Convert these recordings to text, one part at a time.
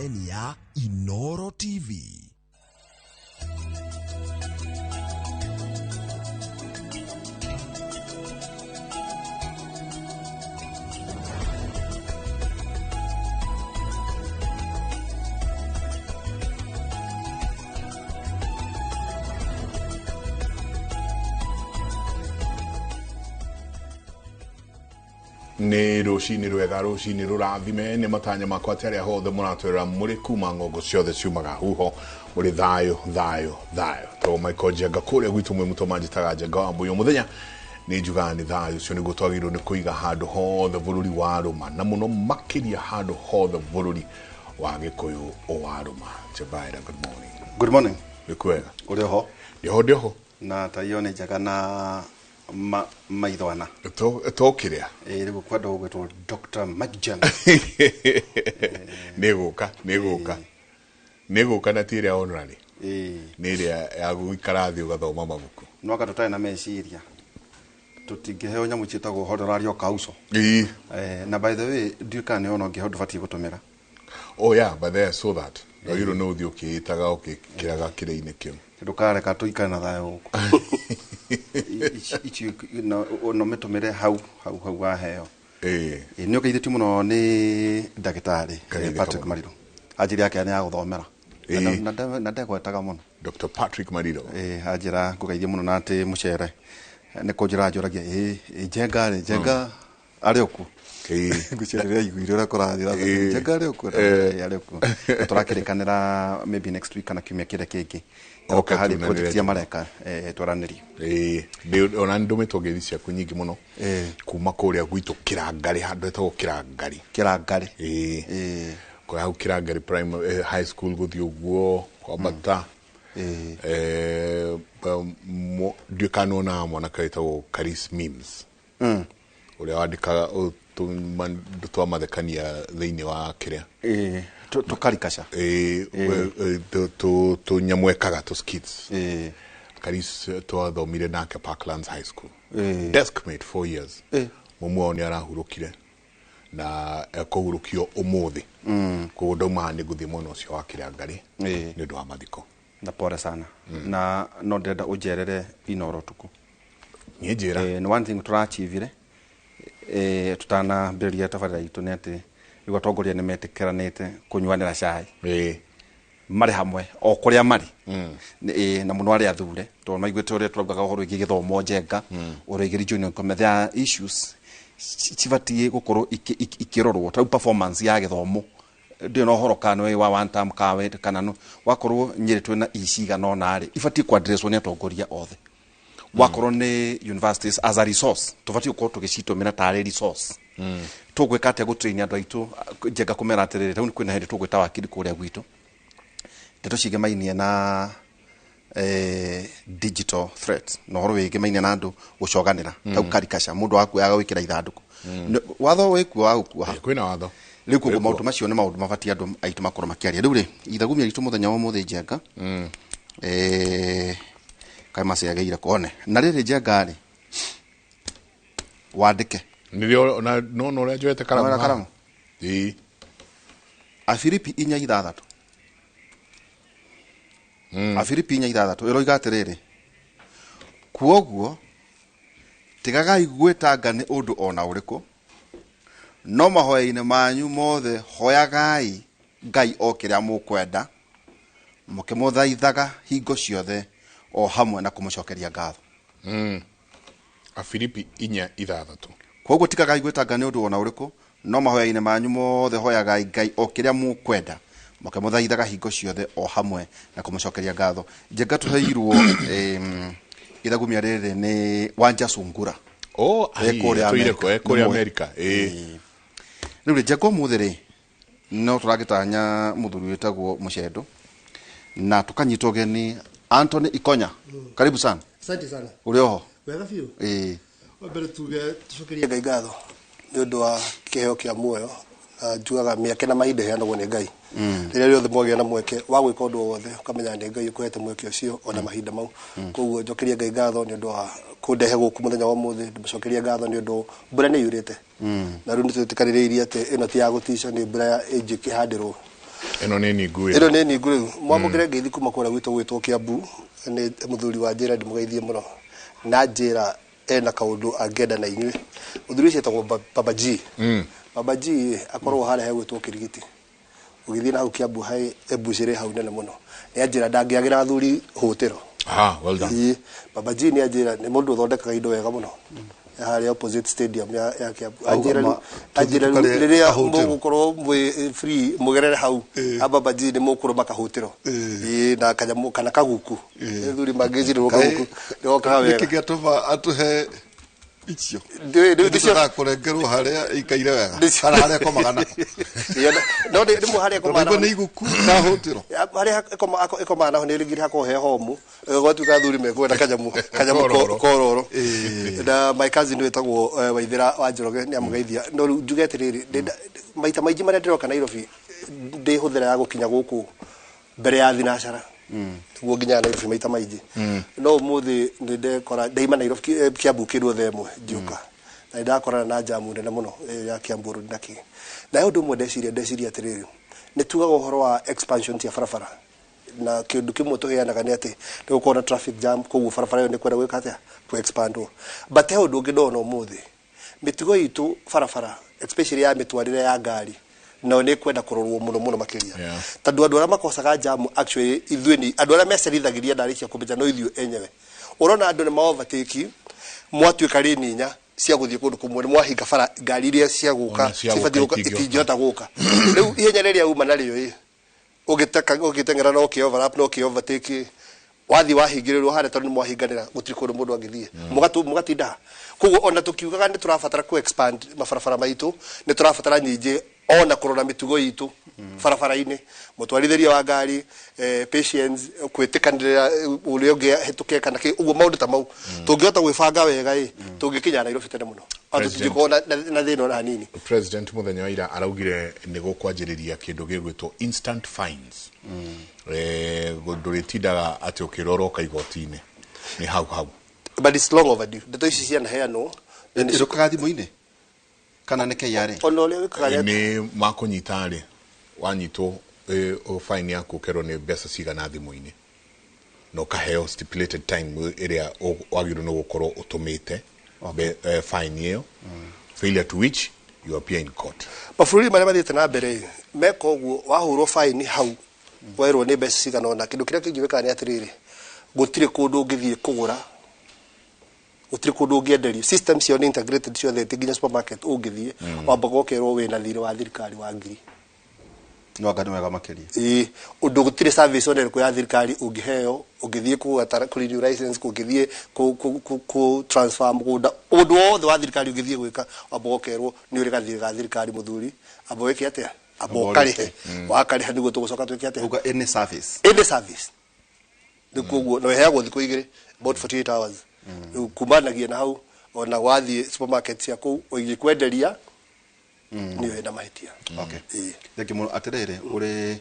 Ya Inoro TV. Nĩ rũcinĩ rwega, rũcinĩ rũrathime. Nĩ matanya makwa atĩ arĩa hothe mũratwĩra mũrĩ kuma ng'ongo ciothe ciumaga huho mũrĩ thayũ, thayũ, thayũ. To Michael Njenga kũrĩa gwitũ mwĩ mũtũ manjĩtaga Njenga wa Mbũyũ. Mũthenya nĩ njugaga nĩ thayũ ũcio nĩguo twagĩrĩirwo nĩ kũiga handũ hothe bũrũri wa rũma, na mũno makĩria handũ hothe bũrũri wa Gĩkũyũ wa rũma. Jevaira, good morning. Good morning. Nĩ kwega? Ũrĩ ho? Ndĩho, ndĩho. Na ta iyo nĩ njega na maithwana. Tokĩrĩa. Ĩ rĩu kwenda gũgwĩtwo Dr. Mike Jenga. Nĩ gũka, nĩ gũka, nĩ gũka, na ti ĩrĩa honorary. Nĩ ĩrĩa ya gũikara thĩ ũgathoma mabuku. No anga tũtarĩ na meciria tũtingĩheo nyamũ ciĩtagwo honorary council. Na by the way, ndiũĩ kana nĩ ona ũngĩheo ndũbatiĩ gũtũmĩra. Oh yeah, but there so that wagĩrĩirwo nĩ ũthiĩ ũkĩĩtaga ũkĩkĩraga kĩrĩa-inĩ kĩu. Ndũkareka tũikare na thayũ gũkũ. Ici no mĩtũmĩre hau hau hau waheo. Nĩ ũgeithĩtio mũno nĩ ndagĩtarĩ Kageithĩka Patrick mũno. Mariro. Anjĩra yake nĩ ya gũthomera. Na ndegwetaga mũno. Dr. Patrick Mariro. Anjĩra ngũgeithie mũno na atĩ mũcere nĩ kũnjĩra njũragia ĩ Njenga rĩ, Njenga arĩ okuo? Ngwĩciria rĩrĩa aiguire ũrĩa kũrathiĩ. Njenga arĩ okuo? Arĩ okuo. Na tũrakĩrĩkanĩra maybe next week kana kiumia kĩrĩa kĩngĩ. Okay, harĩ tunanĩre. Project iria mareka, twaranĩrie. Ona nĩ ndũmĩtwo ngeithi ciaku nyingĩ mũno kuma kũrĩa gwitũ Kĩrangarĩ, handũ hetagwo Kĩrangarĩ. Kĩrangarĩ. Kũrĩa hau Kĩrangarĩ Primary, High School, gũthiĩ ũguo kwambata. Ndiũĩ kana nĩwonaga mwanake wĩtagwo Karis Mims, ũrĩa wandĩkaga tũma- twa mathekania thĩinĩ wa kĩrĩa. Tũkarikaca. Tũnyamwekaga tũ skits. Karis twathomire nake Parklands High School. Deskmate 4 years. Mũmwe wao nĩ arahurũkire na ekũhurũkio ũmũthĩ, koguo ndauma haha nĩ ngũthiĩ mwena ũcio wa Kĩrangarĩ nĩ ũndũ wa mathiko. Na pole sana, na no ndĩrenda ũnjerere Inoro ũtukũ. Niĩ njĩra. Nĩ one thing tũrachivire tũtanambĩrĩria tabarĩra itũ nĩ atĩ rĩu atongoria nĩ metĩkĩranĩte kũnyuanĩra cai marĩ hamwe o kũrĩa marĩ. Na mũno arĩa athure, tondũ maiguĩte ũrĩa tũraugaga ũhoro wĩgiĩ gĩthomo, Njenga, ũhoro wĩgiĩ regional economy. There are issues cibatiĩ gũkorwo ikĩrorwo, ta rĩu performance ya gĩthomo. Ndĩũ na ũhoro kana nĩ wa one term kawe kana no wakorwo Nyĩrĩ twĩna ici cigana ũna rĩ, ibatiĩ kũ-addresswo nĩ atongoria othe. Wakorwo nĩ universities as a resource, tũbatiĩ gũkorwo tũgĩcitũmĩra tarĩ resource. Tũgwĩka atĩa gũtrain andũ aitũ, Njenga, kũmera atĩrĩrĩ, rĩu kwĩna hĩndĩ tũgwĩta wakiri kũrĩa gwitũ, ndeto cigĩmainie na digital threat na ũhoro wĩgĩmainie na andũ gũcoganĩra tau karikaca mũndũ wakuaga gwĩkĩra ithandũkũ. Watho wĩkuo wa gũkua. Kwĩna watho. Rĩu koguo maũndũ macio nĩ maũndũ mabatiĩ andũ aitũ makorwo makĩaria. Rĩu rĩ, ithagumia ritũ mũthenya wa ũmũthĩ, Njenga, kaĩ maciagĩire kuone na rĩrĩ, Njenga rĩ, wandĩke. Nĩrĩo na no ũrĩa njoete karamu Nĩwoya haha. Karamu? Afilipi 4:6, Afilipi 4:6 ĩroiga atĩrĩrĩ, "Kuoguo tigagai gwĩtanga nĩ ũndũ ona ũrĩkũ, no mahoya-inĩ manyu mothe hoyagai Ngai o kĩrĩa mũkwenda, mũkĩmũthaithaga hingo ciothe o hamwe na kũmũcokeria ngatho." Afilipi 4:6. "Koguo tigagai gwĩtanga nĩ ũndũ ona ũrĩkũ, no mahoya-inĩ manyu mothe hoyagai Ngai o kĩrĩa mũkwenda, mũkĩmũthaithaga hingo ciothe o hamwe na kũmũcokeria ngatho." Njenga, tũheirwo ithagumia rĩrĩ nĩ Wanja Sungura. Oh, Eh, kũrĩa atũire Amerika. Kũrĩa Nĩmũĩ. Amerika. Rĩu rĩ, Njenga, ũmũthĩ rĩ no tũragĩtanya mũthuri wĩtagwo Mũcendo na tũkanyita ũgeni Anthony Ikonya. Karibu sana. Asante sana. Ũrĩ oho? Wega biũ. Wa mbere tuge tucokerie Ngai ngatho nĩ ũndũ wa kĩheo kĩa muoyo, na njugaga mĩeke na mahinda iheanagwo nĩ Ngai. Rĩrĩa rĩothe mwagĩa na mweke wa gwĩka ũndũ o wothe, ũkamenya nĩ Ngai ũkũhete mweke ũcio ona mahinda mau. Koguo njokerie Ngai ngatho nĩ ũndũ wa kũndehe gũkũ mũthenya wa ũmũthĩ. Ndĩmũcokerie ngatho nĩ ũndũ mbura nĩ yurĩte, na rĩu nĩ twĩtĩkanĩrĩirie atĩ ĩno ti ya gũtica, nĩ mbura ya ĩngĩkĩhandĩrwo. Ĩno nĩ ningu Ĩno nĩ ningu. Rĩu mwamũkĩre ngeithi kuma kũrĩa gwitũ gwĩtwo Kiambu. Nĩ mũthuri wa njĩra, ndĩmũgeithie mũno na njĩra ena kaũndũ angĩenda na inyuĩ. Mũthuri ũcio etagwo Baba G. Baba G akoragwo harĩa hegwĩtwo Kĩrigiti, ũgĩthiĩ na hau Kiambu hai embucĩrĩ hau nene mũno. Nĩ anjĩra ndangĩagĩra athuri hũtĩro. Ah, well done. Ĩĩ, Baba G nĩ anjĩra nĩ mũndũ ũthondekaga indo wega mũno harĩa opposite stadium ya Kiambu. Anjĩra rĩu anjĩra rĩu tũkarĩe rĩrĩa kahũtĩro. mũgũkorwo mwĩ free, mũgerere hau ha Baba G, nĩ mũkũrũma kahũtĩro. Ĩĩ, na kanyamũ kana kaguku. Athuri mangĩcirĩrwo kaguku nĩgokaga nĩkĩ wega. Gĩatũma atũhe icio? Rĩu nĩcio. Nĩtũkaga kũrengerwo harĩa ikaire wega Nĩcio. kana harĩa ĩkomaga nako. Ĩĩ, no nĩ harĩa Tondũ ĩkomaga. igua nĩ iguku na hũtĩro. Harĩa ĩkomaga naho nĩ rĩngĩ hakoragwo he homu, gwatuĩka athuri mekwenda kanyamũ Kororo. kororo. Na my cousin wĩtagwo Waithĩra wa Njoroge nĩ amũgeithia. No rĩu njuge atĩrĩrĩ, maita maingĩ marĩa ndĩroka Nairobi, ndĩhũthĩra ya gũkinya gũkũ mbere ya thinacara nĩguo nginyaga Nairobi maita maingĩ. No ũmũthĩ nĩ ndekora ndaima Nairobi Kiambu kĩndũ 1:00 ngĩũka, na nĩ ndakorana na jamu nene mũno ya Kiambu Road na kĩ. Na he ũndũ ũmwe ndeciria atĩrĩrĩ, nĩ tugaga ũhoro wa expansion cia barabara, na kĩndũ kĩmwe tũheanaga nĩ atĩ nĩ gũkorwo na traffic jam, koguo barabara ĩyo nĩ kwenda gwĩka atĩa, ku expandwo. But he ũndũ ũngĩ ndona ũmũthĩ, mĩtugo itũ barabara, especially ya mĩtwarĩre ya ngari, nayo nĩ kwenda kũrorwo mũno mũno makĩria, tondũ andũ arĩa makosaga jamu actually ithuĩ nĩ andũ arĩa mecerithagĩria. Ndarĩkia kũmenya no ithuĩ enyewe. Ũrona andũ nĩ ma overtake, mwatuĩka lane inya cia gũthiĩ kũndũ kũmwe, nĩ mwahinga bara, ngari iria cia gũka Ona cia gũka cibatiĩ gũka itingĩhota. itingĩhota gũka. Rĩu ihenya rĩrĩa uma narĩo ĩ ũgĩteka ũgĩteng'era no ũkĩ overlap, no ũkĩ overtake, wathiĩ wahingĩrĩrwo harĩa tondũ nĩ mwahinganĩra, gũtirĩ kũndũ mũndũ angĩthiĩ. Mũgatinda ha. Koguo ona tũkiugaga nĩ tũrabatara ku expand mabarabara maitũ, nĩ tũrabatara nyingĩ ona kũrora mĩtugo itũ barabara-inĩ, mũtwarithĩria wa ngari, patience, kwĩtĩkanĩrĩra ũrĩa ũngĩ ahĩtũke kana kĩ ũguo, maũndũ ta mau. Tũngĩhota gwĩbanga wega ĩ, tũngĩkinya Nairobi tene mũno. Ona President. tũtingĩkorwo na thĩna ona hanini. President mũthenya wa ira araugire nĩ gũkwanjĩrĩria kĩndũ gĩgwĩtwo instant fines. Ndũrĩtindaga atĩ ũkĩroroka igoti-inĩ, nĩ hau hau. But it's long overdue. Ndeto ici cianaheanwo na Ĩrũkaga thimũ-inĩ kana nĩ KRA? Ona ũrĩa wĩkaga nĩ Nĩ makũnyita rĩ, wanyitwo fine yaku ũkerwo nĩ mbeca cigana thimũ-inĩ, na ũkaheo stipulated time ĩrĩa wagĩrĩirwo nĩ gũkorwo ũtũmĩte fine ĩyo, failure to which you appear in court. Mabũrũri marĩa mathiĩte na mbere ĩ, meka ũguo. Wahũrwo faini hau, werwo nĩ mbeca cigana ũna. Kĩndũ kĩrĩa kĩngĩ wĩkaga nĩ atĩrĩrĩ, gũtirĩ kũndũ ũngĩthiĩ kũgũra, gũtirĩ kũndũ ũngĩenderio. System ciao nĩ integrated ciothe, ti nginya supermarket ũngĩthiĩ wambaga ũkerwo wĩna thirĩ wa thirikari wa ngiri. No anga nĩ wega makĩria. Ĩĩ, ũndũ gũtirĩ service ona ĩrĩkũ ya thirikari ũngĩheo, ũngĩthiĩ kũgata kũ renew license, ũngĩthiĩ kũ transfer mũgũnda, ũndũ wothe wa thirikari ũngĩthiĩ gwĩka, wambaga ũkerwo nĩ ũrĩ gathirĩ ga thirikari, mũthuri, amba wĩke atĩa, amba ũkarĩhe. Wakarĩha nĩguo tũgũcoka twĩke atĩa. Uga any service. Any service rĩu. Koguo na ĩheagwo thikũ 2, about 48 hours. Rĩu kumanagia na hau, ona wathiĩ supermarket cia kũu ũgĩkwenderia nĩ wĩna mahĩtia. Ĩĩ. Thank you mũno. Atĩrĩrĩ, ũrĩ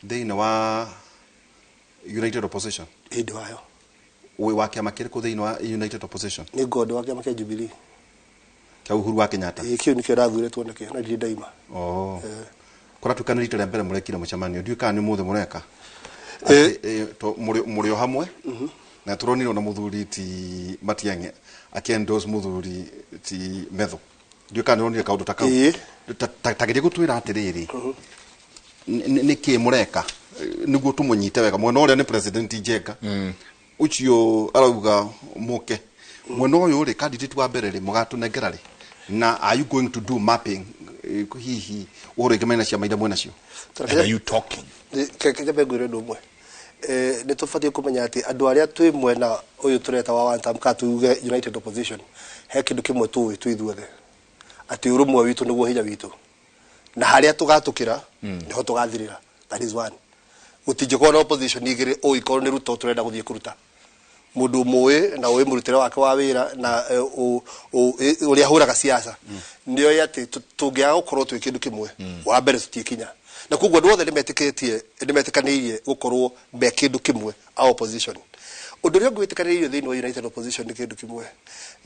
thĩinĩ wa United Opposition? Hĩndĩ wayo. Wĩ wa kĩama kĩrĩkũ thĩinĩ wa United Opposition? Nĩ ngondo wa kĩama kĩa Jubilee. Kĩa Uhuru wa Kenyatta? Ĩĩ, kĩu nĩkĩo ndathurĩtwo nakĩo na ndirĩ ndaima. Oh. Kũratuĩka nĩ rita rĩa mbere mũrekire mũcemanio, ndiũĩ kana nĩ mũthĩ mũreka. Atĩ, mũrĩ o hamwe na tũronire ona mũthuri ti Matiang'i akĩ-endorse mũthuri ti Methu. Ndiũĩ kana nĩ ũronire kaũndũ ta kau. Ĩĩ. Ta geria gũtwĩra atĩrĩrĩ, nĩ kĩ mũreka, nĩguo tũmũnyite wega. Mwena ũrĩa nĩ President Njenga ũcio arauga mũke mwena ũyũ rĩ, candidate wa mbere rĩ, mũgatũnengera rĩ, na are you going to do mapping, hihi ũhoro ĩngĩ mena ciama iria mwena cio? And are you talking? Reke nyambe ngwĩre ũndũ ũmwe. Nĩ tũbatiĩ kũmenya atĩ andũ arĩa twĩ mwena ũyũ tũreta wa one term kana tuge United Opposition, he kĩndũ kĩmwe tũĩ twĩ ithuothe, atĩ ũrũmwe witũ nĩguo hinya witũ, na harĩa tũgatũkĩra nĩho tũgathirĩra. That is one. Gũtingĩkorwo na opposition igĩrĩ ũikorwo nĩ Ruto tũrenda gũthiĩ kũruta mũndũ mũĩ na ũĩ mũrutĩre wake wa wĩra na ũrĩa ahũraga siasa. Nĩoĩ atĩ tũngĩaga gũkorwo twĩ kĩndũ kĩmwe, wa mbere tũtiĩkinya. Na koguo andũ othe nĩmetĩkĩtie, nĩmetĩkanĩirie gũkorwo me kĩndũ kĩmwe a opposition. Ũndũ ũrĩa ũngĩ wĩtĩkanĩirio thĩinĩ wa United Opposition nĩ kĩndũ kĩmwe,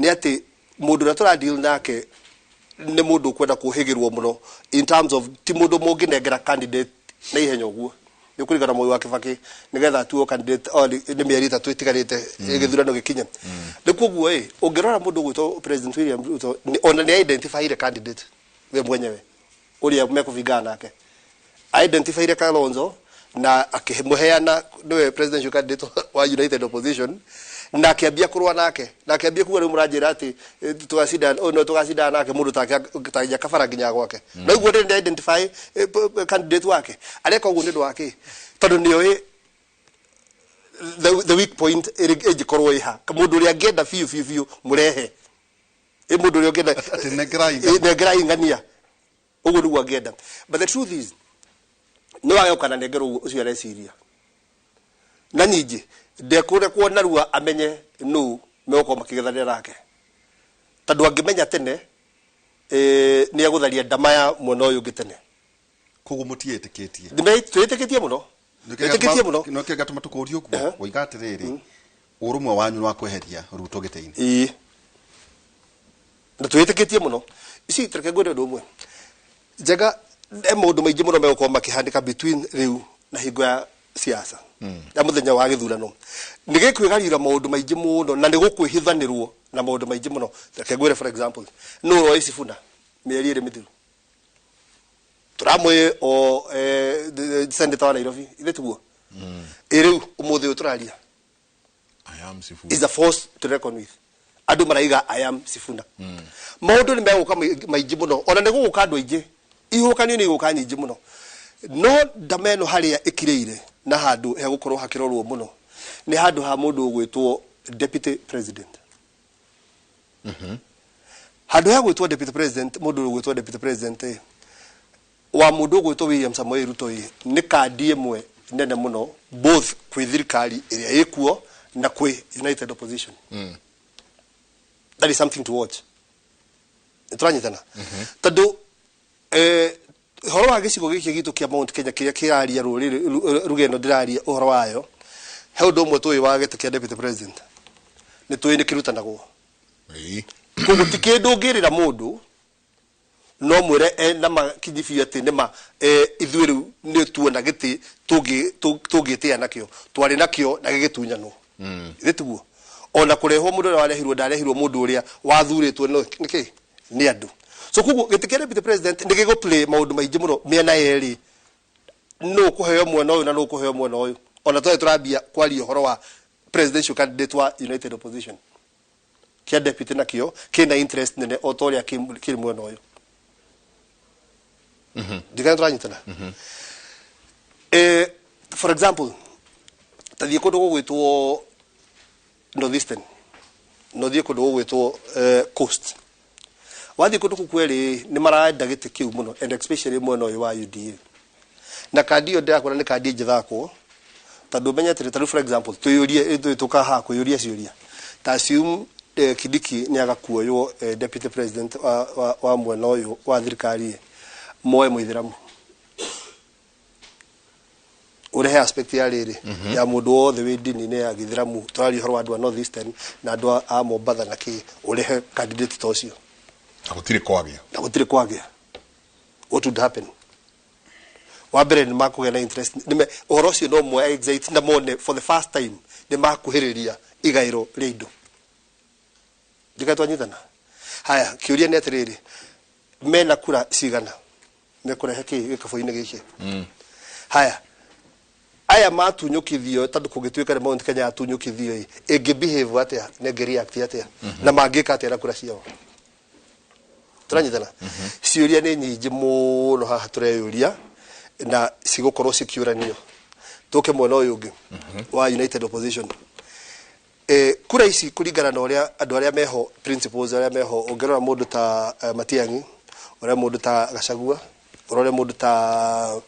nĩ atĩ mũndũ ũrĩa tũra deal nake nĩ mũndũ ũkwenda kũhĩgĩrwo mũno in terms of ti mũndũ mũngĩnengera candidate. na ihenya ũguo nĩ kũringana Mwai wa Kibaki nĩgetha atuo candidate o nĩ mĩeri 3 ĩtigarĩte gĩthurano gĩkinye. Nĩ koguo ĩ ũngĩrora mũndũ ũgwĩtwo President William Ruto ona nĩ identifyire candidate we mwenyewe ũrĩa mekũbingana nake, identifyire Kalonzo na akĩmũheana nĩwe presidential candidate wa United Opposition, na akĩambia kũrũa nake na akĩambia kuga rĩu mũranjĩra atĩ tũgacindana ũyũ no tũgacindana nake mũndũ take kabara nginya gwake. No ũguo ndĩ identify candidate wake areka ũguo nĩ ũndũ wa kĩ? Tondũ nĩoĩ the weak point ĩngĩkorwo ĩha mũndũ ũrĩa angĩenda biũ biũ biũ mũrehe ĩ mũndũ ũrĩa ũngĩenda Atĩ nengerai ngania. Nengerai ngania ũguo nĩguo angĩenda. But the truth is nĩ wage gũkananengerwo ũguo ũcio areciria, na nyingĩ ndekũrekwo narua amenye nũ megũkorwo makĩgethanĩra nake, tondũ angĩmenya tene nĩ egũtharia ndama ya mwena ũyũ ũngĩ tene. Koguo mũtiĩtĩkĩtie? Twĩtĩkĩtie mũno, twĩtĩkĩtie mũno. Nĩkĩo gatũma tũkũrie ũguo woiga atĩrĩrĩ, ũrũmwe wanyu nĩ wa kweheria Ruto gĩtĩ-inĩ. Ĩĩ, na twĩtĩkĩtie mũno. Ici reke ngwĩre ũndũ ũmwe njega, he maũndũ maingĩ mũno megũkorwo makĩhanĩka between rĩu na hingo ya siasa ya mũthenya wa gĩthurano. Nĩ gĩkwĩgariũra maũndũ maingĩ mũno na nĩ gũkwĩhithanĩrwo na maũndũ maingĩ mũno. Reke ngwĩre, for example, nũ ũroĩ Sifuna mĩeri 2 mĩthiru tũramwĩ o senator wa Nairobi ithe tiguo? Ĩ rĩu ũmũthĩ ũyũ tũraria I am Sifuna. Is a force to reckon with. Andũ maraiga I am Sifuna. Maũndũ nĩ megũka maingĩ mũno, ona nĩ gũgũka andũ aingĩ, ihuhũkanio nĩ igũka nyingĩ mũno, no ndama ĩno harĩa ĩkirĩire na handũ hegũkorwo hakĩrorwo mũno nĩ handũ ha mũndũ ũgwĩtwo deputy president. Handũ ha gwĩtwo deputy president, mũndũ ũgwĩtwo deputy president ĩ wa mũndũ ũgwĩtwo William Samoei Ruto ĩ nĩ kandi ĩmwe nene mũno both kwĩ thirikari ĩrĩa ĩkuo na kwĩ United Opposition. That is something to watch. Nĩtũranyitana? Tondũ ũhoro wa gĩcigo gĩkĩ gitũ kĩa Mount Kenya kĩrĩa kĩraria rũrĩrĩ ruga ĩno ndĩraria ũhoro wayo, he ũndũ ũmwe tũĩ wa gĩtĩ kĩa deputy president, nĩ tũĩ nĩ kĩrutanagwo. Koguo ti kĩndũ ũngĩrĩra mũndũ no mwĩre ena makinyi biũ atĩ nĩma ithuĩ rĩu nĩ tuona gĩtĩ tũngĩtĩa nakĩo, twarĩ nakĩo na gĩgĩtunyanwo. Ithe tiguo? Ona kũrehwo mũndũ ũrĩa warehirwo ndarehirwo mũndũ ũrĩa wathurĩtwo no nĩkĩ nĩ andũ. So koguo gĩtĩ kĩa deputy president nĩ gĩgũ play maũndũ maingĩ mũno mĩena yerĩ, nũ kũheo mwena ũyũ na nũ kũheo mwena ũyũ, ona twarĩ tũrambia kwaria ũhoro wa presidential candidate wa United Opposition kĩa deputy nakĩo kĩna interest nene o ta ũrĩa kĩrĩ mwena ũyũ. Ndikana tũranyitana? For example, tathiĩ kũndũ gũgwĩtwo Northeastern na ũthiĩ kũndũ gũgwĩtwo Coast. Wathiĩ kũndũ kũu kwerĩ nĩ marenda gĩtĩ kĩu mũno, and especially mwena ũyũ wa UDA, na kandi ĩyo ndĩrakwĩra nĩ kandi ĩngĩthakwo, tondũ ũmenye atĩrĩ, tarĩu for example twĩyũrie ithuĩ tũkaha kwĩyũria ciũria ta assume Kindiki nĩ agakuoywo deputy president wa mwena ũyũ wa thirikari ĩ, moe mũithĩramu ũrehe aspect ya rĩrĩ ya mũndũ wothe wĩ ndini-inĩ ya gĩithĩramu, tũraria ũhoro wa andũ a Northeastern na andũ a Mombatha na kĩ, ũrehe candidate ta ũcio. Na gũtirĩ kwagĩa. Na gũtirĩ kwagĩa. What would happen? Wa mbere nĩ makũgĩa na interest nĩ ũhoro ũcio no moe excite na mone for the first time nĩ makuhĩrĩria igaĩro rĩa indo. Ndika twanyitana? Haya, kĩũria nĩ atĩrĩrĩ, mena kura cigana mekũrehe kĩ gĩkabũ-inĩ gĩkĩ? Haya, aya matunyũkithio, tondũ kũngĩtuĩka nĩ Mount Kenya yatunyũkithio ĩ, ĩngĩ behave atĩa na ĩngĩ react atĩa na mangĩka atĩa na kura ciao? Tũranyitana? Ciũria nĩ nyingĩ mũno haha tũreyũria na cigũkorwo cikĩũranio. Tũke mwena ũyũ ũngĩ wa United Opposition. Kura ici kũringana na ũrĩa andũ arĩa meho, principles arĩa meho, ũngĩrora mũndũ ta Matiang'i, ũrĩa mũndũ ta Gachagua, ũrore mũndũ ta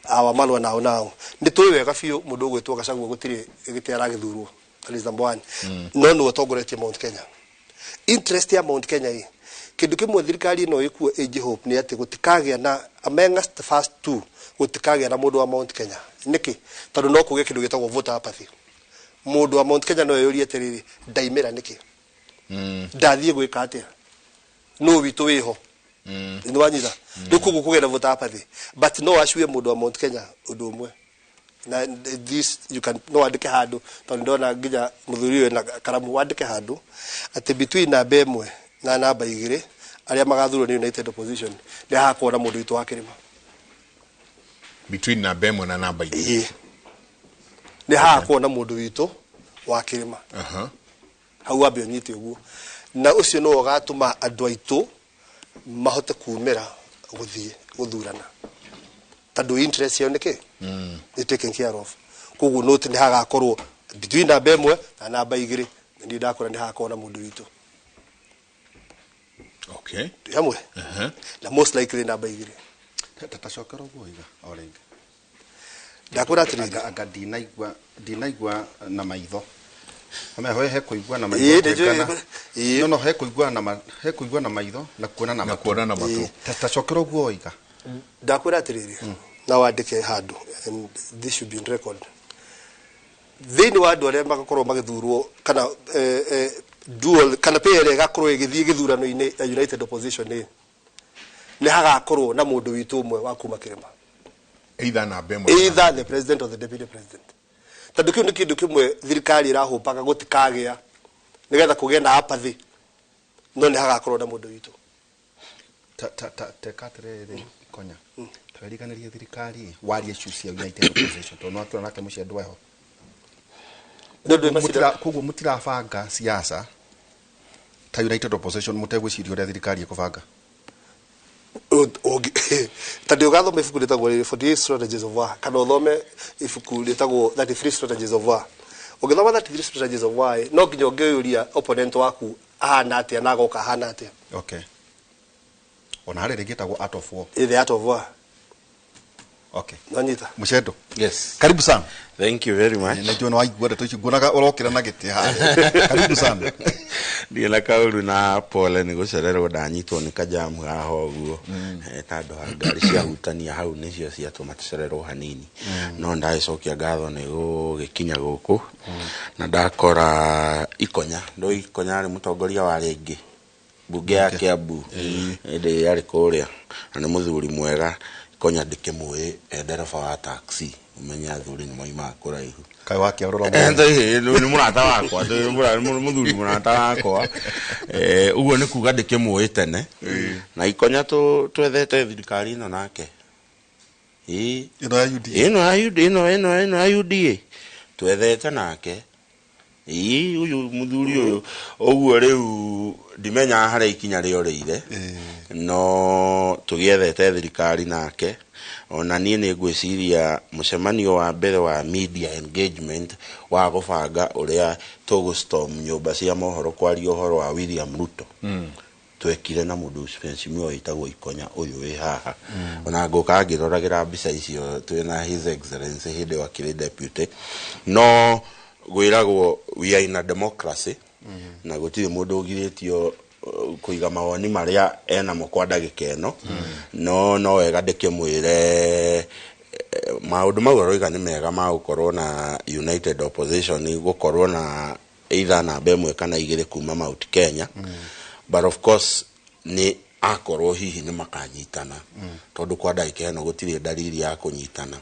Wamalwa, nao nao nĩ tũĩ wega biũ mũndũ ũgwĩtwo Gachagua gũtirĩ gĩtĩ aragĩthurwo. That is number one. No nĩwe ũtongoretie Mount Kenya. Interest ya Mount Kenya ĩ kĩndũ kĩmwe thirikari ĩno ĩkuo ĩngĩ hope nĩ atĩ gũtikagĩa na among us the first two, gũtikagĩa na mũndũ wa Mount Kenya. Nĩkĩ? Tondũ no kũgĩe kĩndũ gĩtagwo voter apathy. Mũndũ wa Mount Kenya no eyũrie atĩrĩrĩ, ndaimĩra nĩkĩ? Ndathiĩ gwĩka atĩa? Nũ witũ wĩho? Nĩ wanyita rĩu koguo kũgĩa na voter apathy, but no acue mũndũ wa Mount Kenya ũndũ ũmwe na this you can no wandĩke handũ, tondũ ndona nginya mũthuri ũyũ na karamu, wandĩke handũ atĩ between namba 1 na namba 2 arĩa magathurwo nĩ United Opposition nĩ hagakorwo na mũndũ witũ wa kĩrĩma. Between namba 1 na namba 2. Ĩĩ, nĩ hagakorwo na mũndũ witũ wa kĩrĩma. Hau wambe ũnyite ũguo, na ũcio nĩwe ũgatũma andũ aitũ mahote kumĩra gũthiĩ gũthurana, tondũ interest yao nĩkĩ nĩ taken care of. Koguo no nĩ hagakorwo between namba 1 na namba 2, na niĩ ndakora nĩ hagakorwo na mũndũ witũ. Okay. Twĩ hamwe? Na most likely namba 2. Tacokera ũguo iga o rĩngĩ. Ndakwĩra atĩrĩrĩ, Anga ndinaigua na maitho. Ame he kũigua na Ĩĩ, maitho. nĩnjũĩ. Ĩĩ. No he kũigua na he kũigua na maitho na kuona na Na matũ. kuona na matũ. Tacokera ũguo iga. Ndakwĩra atĩrĩrĩ, na wandĩke handũ, and this should be on record, thĩinĩ wa andũ arĩa magakorwo magĩthurwo kana dual kana pair ĩgakorwo ĩgĩthiĩ gĩthurano-inĩ ya United Opposition ĩ nĩ hagakorwo na mũndũ witũ ũmwe wa kuma kĩrĩma. Either namba 1. Either the president or the deputy president, tondũ kĩu nĩ kĩndũ kĩmwe thirikari ĩrahũpaga gũtikagĩa nĩgetha kũgĩe na apathy, no nĩ hagakorwo na mũndũ witũ. Ta teka atĩrĩrĩ, Konya. Tweriganĩrie thirikari warie issues cia United Opposition, tondũ no atũra nake mũciĩ eho. Nĩ ũndũ macindano. Koguo mũtirabanga siasa ta United Opposition mũtegwĩciria ũrĩa thirikari ĩkũbanga. Tondũ ũgathoma ibuku rĩtagwo 48 Strategies of War, kana ũthome ibuku rĩtagwo 33 Strategies of War. Ũngĩthoma 33 Strategies of War, no nginya ũngĩũria opponent waku ahana atĩa na agoka ahana atĩa. Okay. Ona harĩ rĩngĩ ĩtagwo Art of War. The Art of War. Okay. Nonyita. Mũcendo. Yes. Karibu sana. Thank you very much. Najua nĩ waigua ndeto ici, nguonaga ũrokĩra na gĩtĩ haha. Karibu sana. Ndiĩ na kaũru na pole nĩ gũcererwo, ndanyitwo nĩ kajamu haha ũguo. Tondũ ha ngari ciahutania hau nĩcio ciatũma tũcererwo hanini, no ndagĩcokia ngatho nĩ gũgĩkinya gũkũ na ndakora Ikonya. Ndũĩ Ikonya arĩ mũtongoria wa rĩngĩ mbunge ya Kiambu hĩndĩ ĩrĩa arĩ kũrĩa, na nĩ mũthuri mwega Ikonya, ndĩkĩmũĩ e ndereba wa taxi, ũmenye athuri nĩ maumaga kũraihu. Kaĩ wakĩarũra Nĩ mũrata wakwa, nĩ mũthuri mũrata wakwa. Ũguo nĩ kuga ndĩkĩmũĩ tene, na Ikonya twethete thirikari ĩno nake. Ĩĩ. Ĩno ya UDA. Ĩno ya UDA, ĩno ya UDA twethete nake. Ĩĩ, ũyũ mũthuri ũyũ ũguo rĩu ndimenyaga harĩa ikinya rĩorĩire, no tũgĩethete thirikari nake. Ona niĩ nĩ ngwĩciria mũcemanio wa mbere wa media engagement wa gũbanga ũrĩa tũgũ-storm nyũmba cia mohoro kwaria ũhoro wa William Ruto twekire na mũndũ mheshimiwa wĩtagwo Ikonya ũyũ wĩ haha. Ona ngũka ngĩroragĩra mbica icio twĩna His Excellency hĩndĩ ĩyo akĩrĩ deputy. No gwĩragwo we are in a democracy, na gũtirĩ mũndũ ũgirĩtio kũiga mawoni marĩa enamo kwa ndagĩka ĩno. No wega ndĩkĩmwĩre maũndũ mau aroiga nĩ mega ma gũkorwo na United Opposition, gũkorwo na either namba 1 kana 2 kuma Mount Kenya. But of course nĩ akorwo hihi nĩ makanyitana, tondũ kwa ndagĩka ĩno gũtirĩ dalili ya kũnyitana,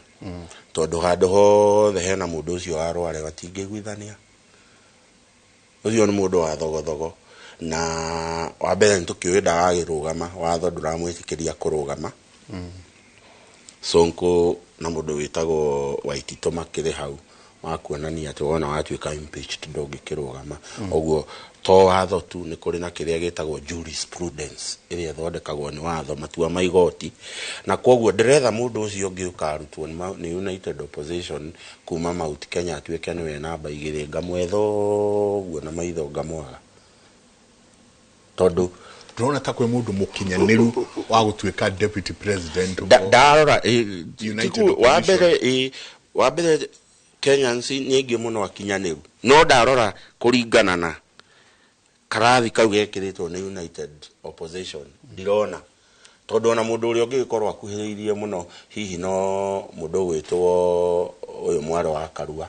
tondũ handũ hothe hena mũndũ ũcio wa Rware matingĩiguithania. Ũcio nĩ mũndũ wa thogothogo, na wa mbere nĩ tũkĩũĩ ndagagĩrũgama, watho ndũramwĩtĩkĩria kũrũgama. Sonko na mũndũ wĩtagwo Waititũ makĩrĩ hau wa kuonania atĩ wona watuĩka impeached ndũngĩkĩrũgama. Ũguo to watho tu, nĩ kũrĩ na kĩrĩa gĩtagwo jurisprudence ĩrĩa ĩthondekagwo nĩ watho, matua ma igoti. Na koguo ndĩretha mũndũ ũcio ũngĩ ũkarutwo nĩ United Opposition kuma Mount Kenya atuĩke nĩwe namba 2, ngamwetha ũguo na maitho ngamwaga, tondũ Ndĩrona ta kwĩ mũndũ mũkinyanĩru wa gũtuĩka deputy president. Ndarora United wa mbere Opposition. Wa mbere Kenyans nĩ aingĩ mũno akinyanĩru, no ndarora kũringana na karathi kau gekĩrĩtwo nĩ United Opposition ndirona, tondũ ona mũndũ ũrĩa ũngĩgĩkorwo akuhĩrĩirie mũno hihi no mũndũ ũgwĩtwo ũyũ mwarĩ wa Karua,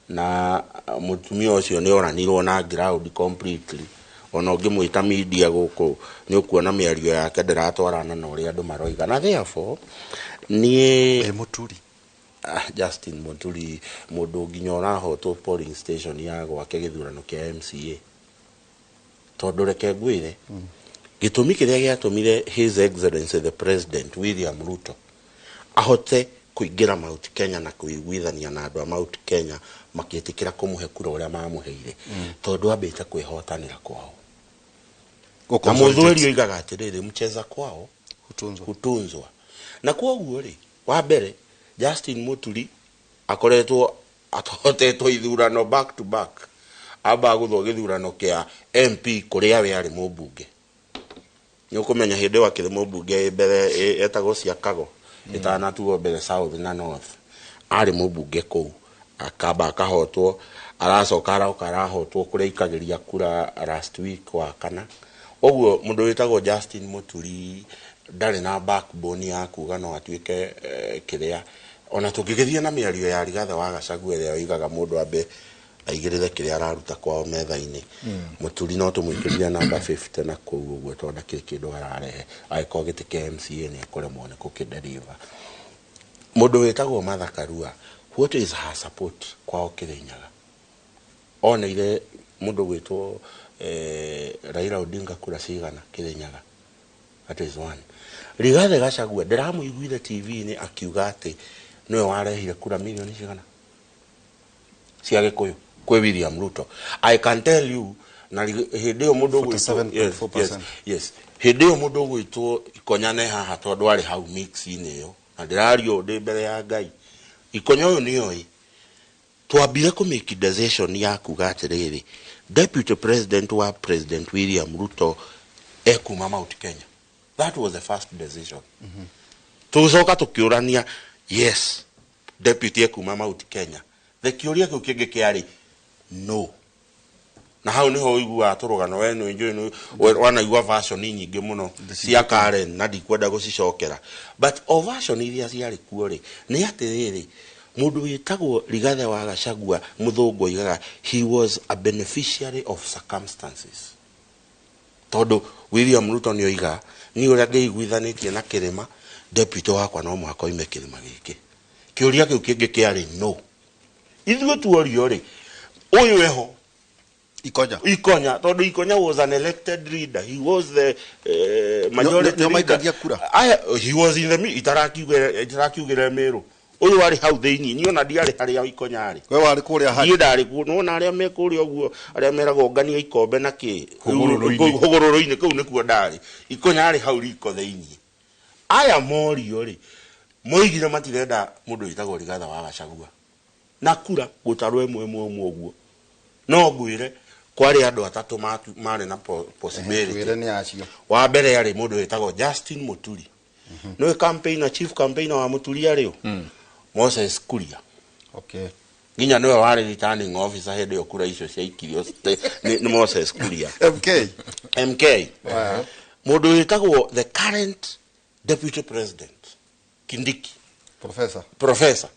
na mũtumia ũcio nĩ oranirwo na ground completely. Ona ũngĩmwĩta media gũkũ nĩ ũkuona mĩario yake ndĩratwarana na ũrĩa andũ maroiga, na therefore niĩ Ĩ Mũturi. Ah, Justin Muturi, mũndũ nginya ũrahotwo polling station ya gwake gĩthurano kĩa MCA, tondũ reke ngwĩre gĩtũmi kĩrĩa gĩatũmire His Excellency the President William Ruto ahote kũingĩra Mount Kenya na kũiguithania na andũ a Mount Kenya makĩtĩkĩra kũmũhe kura ũrĩa mamũheire, tondũ ambĩte kwĩhotanĩra kwao. Na mũthweri oigaga atĩrĩrĩ, mcheza kwao Hutunzwa. Hutunzwa. Na kwoguo rĩ, wa mbere Justin Muturi akoretwo atohotetwo ithurano back to back, amba gũthwo gĩthurano kĩa MP kũrĩa we arĩ mũmbunge. Nĩ ũkũmenya hĩndĩ ĩyo akĩrĩ mũmbunge ĩ mbere etagwo Ciakago ĩtanatuo mbere South na North, arĩ mũmbunge kũu, akamba akahotwo, aracoka aroka arahotwo kũrĩa aikagĩria kura last week wa kana. Ũguo mũndũ wĩtagwo Justin Muturi ndarĩ na backbone ya kuga no atuĩke kĩrĩa. Ona tũngĩgĩthiĩ na mĩario ya Rigathĩ wa Gachagua ĩrĩa oigaga mũndũ ambe aigĩrĩre kĩrĩa araruta kwao metha-inĩ, Mũturi no tũmũikĩrire namba 50 na kũu ũguo, tondũ ndakĩrĩ kĩndũ ararehe. Angĩkorwo gĩtĩ kĩa MCA nĩ ekũremwo nĩ gũkĩdeliver. Mũndũ wĩtagwo Martha Karua, what is her support kwao Kĩrĩnyaga? Oneire mũndũ gwĩtwo Raila Odinga kura cigana Kĩrĩnyaga? That is one. Rigathĩ Gachagua ndĩramũiguire TV-inĩ akiuga atĩ nĩwe warehire kura milioni cigana cia Gĩkũyũ kwĩ William Ruto. I can tell you na hĩndĩ ĩyo mũndũ ũgwĩtwo, yes, 47.4%. yes, hĩndĩ ĩyo mũndũ ũgwĩtwo Ikonya ne haha, tondũ arĩ hau mix-inĩ ĩyo, na ndĩraria ũũ ndĩ mbere ya Ngai, Ikonya ũyũ nĩoĩ twambire kũ make decision ya kuga atĩrĩrĩ, deputy president wa President William Ruto ekuma Mount Kenya. That was the first decision. Tũgĩcoka tũkĩũrania, yes, deputy ekuma Mount Kenya, the kĩũria kĩu kĩngĩ kĩarĩ no, na hau niho ũiguaga tũrũgano we nĩ njũĩ nĩ wanaigua version nyingĩ mũno cia Karen na ndikwenda gũcicokera, but o version iria ciarĩ kuo rĩ, nĩ atĩrĩrĩ, mũndũ wĩtagwo Rigathĩ wa Gachagua, mũthũngũ oigaga he was a beneficiary of circumstances, tondũ William Ruto nĩ oiga niĩ ũrĩa ndĩiguithanĩtie na kĩrĩma, deputy wakwa no mũhaka oime kĩrĩma gĩkĩ. Kĩũria kĩu kĩngĩ kĩarĩ no, ithuĩ tuorio rĩ, ũyũ eho Ikonya. Ikonya, tondũ Ikonya was an elected leader, he was the majority Nĩo leader. maikagia kura? Aya, he was in the itarakiugĩre Mĩrũ ũyũ arĩ hau thĩinĩ, niĩ ona ndiarĩ harĩa Ikonya arĩ. We warĩ kũrĩa Niĩ hari. ndarĩ kuo. Nĩwona arĩa me kũrĩa ũguo, arĩa meragwo ngania ikombe na kĩ Hũgũrũrũ-inĩ. Hũgũrũrũ-inĩ kũu nĩkuo ndarĩ. Ikonya arĩ hau riko thĩinĩ. Aya morio rĩ, moigire matirenda mũndũ wĩtagwo Rigathĩ wa Gachagua, na kura gũtarwo ĩmwe ĩmwe ĩmwe ũguo. No ngwĩre kwarĩ andũ atatũ marĩ na possibility. Twĩre nĩ acio. Wa mbere arĩ mũndũ wĩtagwo Justin Muturi, nĩwe campaigner, chief campaigner wa Muturi arĩ ũ, Moses Kuria. Nginya nĩwe warĩ returning officer hĩndĩ ĩyo kura icio ciaikirio nĩ Moses Kuria. MK. MK. Mũndũ wĩtagwo the current deputy president Kindiki. Professor. Professor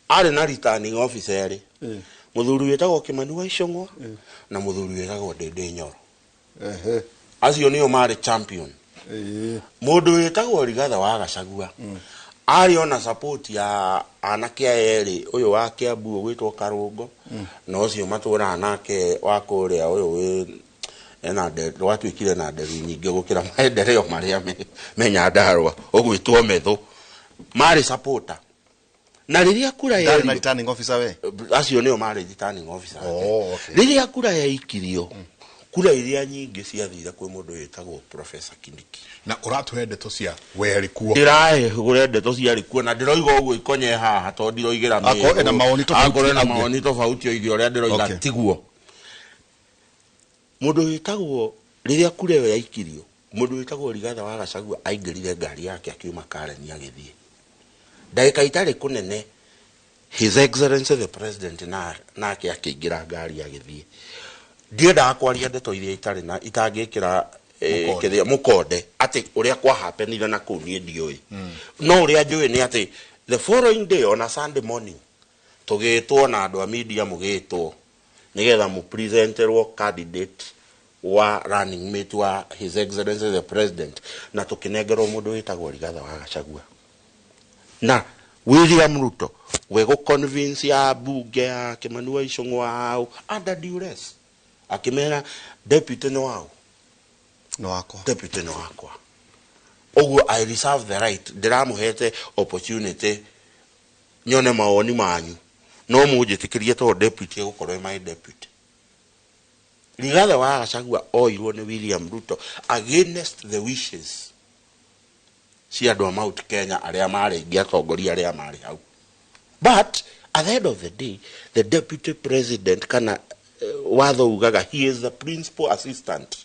arĩ na returning officer erĩ, mũthuri wĩtagwo Kimani wa Ichung'wa na mũthuri wĩtagwo Ndĩndĩ Nyoro. Acio nĩo marĩ champion. Mũndũ wĩtagwo Rigathĩ wa Gachagua arĩ ona support ya anake aya erĩ, ũyũ wa Kiambu ũgwĩtwo Karũngo na ũcio matũraga nake wa kũrĩa ũyũ wĩ ena watuĩkire na nderu nyingĩ gũkĩra maendeleo marĩa me Nyandarua, ũgwĩtwo Methu, marĩ supporter na rĩrĩa kura Ndarĩ na returning officer we. Acio nĩo marĩ returning officer ake. Oh, okay. Rĩrĩa kura yaikirio, kura iria nyingĩ ciathire kwĩ mũndũ wĩtagwo Professor Kindiki. Na ũratũhe ndeto cia werĩ kuo. Ndĩrahũre ndeto ciarĩ kuo na ndĩroiga ũguo ikonye haha tondũ ndiroigĩra Akorwo ena mawoni tofauti Akorwo ena auge. mawoni tofauti oige ũrĩa ndĩroiga. Tiguo mũndũ wĩtagwo, rĩrĩa kura ĩyo yaikirio, mũndũ wĩtagwo Rigathĩ wa Gachagua aingĩrire ngari yake akiuma Karen agĩthiĩ. Ndagĩka itarĩ kũnene, His Excellency the President nake akĩingĩra ngari agĩthiĩ. Ndiendaga kwaria ndeto iria itarĩ na itangĩkĩra Mũkonde. kĩrĩa mũkonde atĩ ũrĩa kwahapenire na kũu niĩ ndiũĩ, no ũrĩa njũĩ nĩ atĩ the following day, on a Sunday morning, tũgĩtwo na andũ a media, mũgĩtwo nĩgetha mũpresenterwo candidate. wa running mate wa His Excellency the President, na tũkĩnengerwo mũndũ wĩtagwo Rigathĩ wa Gachagua. Na William Ruto we gũ convince ya bunge ya Kĩmani wa Ichung'wa au under duress, akĩmera deputy nĩ wao. No wakwa. Deputy nĩ wakwa, ũguo I reserve the right, ndĩramũhete opportunity nyone mawoni manyu, no mũnjĩtĩkĩrie tondũ deputy egũkorwo e my deputy. Rigathĩ wa Gachagua oirwo nĩ William Ruto against the wishes cia andũ a Mount Kenya arĩa marĩ aingĩ, atongoria arĩa marĩ hau. But at the end of the day, the deputy president, kana watho ugaga he is the principal assistant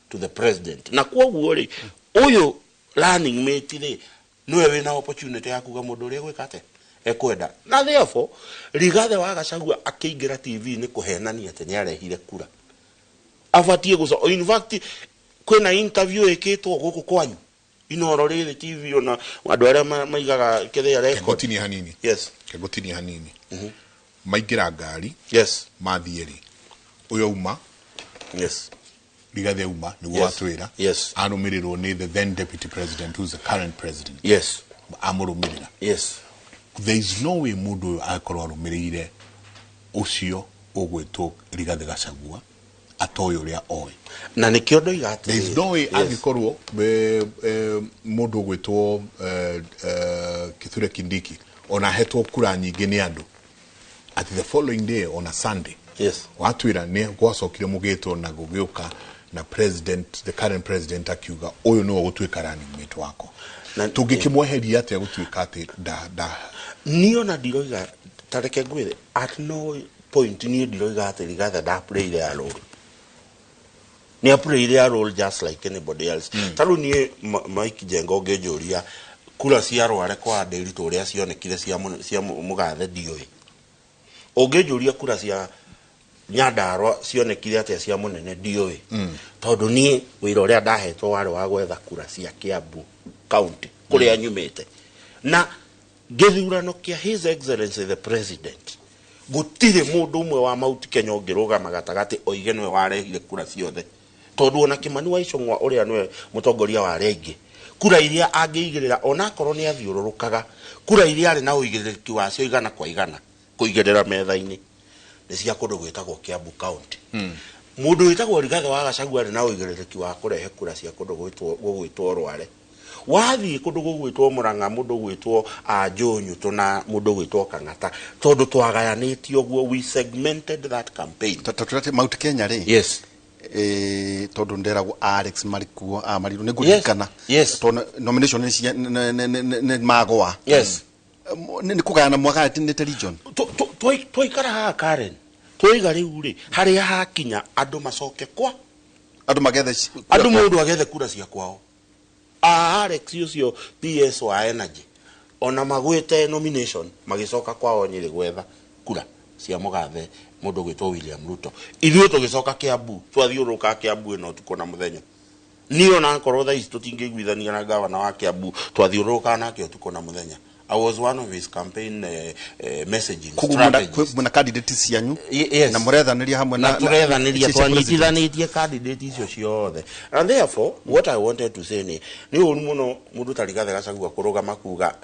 to the president, na kwoguo rĩ, ũyũ running mate rĩ, nĩwe wĩna opportunity ya kuga mũndũ ũrĩa egwĩka atĩa ekwenda. Na therefore Rigathĩ wa Gachagua akĩingĩra TV nĩ kũhenania atĩ nĩ arehire kura, abatiĩ gũco. In fact, kwĩna interview ĩkĩtwo gũkũ kwanyu Inoro rĩrĩ TV, ona andũ arĩa maigaga kĩrĩa record. Kengũtinie hanini. Yes. Kengũtinie hanini. Maingĩra ngari, mathiĩ rĩ, ũyũ auma, Rigathĩ auma nĩguo watwĩra arũmĩrĩrwo nĩ the then deputy president, who's the current president. Amũrũmĩrĩra. There is no way mũndũ ũyũ akorwo arũmĩrĩire ũcio ũgwĩtwo Rigathĩ Gachagua atoĩ ũrĩa oĩ. Na nĩkĩo ndoiga There is atĩrĩrĩ. no way angĩkorwo mũndũ ũgwĩtwo Kithure Kindiki ona ahetwo kura nyingĩ nĩ andũ, at the following day, on a Sunday, watwĩra nĩ gwacokire mũgĩtwo na gũgĩũka na president, the current president, akiuga ũyũ nĩwe ũgũtuĩka running mate wakwa. Tũngĩkĩmweheria atĩa gũtuĩka atĩ nda Niĩ ona ndiroiga, ta reke ngwĩre, at no point niĩ ndiroiga atĩ Rigathĩ ndaplayire a role. Nĩ aplayire a role just like anybody else. Ta rĩu niĩ Mike Njenga, ũngĩnjũria kura cia Rware kwa Ndĩritũ ũrĩa cionekire cia mũgathe, ndiũĩ. Ũngĩnjũria kura cia Nyandarua cionekire atĩa cia mũnene, ndiũĩ, tondũ niĩ wĩra ũrĩa ndahetwo warĩ wa gwetha kura cia Kiambu County kũrĩa nyumĩte. Na gĩthurano kĩa His Excellency the President, gũtirĩ mũndũ ũmwe wa Mount Kenya ũngĩrũgama gatagatĩ oige nĩwe warehire kura ciothe, tondũ ona Kĩmani wa Ichung'wa ũrĩa nĩwe mũtongoria wa arĩa aingĩ, kura iria angĩigĩrĩra, onakorwo nĩ athiũrũrũkaga, kura iria arĩ na ũigĩrĩrĩki wacio igana kwa igana kũigĩrĩra metha-inĩ nĩ cia kũndũ gwĩtagwo Kiambu County. Mũndũ wĩtagwo Rigathĩ wa Gachagua arĩ na ũigĩrĩrĩki wa kũrehe kura cia kũndũ gũgwĩtwo Rware, wathiĩ kũndũ gũgwĩtwo Mũrang'a, mũndũ gwĩtwo Anjũnyũtũ na mũndũ gwĩtwo Kang'ata, tondũ twagayanĩtio ũguo, we segmented that campaign. Ta tũrĩa Mount Kenya rĩ, tondũ nderagwo Alex marĩ kuo amarirwo nĩ ngũririkana, tondũ nomination nĩ magwa. Nĩ kũgayana mwagayanĩte region. Twaikara haha Karen, twaiga rĩu rĩ, harĩa hakinya andũ macoke kwa andũ magethe andũ, mũndũ agethe kura cia kwao. Alex ũcio PS wa Energy, ona magwĩte nomination, magĩcoka kwao Nyĩrĩ gwetha kura cia mũgathe mũndũ gwĩtwo William Ruto. Ithuĩ tũgĩcoka Kiambu, twathiũrũrũka Kiambu ĩno ũtukũ na mũthenya. Niĩ ona akorwo thaa ici tũtingĩiguithania na gavana wa Kiambu, twathiũrũrũkaga nake ũtukũ na mũthenya. I was one of his campaign messaging Koguo strategies. mwena candidate cianyu Yes. na mũrethanĩria hamwe Na tũrethanĩria, cia president. twanyitithanĩtie candidate icio ciothe. And therefore what I wanted to say nĩ ũru mũno mũndũ ta Rigathĩ Gachagua kũrũgama kuga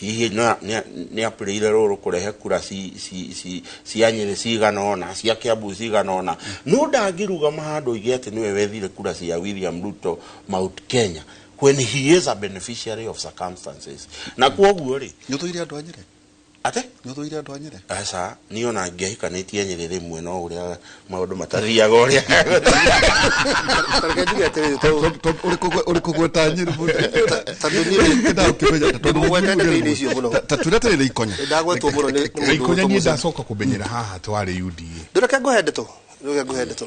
hihi nĩ aplayire role kũrehe kura cia Nyĩrĩ cigana ũna, cia Kiambu cigana ũna, no ndangĩrũgama handũ oige atĩ nĩwe wethire kura cia William Ruto Mount Kenya when he is a beneficiary of circumstances. Na kwoguo rĩ, Nĩ ũthũire andũ a Nyĩrĩ? Ate? Nĩ ũthũire andũ a Nyĩrĩ? Aca, niĩ ona ngĩahikanĩtie Nyĩrĩ rĩmwe, no ũrĩa maũndũ matathiaga ũrĩa. Tareke njuge atĩrĩrĩ, tondũ Ũrĩ kũgweta Nyĩrĩ? Tondũ niĩ ndĩmũgwetete thĩinĩ icio mũno. Ta twĩre atĩrĩrĩ, Ikonya. Ndagwetwo mũno nĩ mũndũ Ikonya, ũgwĩtwo niĩ Mũcemi. ndacoka kũmenyera haha twarĩ UDA. Ndũreke ngũhe ndeto, ndũreke ngũhe ndeto,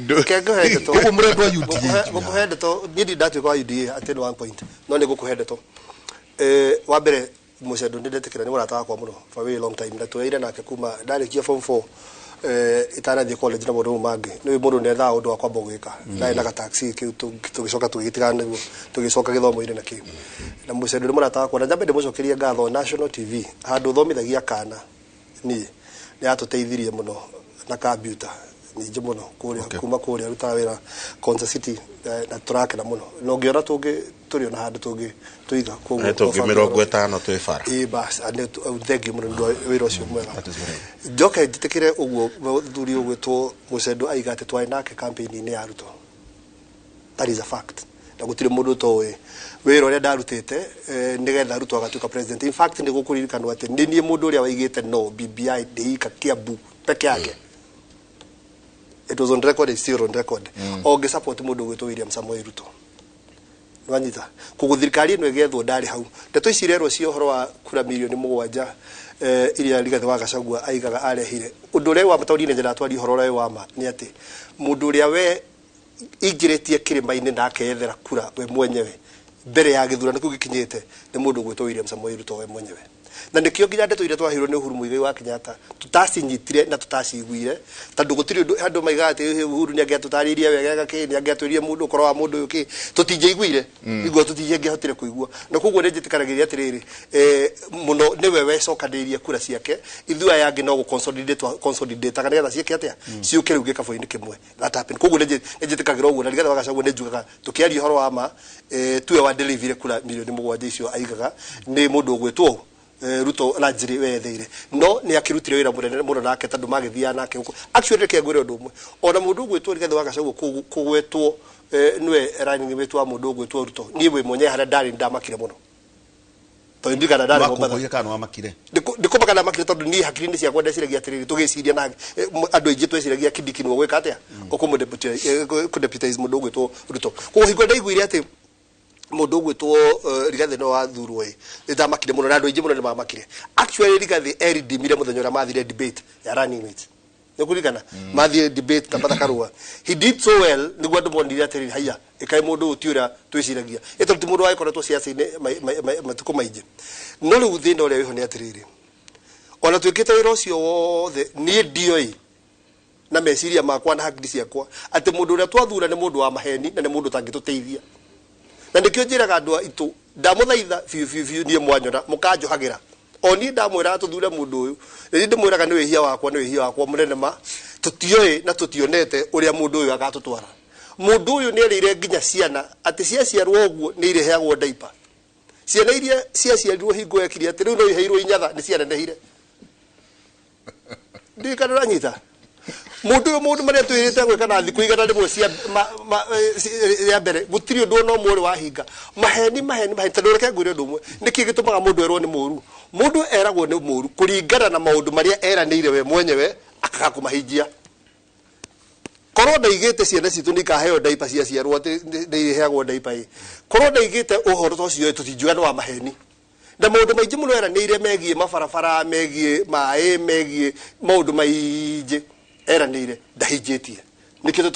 reke ngũhe ndeto. Ũguo mũrendwo UDA? Ngũkũhe ndeto. Niĩ ndirĩ ndatuĩka wa UDA at any one point, no nĩ ngũkũhe ndeto. Wa mbere, Mũcendo nĩ ndetĩkĩra nĩ mũrata wakwa mũno for a very long time, na tweire nake kuma ndarĩkia form 4, itanathiĩ college na maũndũ mau mangĩ. Nĩ mũndũ nĩ ethaga ũndũ wa kwamba gwĩka, ndarĩ na gataxi kĩu, tũgĩcoka tũgĩtigana nĩguo tũgĩcoka gĩthomo-inĩ na kĩu. Na Mũcendo nĩ mũrata wakwa, na nyambe ndĩmũcokerie ngatho. National TV, handũ thomithagia kana niĩ, nĩ yatũteithirie mũno na kambiuta. nyingĩ mũno kũrĩa kuma kũrĩa arutaga wĩra Konza City na tũrakena mũno na ũngĩona tũngĩ tũrĩ ona handũ tũngĩ tũiga koguo tũngĩ 50 twĩ bara ĩ bas thank you mũno nĩ ũndũ wa wĩra ũcio mwega. Njoke njĩtĩkĩre ũguo mũthuri ũgwĩtwo Mũcendo aiga atĩ twarĩ nake campaign-inĩ ya Ruto. That is a fact. Na gũtirĩ mũndũ ũtoĩ wĩra ũrĩa ndarutĩte nĩgetha Ruto agatuĩka president. In fact nĩ gũkũririkanwo atĩ nĩ niĩ mũndũ ũrĩa waigĩte no BBI ndĩika Kiambu peke yake. It was on record, it's still on record. Ongĩ support mũndũ ũgwĩtwo William Samoei Ruto. Nĩwanyita koguo thirikari ĩno ĩgethwo ndarĩ hau. Ndeto ici irerwo cia ũhoro wa kura milioni 7 iria Rigathĩ wa Gachagua aigaga arehire. Ũndũ ũrĩa wa mataũni-inĩ nyendaga twarie ũhoro ũrĩa wa ma nĩ atĩ mũndũ ũrĩa we ingĩrĩtie kĩrĩma-inĩ na akeyethera kura we mwenyewe mbere ya gĩthurano kĩu gĩkinyĩte nĩ mũndũ ũgwĩtwo William Samoei Ruto we mwenyewe. Na nĩkĩo nginya ndeto iria twaheirwo nĩ Uhuru Muigai wa Kenyatta tũtacinyitire na tũtaciguire tondũ gũtirĩ ũndũ andũ maigaga atĩ Uhuru nĩangĩatũtarĩirie wega kĩ nĩangĩatwĩrire mũndũ ũkoro wa mũndũ ũyũ kĩ tũtingĩaiguire iguo tũtingĩahotire kũigua. Na koguo nĩ njĩtĩkanagĩria atĩrĩrĩ mũno nĩwe wecokanĩrĩirie kura ciake ithuĩ aya angĩ no gũ-consolidate nĩgetha ciĩke atĩa ciũke rĩu gĩkabũ-inĩ kĩmwe. That happened. Koguo nĩ njĩtĩkagĩra ũguo na Rigathĩ wa Gachagua nĩ njugaga tũkĩaria ũhoro wa ma tuwe wa delivery kura milioni 7 icio aigaga nĩ mũndũ ũgwĩtwo Ruto largely wetheire no nĩ akĩrutire wĩra mũnene mũno nake tondũ magĩthiaga nake gũkũ. Actually reke ngwĩre ũndũ ũmwe ona mũndũ ũgwĩtwo Rigathĩ wa Gachagua kũgwetwo nĩwe running mate wa mũndũ ũgwĩtwo Ruto niĩ wĩ mwenyewe harĩa ndarĩ ndamakire mũno tondũ ndirikana ndarĩ Mombasa kana wamakire ndikũmaka ndamakire tondũ niĩ hakiri-inĩ ciakwa ndeciragia atĩrĩrĩ tũgĩciria na andũ aingĩ tweciragia Kindiki nĩwe ũgwĩka atĩa ũkũmũdeputize mũndũ ũgwĩtwo Ruto. Koguo hingo ndaiguire atĩ mũndũ ũgwĩtwo Rigathĩ no wathurwo ĩ nĩndamakire mũno na andũ aingĩ mũno nĩmamakire. Actually Rigathĩ eridimire mũthenya ũrĩa mathire debate ya running mate. Nĩũkũririkana mathire debate ta Martha Karua. He did so well nĩguo andũ monire atĩrĩrĩ haiya ĩkaĩ mũndũ ũyũ ti ũrĩa twĩciragia ĩ tondũ ti mũndũ wagĩkoretwo ciaca-inĩ matukũ maingĩ. No rĩu thĩna ũrĩa wĩho nĩ atĩrĩrĩ ona twĩkĩte wĩra ũcio wothe niĩ ndioĩ na meciria makwa na hakiri ciakwa atĩ mũndũ ũrĩa twathura nĩ mũndũ wa maheni na nĩ mũndũ ũtangĩtũteithia. Na nĩkĩo njĩraga andũ aitũ ndamũthaitha biũ biũ biũ niĩ mwanyona mũkanjohagĩra o niĩ ndamwĩraga tũthure mũndũ ũyũ nĩ ndĩmwĩraga nĩ wĩhia wakwa nĩ wĩhia wakwa mũnene ma tũtioĩ na tũtionete ũrĩa mũndũ ũyũ agatũtwara. Mũndũ ũyũ nĩ erĩire nginya ciana atĩ ciaciarwo ũguo nĩ ireheagwo diaper. Ciana iria ciaciarirwo hingo ekire atĩ rĩu no iheirwo inyatha nĩ cianenehire. Ndirikana ũranyita mũndũ ũyũ mũndũ marĩa twĩrĩte gwĩka na thikũ 100 cia ya mbere gũtirĩ ũndũ ona ũmwe ũrĩ wahinga. Maheni maheni maheni tondũ reke ngwĩre ũndũ ũmwe nĩkĩ gĩtũmaga mũndũ erwo nĩ mũru. Mũndũ eragwo nĩ mũru kũringana na maũndũ marĩa eranĩire we mwenyewe akaga kũmahingia. Korwo ndaigĩte ciana citũ nĩ ikaheo diaper ciaciarwo atĩ nĩ iheagwo diaper ĩ korwo ndaigĩte ũhoro ta ũcio tũtingiuga nĩ wa maheni. Na maũndũ maingĩ mũno eranĩire megiĩ mabarabara megiĩ maĩ megiĩ maũndũ maingĩ eranĩire ndahingĩtie. Nĩkĩo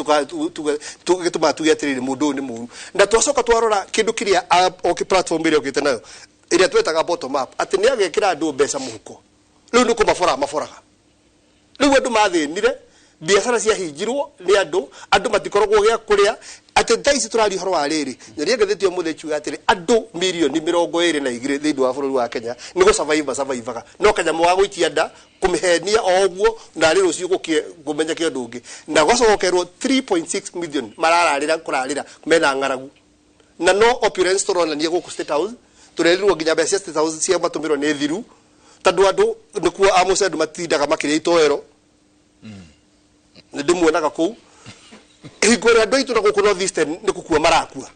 tũgĩtũmaga tuge atĩrĩrĩ mũndũ ũyũ nĩ mũru. Na twacoka twarora kĩndũ kĩrĩa okay platform ĩrĩa okĩte nayo ĩrĩa twetaga bottom up atĩ nĩ agekĩra andũ mbeca mũhuko rĩu nĩ kũmabora maboraga. Rĩu andũ mathĩnire biacara ciahingirwo nĩ andũ andũ matikoragwo gĩa kũrĩa atĩ thaa ici tũraria ũhoro wa rĩrĩ nyonia ngathĩti ũmũthĩ ĩkiuga atĩrĩ andũ milioni 22 thĩinĩ wa bũrũri wa Kenya nĩ gũ survive no kanyamũ ga gũikia nda kũmĩhenia o ũguo na rĩ rũciũ gũkĩe kũmenyeke ũndũ ũngĩ na gwacokerwo 3.6 million marararĩra kũrarĩra mena ng'aragu na no opulence tũronania gũkũ State House tũrerirwo nginya mbeca cia State House cia matũmĩrwo nĩ thiru tondũ andũ nĩkuo amũce andũ matindaga makĩrĩa itoero nĩ ndĩmuonaga kũu hingo ĩrĩa andũ aitũ na gũkũ North Eastern nĩ gũkua marakua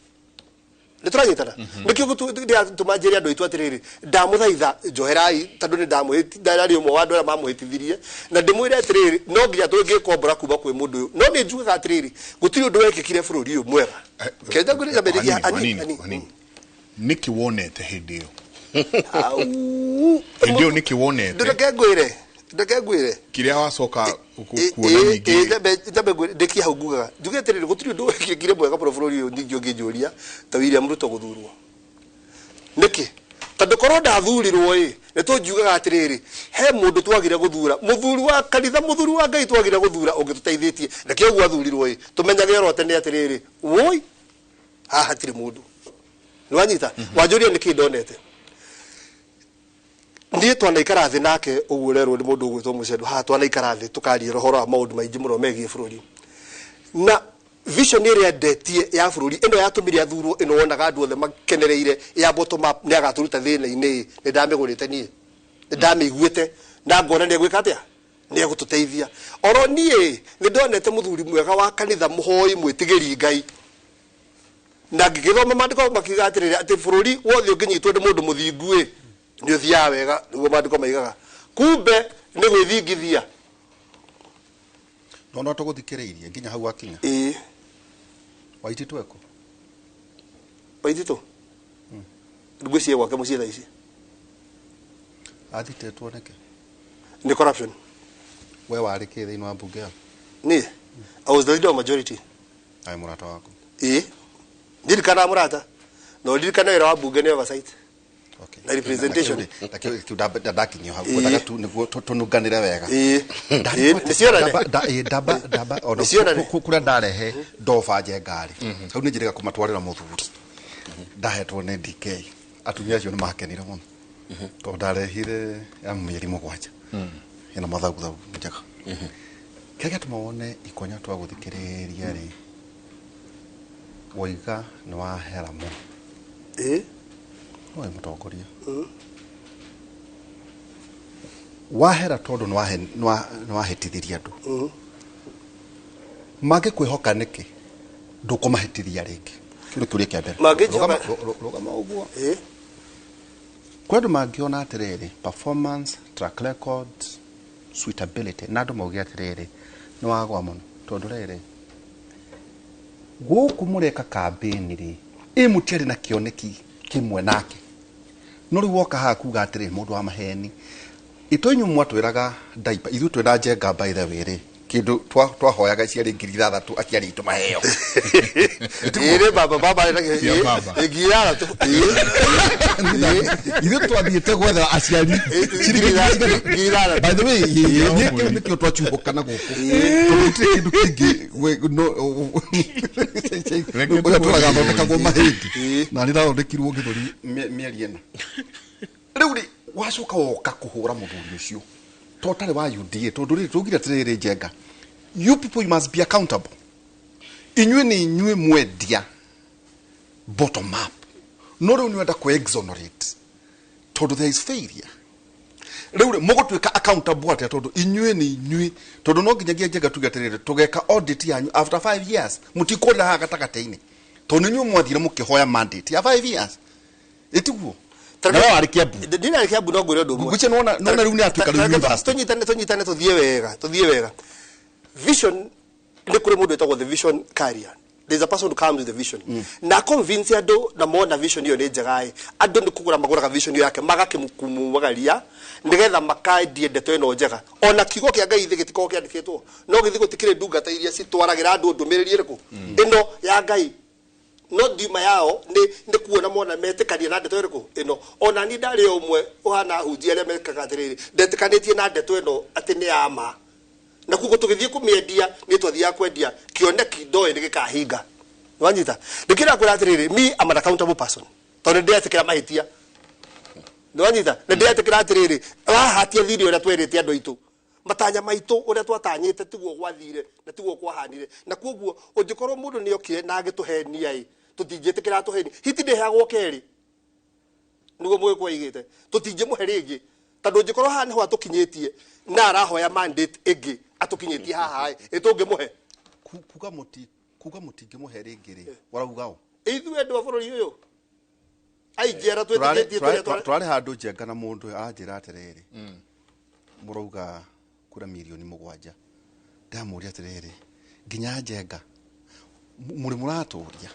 nĩ tũranyitana nĩkĩo ndĩratũma njĩre andũ aitũ atĩrĩrĩ ndamũthaitha njoherai tondũ nĩ ndarĩ ũmwe wa andũ arĩa mamũhĩtithirie na ndĩmwĩre atĩrĩrĩ no nginya tũngĩkombora kuma kwĩ mũndũ ũyũ no nĩ njugaga atĩrĩrĩ gũtirĩ ũndũ wekĩkire bũrũri ũyũ mwega kenda ngwĩre nyambĩrĩria hanini nĩkĩ wonete hĩndĩ ĩyo hĩndĩ ĩyo nĩkĩ wonete ndeke ngwĩre kĩrĩa wacoka kuona ningĩ njambe ngwĩre ndĩkie hau ngugaga njuge atĩrĩrĩ gũtirĩ ũndũ wekĩkire mwega mũno bũrũri ũyũ ningĩ ũngĩnjũria ta William Ruto gũthurwo nĩkĩ tondũ korwo ndathurirwo ĩ nĩ tũngiugaga atĩrĩrĩ he mũndũ twagire gũthura mũthuri wa kanitha mũthuri wa Ngai twagire gũthura ũngĩtũteithĩtie nĩkĩo ũguo athurirwo ĩ tũmenyage oro tene atĩrĩrĩ woi haha hatirĩ mũndũ nĩwanyita wanjũria nĩkĩ ndonete Niĩ twanaikara thĩ nake ũguo ũrerwo nĩ mũndũ ũgwĩtwo Mũcendo haha, twanaikara thĩ tũkaria ũhoro wa maũndũ maingĩ mũno megiĩ bũrũri na vision ĩrĩa ndetie ya bũrũri ĩno yatũmire athurwo, ĩno wonaga andũ othe makenereire ya bottom up, nĩ agatũruta thĩna-inĩ. Nĩ ndamĩgũrĩte niĩ, nĩ ndamĩiguĩte na ngona nĩ egwĩka atĩa, nĩ egũtũteithia. Oro niĩ nĩ ndonete mũthuri mwega wa kanitha, mũhoi, mwĩtigĩri Ngai, na ngĩgĩthoma maandĩko makiuga atĩrĩrĩ, atĩ bũrũri wothe ũngĩnyitwo nĩ mũndũ mũthingu ĩ, nĩ ũthiaga wega, nĩguo maandĩko maigaga. Kumbe nĩ gwĩthingithia. No no tũgũthikĩrĩirie nginya hau wakinya. Ĩĩ. Waititũ eko. Waititũ ngwĩciria gwake mũciĩ thaa ici. Athitĩtwo nĩkĩ? Nĩ corruption. We warĩ kĩ thĩinĩ wa mbunge yaku? Niĩ I was the leader of majority. Aĩ mũrata waku. Ĩĩ, ndirikanaga mũrata, na ũririkane wĩra wa mbunge nĩ oversight Okay. na representation. Nakĩo ndakinyio hau ngwendaga tu nĩguo tũnunganĩre wega. Ĩĩ. Ĩĩ, nĩ cionane. Ndamba ndamba ona Nĩ cionane. kũrĩa ndarehe ndoba njengarĩ hau nĩ njĩrĩga kũmatwarĩra mũthuri ndahetwo nĩ DK, atumia acio nĩ makenire mũno tondũ ndarehire ya mĩeri 7 ĩna mathauthau njega. Kĩrĩa gĩatũma wone ikonya twagũthikĩrĩria rĩ, woiga nĩ wahera mũno. Ĩĩ. No wĩ mũtongoria wahera tondũ nĩ wahĩtithirie andũ. Mangĩkwĩhoka nĩkĩ ndũkũmahĩtithia rĩngĩ? Kĩu nĩ kĩũria kĩa mbere. Mangĩnjĩhoka- Rũgama ũguo. Ĩĩ. Kwĩ andũ mangĩona atĩrĩrĩ, performance, track record, suitability, na andũ mauge atĩrĩrĩ, nĩ wagwa mũno tondũ rĩrĩ gũkũ mũreka kambĩni rĩ, ĩ mũtiarĩ na kĩoneki kĩmwe nake, no rĩu woka haha kuga atĩrĩrĩ, mũndũ wa maheni ito inyuĩ mwatwĩraga ndaipa, ithuĩ twĩna Njenga by the way rĩ, kĩndũ twahoyaga ciarĩ 6,000 aciari aitũ maheo. Ĩĩ, nĩ baba baba Cia baba. 6,000. Ĩĩ. Ithuĩ twathiĩte gwetha aciari ciringi 6,000. By the way, kĩu nĩkĩo twacuhũkana gũkũ tondũ gũtirĩ kĩndũ kĩngĩ Reke ũrĩa tũragathondekagwo mahĩndĩ Ĩĩ. na nĩ ndathondekirwo gĩthũri mĩeri 4. Rĩu rĩ, wacoka woka kũhũra mũthuri ũcio to ũtarĩ wa UDA, tondũ rĩrĩ tũgire atĩrĩrĩ, Njenga, you people, you must be accountable. Inyuĩ nĩ inyuĩ mwendia bottom up, no rĩu nĩ wenda kũ exonerate tondũ there is failure. Rĩu rĩ, mũgũtuĩka accountable atĩa tondũ inyuĩ nĩ inyuĩ, tondũ no nginyagia Njenga tuge atĩrĩrĩ, tũgeka audit yanyu after 5 years, mũtikũrĩra haha gatagatĩ-inĩ tondũ nĩ inyuĩ mwathire mũkĩhoya mandate ya 5 years, ĩtiguo? Na we warĩ Kiambu. Ndinarĩ Kiambu, no ngwĩre ũndũ ũmwe. Ngwĩciria nĩwona rĩu nĩ atuĩka rĩu university. Tũnyitane tũthiĩ wega, tũthiĩ wega. Vision, nĩ kũrĩ mũndũ wĩtagwo the vision carrier. There's a person who comes with the vision na convince andũ, na mona vision ĩyo nĩ njega ĩ, andũ nĩ kũgũra magũraga vision ĩyo yake, magakĩmumagaria nĩgetha makendie ndeto ĩno njega. Ona kiugo kĩa Ngai thĩ gĩtikoragwo kĩandĩkĩtwo, no gĩthiĩ gũtikĩrĩ ndungata iria citwaragĩra andũ ndũmĩrĩri ĩrĩkũ ĩno ya Ngai, no ndima yao nĩ kuona mona metĩkania na ndeto ĩrĩkũ ĩno. Ona niĩ ndarĩ o ũmwe ũhana ahunjia arĩa mekaga atĩrĩrĩ, ndetĩkanĩtie na ndeto ĩno atĩ nĩ ya ma, na koguo tũgĩthiĩ kũmĩendia, nĩ twathiaga kwendia kĩoneki ndoĩ nĩ gĩkahinga. Nĩwanyita? Nĩkĩo ndakwĩra atĩrĩrĩ, me am an accountable person, tondũ nĩndĩretĩkĩra mahĩtia. Nĩwanyita? Nĩndĩretĩkĩra atĩrĩrĩ, wahatia thirĩ ũrĩa twerĩte andũ aitũ, matanya maitũ ũrĩa twatanyĩte tiguo gwathire na tiguo kwahanire, na koguo ũngĩkorwo mũndũ nĩ okire na agĩtũhenia ĩ, tũtingĩtĩkĩra atũhenie. Hiti ndĩheagwo kerĩ, nĩguo mũgĩkũyũ aigĩte, tũtingĩmũhe rĩngĩ, tondũ ũngĩkorwo haha nĩho atũkinyĩtie na arahoya mandate ĩngĩ atũkinyĩtie haha ĩ, ĩtũngĩmũhe. Kuga mũti kuga mũtingĩmũhe rĩngĩ rĩ, warauga ũ? Ithuĩ andũ a bũrũri ũyũ aingĩ arĩa twĩtĩkĩtie tũrĩa Tũrarĩ handũ Njenga na mũndũ anjĩra atĩrĩrĩ, mũrauga kura mirioni 7. Ndamũria atĩrĩrĩ, nginya Njenga mũrĩ mũratũria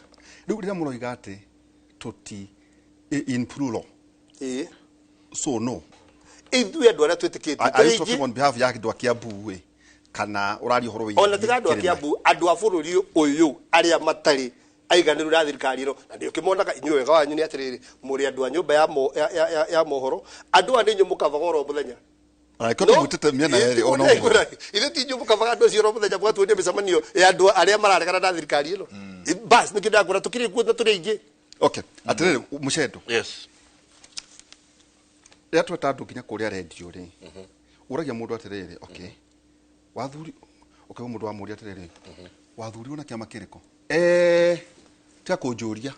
rĩu rĩrĩa mũroiga atĩ tũti in plural? Ĩĩ. So no. Ithuĩ andũ arĩa twĩtĩkĩtie Are you tũrĩ talking aingĩ. on behalf ya andũ a Kiambu ĩ, kana ũraria ũhoro wĩgiĩ Ona tiga andũ a kĩrĩma? Kiambu, andũ a bũrũri ũyũ arĩa matarĩ aiganĩru na thirikari ĩno, na nĩ ũkĩmonaga inyuĩ. Wega wanyu nĩ atĩrĩrĩ, mũrĩ andũ a nyũmba ya mohoro, andũ aya nĩ inyuĩ mũkavaga oro mũthenya. Na nĩkĩo tũmwĩtĩte mĩena yerĩ ona ũmũthĩ. Ithuĩ ti inyuĩ mũkavaga andũ acio oro mũthenya, mũgatuonia mĩcemanio ya andũ arĩa mararegana na thirikari ĩno. Bas, nĩkĩo ndakwĩra tũkĩrĩ kuo na tũrĩ aingĩ. Okay, atĩrĩrĩ, Mũcendo. Yes. Rĩrĩa tweta andũ nginya kũrĩa rendio rĩ, ũragia mũndũ atĩrĩrĩ, okay, wathuri, okay, mũndũ wamũria atĩrĩrĩ, wathurirwo na kĩama kĩrĩkũ? Tiga kũnjũria.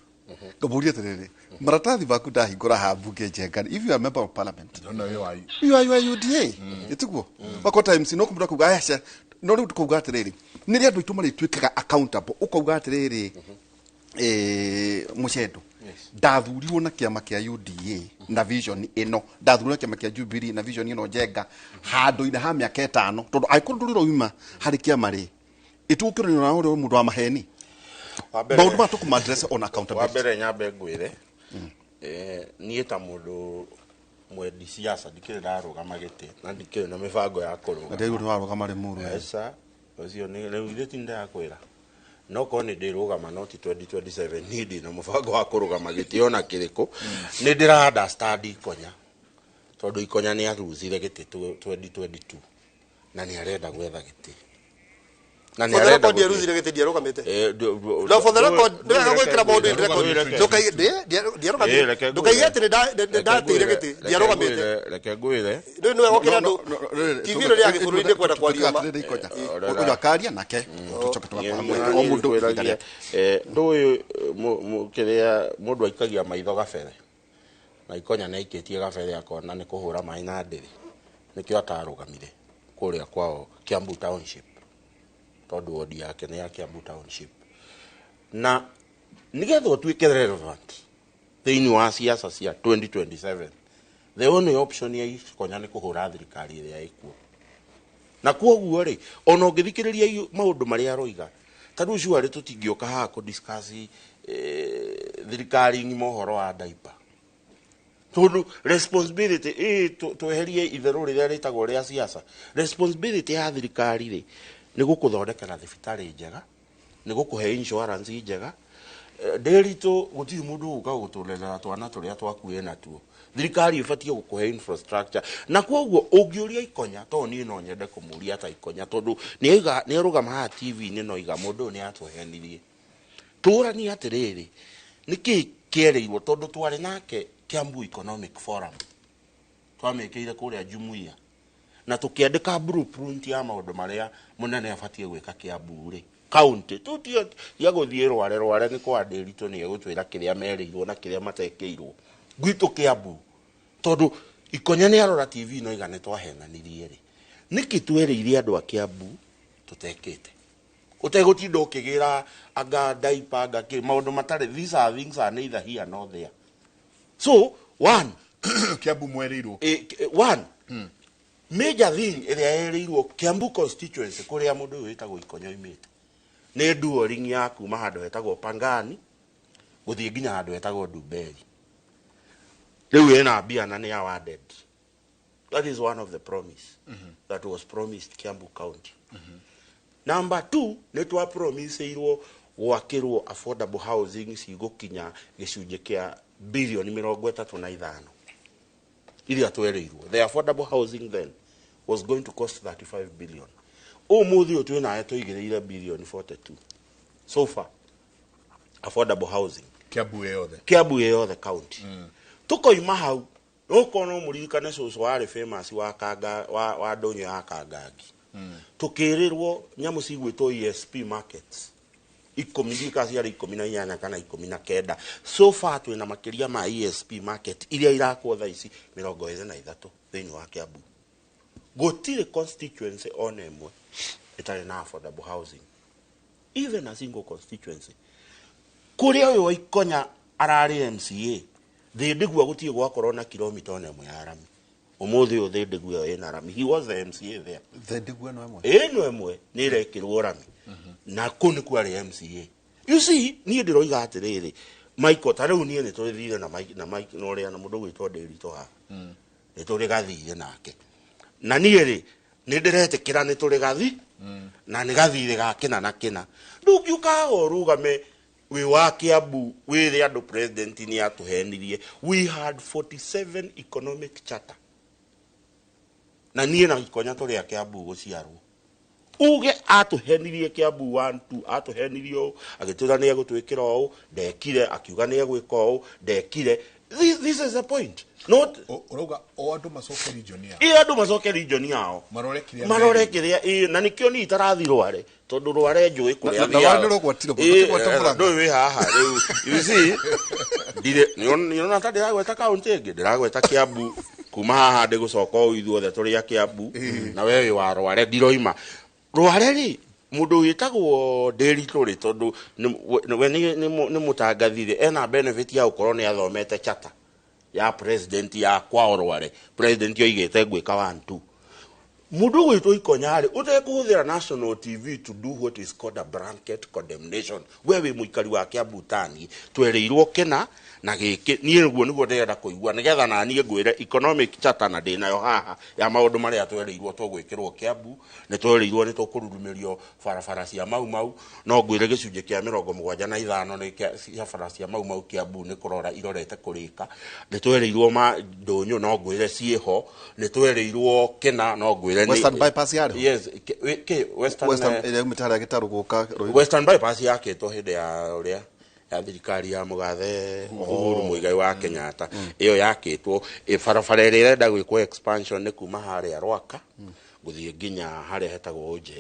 Ngamũria atĩrĩrĩ, maratathi maku ndahingũra haha mbunge Njenga, if you are a member of parliament, Ndona wĩ wa you are UDA. Ĩtiguo wako times no kũmũndũ akauga aca. No rĩu tukauga atĩrĩrĩ, nĩ rĩ andũ aitũ marĩtuĩkaga accountable? Ũkauga atĩrĩrĩ, mũcendo, ndathurirwo na kĩama kĩa UDA na vision ĩno, ndathurirwo na kĩama kĩa Jubilee na vision ĩno, Njenga, handũ-inĩ ha mĩaka 5, tondũ angĩkorwo ndũrĩ ũrauma harĩ kĩama rĩ, ĩtũgũkĩronio na ũrĩa mũndũ wa maheni. Maũndũ maya tũkũma address on Wa accountability. mbere nyambe ngwĩre, niĩ ta mũndũ mwendi siasa ndikĩrĩ ndarũgama gĩtĩ na ndikĩrĩ na mĩbango ya kũrũgama. Ndĩraigua nĩ warũgama rĩ mũru. Eca ũcio nĩ rĩu ithuĩ ti ndakwĩra, no korwo nĩ ndĩrũgama, no ti 2027. Niĩ ndĩna mũbango wa kũrũgama gĩtĩ ona kĩrĩkũ. Nĩ ndĩra understand Ikonya, tondũ Ikonya nĩ aruzire gĩtĩ 2022 na nĩ arenda gwetha gĩtĩ na nĩ For the arenda record, gũthiĩ. ndiaruzire gĩtĩ, ndiarũgamĩte. Eh, No, for the record, nĩ wega gwĩkĩra maũndũ in record. reke- Ndiarũgamĩte. Reke ngwĩre. Ndũkaige atĩ nĩ ndateire gĩtĩ, Reke ndiarũgamĩte. Reke ngwĩre. Rĩu nĩ wega ũkĩra andũ TV ĩno ya gĩbũrũri ndĩkwenda kwaria ma. Ũyũ akaria nake tũcoke tũgakora mweke o mũndũ ihinda rĩake. Ndũĩ kĩrĩa mũndũ aikagia maitho gabere, na Ikonya nĩ aikĩtie gabere akona nĩ kũhũra maĩ na ndĩrĩ. Nĩkĩo atarũgamire kũrĩa kwao Kiambu Township, tondũ wodi yake nĩ ya Kiambu Township. Na nĩgetha ũtuĩke relevant thĩinĩ wa siasa cia 2027, the only option ya Ikonya nĩ kũhũra thirikari ĩrĩa ĩkuo. Na kwoguo rĩ, ona ũngĩthikĩrĩria maũndũ marĩa aroiga, ta rĩu cuarĩ tũtingĩũka haha kũ discuss thirikari ng'ima ũhoro wa diaper, tondũ responsibility ĩ tweherie itherũ rĩrĩa rĩtagwo rĩa siasa. Responsibility ya thirikari rĩ, nĩ gũkũthondekera thibitarĩ njega, nĩ gũkũhe insurance njega. Ndĩritũ gũtirĩ mũndũ ũgũka gũtũrerera twana tũrĩa twakuĩ natuo. Thirikari ĩbatiĩ gũkũhe infrastructure, na kwoguo ũngĩũria Ikonya, tondũ niĩ no nyende kũmũria ta Ikonya, tondũ nĩ arũgama haha TV-inĩ no iga mũndũ ũyũ nĩ atũhenirie. Tũranie atĩrĩrĩ, nĩkĩ kĩerĩirwo? Tondũ twarĩ nake Kiambu Economic Forum twamĩkĩire kũrĩa Jumuiya na tũkĩandĩka blueprint ya maũndũ marĩa mũnene abatiĩ gwĩka Kiambu rĩ county. Tũtia gũthiĩ rware rware nĩ kwa Ndĩritũ, nĩ egũtwĩra kĩrĩa merĩirwo na kĩrĩa matekĩirwo gwitũ Kiambu, tondũ Ikonya nĩ arora TV no iga nĩ twahenanirie rĩ. Nĩkĩ twerĩire andũ a Kiambu tũtekĩte, ũtegũtinda ũkĩgĩra anga diaper anga kĩ maũndũ matarĩ? These are things are neither here nor there. So one Kiambu mwerĩirwo? One major thing ĩrĩa yerĩirwo Kiambu constituency, kũrĩa mũndũ ũyũ wĩtagwo Ikonya oimĩte, nĩ dualling ya kuma handũ hetagwo Pangani gũthiĩ nginya handũ hetagwo Ndumberi. Rĩu ĩna mbia na nĩ awarded. That is one of the promise that was promised Kiambu County. Number two, nĩ twapromiseirwo gwakĩrwo affordable housing cigũkinya gĩcunjĩ kĩa birioni 35 iria twerĩirwo. The affordable housing then was going to cost 35 billion. Ũmũthĩ ũyũ twĩ nawe tũigĩrĩire birioni 42 so far affordable housing. Kiambu yothe? Kiambu yothe county. Tukoima hau, ũkorwo no mũririkane cũcũ warĩ famous wa kanga wa ndũnyũ ya Kangangi. Tukĩrĩrwo nyamũ cigwĩtwo ESP markets 10, ndika ciarĩ 18 kana 19. So far twĩna makĩria ma ESP market iria irakwo thaa ici 23 thĩinĩ wa Kiambu. Gũtirĩ constituency ona ĩmwe ĩtarĩ na affordable housing, even a single constituency. Kũrĩa ũyũ wa Ikonya ararĩ MCA, Thĩndĩgua, gũtirĩ gwakorwo na kilomita ona ĩmwe ya rami. Ũmũthĩ ũyũ Thĩndĩgua ĩyo ĩna rami. He was the MCA there. Thĩndĩgua ĩno ĩmwe? Ĩno ĩmwe nĩ ĩrekĩrwo rami, na kũ nĩ kwarĩ MCA. You see, niĩ ndĩroiga atĩrĩrĩ, Michael, ta rĩu niĩ nĩ tũrĩthire na Mike, na Mike na ũrĩa na mũndũ gwĩtwo Ndĩritũ haha, nĩ tũrĩ gathire nake, na niĩ rĩ, nĩ ndĩretĩkĩra nĩ tũrĩ gathi na nĩ gathirĩ ga kĩna na kĩna. Ndũngiũkaga ũrũgame wĩ wa Kiambu wĩre andũ president nĩ atũhenirie. We had 47 economic charter, na niĩ na Ikonya tũrĩ a Kiambu gũciarwo. Uge atũhenirie Kiambu 1 2, atũhenirie ũũ, agĩtwĩra nĩ egũtwĩkĩra ũũ, ndekire, akiuga nĩ egwĩka ũũ, ndekire. This is the point. Not Ũrauga o andũ macoke region yao. Ĩ, andũ macoke region yao. Marore kĩrĩa marore kĩrĩa, ĩ, na nĩkĩo niĩ itarathi Rware, tondũ Rware njũĩ kũrĩa Na thiaga. Rware nĩũrũgwatire, Ĩ, ũkĩgwata Mũrang'a. ndũĩ wĩ haha rĩu. You see, ndirĩ nĩũrona ta ndĩragweta kaũntĩ ĩngĩ, ndĩragweta Kiambu. Kuma haha ndĩgũcoka ũũ, ithuothe tũrĩ a Kiambu, na we wĩ wa Rware, ndiroima Rware rĩ. Mũndũ wĩtagwo Ndĩritũ rĩ, tondũ we nĩ mũtangathi rĩ, ena benefit ya gũkorwo nĩ athomete charter ya president ya kwao Rware. President oigĩte ngwĩka 1 2. Mũndũ ũgwĩtwo Ikonya rĩ, ũtekũhũthĩra national TV to do what is called a blanket condemnation, we wĩ mũikari wa Kiambu tani twerĩirwo kĩna na gĩkĩ. Niĩ ũguo nĩguo ndĩrenda kũigua, nĩgetha na niĩ ngwĩre economic charter, na ndĩnayo haha, ya maũndũ marĩa twerĩirwo tũgwĩkĩrwo Kiambu. Nĩ twerĩirwo nĩ tũkũrurumĩrio barabara cia Mau Mau. No ngwĩre gĩcunjĩ kĩa 75 nĩ cia bara cia Mau Mau Kiambu nĩ kũrora irorete kũrĩka. Nĩ twerĩirwo ma ndũnyũ, no ngwĩre ciĩho. Nĩ twerĩirwo kĩna, no ngwĩre Western bypass yarĩ ho? Yes, Western, Western ĩrĩa yumĩte harĩa Gĩtarũ gũka Ruiru. Western bypass yakĩtwo hĩndĩ ya ũrĩa ya thirikari ya mũgathe Uhuru Muigai wa Kenyatta. Ĩyo yakĩtwo. Barabara ĩrĩa ĩrenda gwĩkwo expansion nĩ kuma harĩa Rwaka gũthiĩ nginya harĩa hetagwo OJ.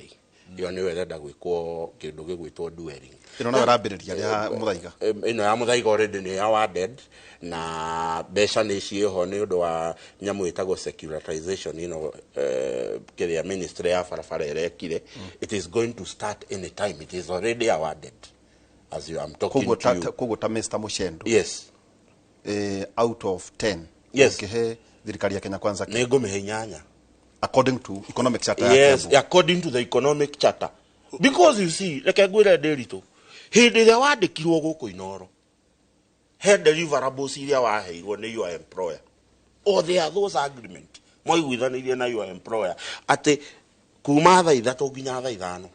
Ĩyo nĩyo ĩrenda gwĩkwo kĩndũ gĩgwĩtwo dualling. Ĩno nayo ĩrambĩrĩria rĩa Mũthaiga. Ĩno ya Mũthaiga already nĩ awarded, na mbeca nĩ ciĩho nĩ ũndũ wa nyamũ ĩtagwo securitization ĩno, kĩrĩa ministry ya barabara ĩrekire. It is going to start any time. It is already awarded as you am talking Koguo to ta you. Koguo ta Mr. Mushendo, Yes. out of 10, Yes. ũngĩhe thirikari ya Kenya Kwanza Nĩ ngũmĩhe 8. According to economic charter ya Yes. Kiambu. According to the economic charter, because you see, reke ngwĩre, Ndĩritũ, hĩndĩ ĩrĩa wandĩkirwo gũkũ Inoro, he deliverables iria waheirwo nĩ your employer, or there are those agreement mwaiguithanĩirie na your employer atĩ kuma thaa 3 nginya thaa 5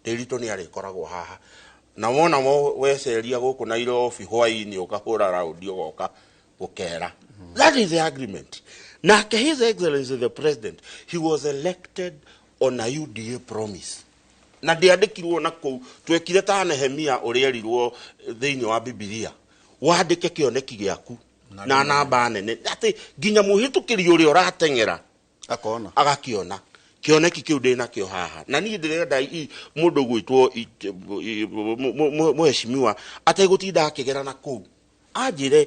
Ndĩritũ nĩ arĩkoragwo haha. Na wona weceria gũkũ Nairobi hwainĩ, ũkahũra raundi, ũgoka gũkera. That is the agreement. Nake His Excellency the President, he was elected on a UDA promise, na ndĩandĩkirwo na kũu twekire ta Nehemia ũrĩa erirwo thĩinĩ wa Bibilia, wandĩke kĩoneki gĩaku na namba nene atĩ nginya mũhĩtũkĩri ũrĩa ũrateng'era akona. Agakĩona kĩoneki kĩu ndĩnakĩo haha. Na niĩ ndĩrenda mũndũ gwĩtwo mũheshimiwa ategũtinda akĩgera na kũu, anjĩre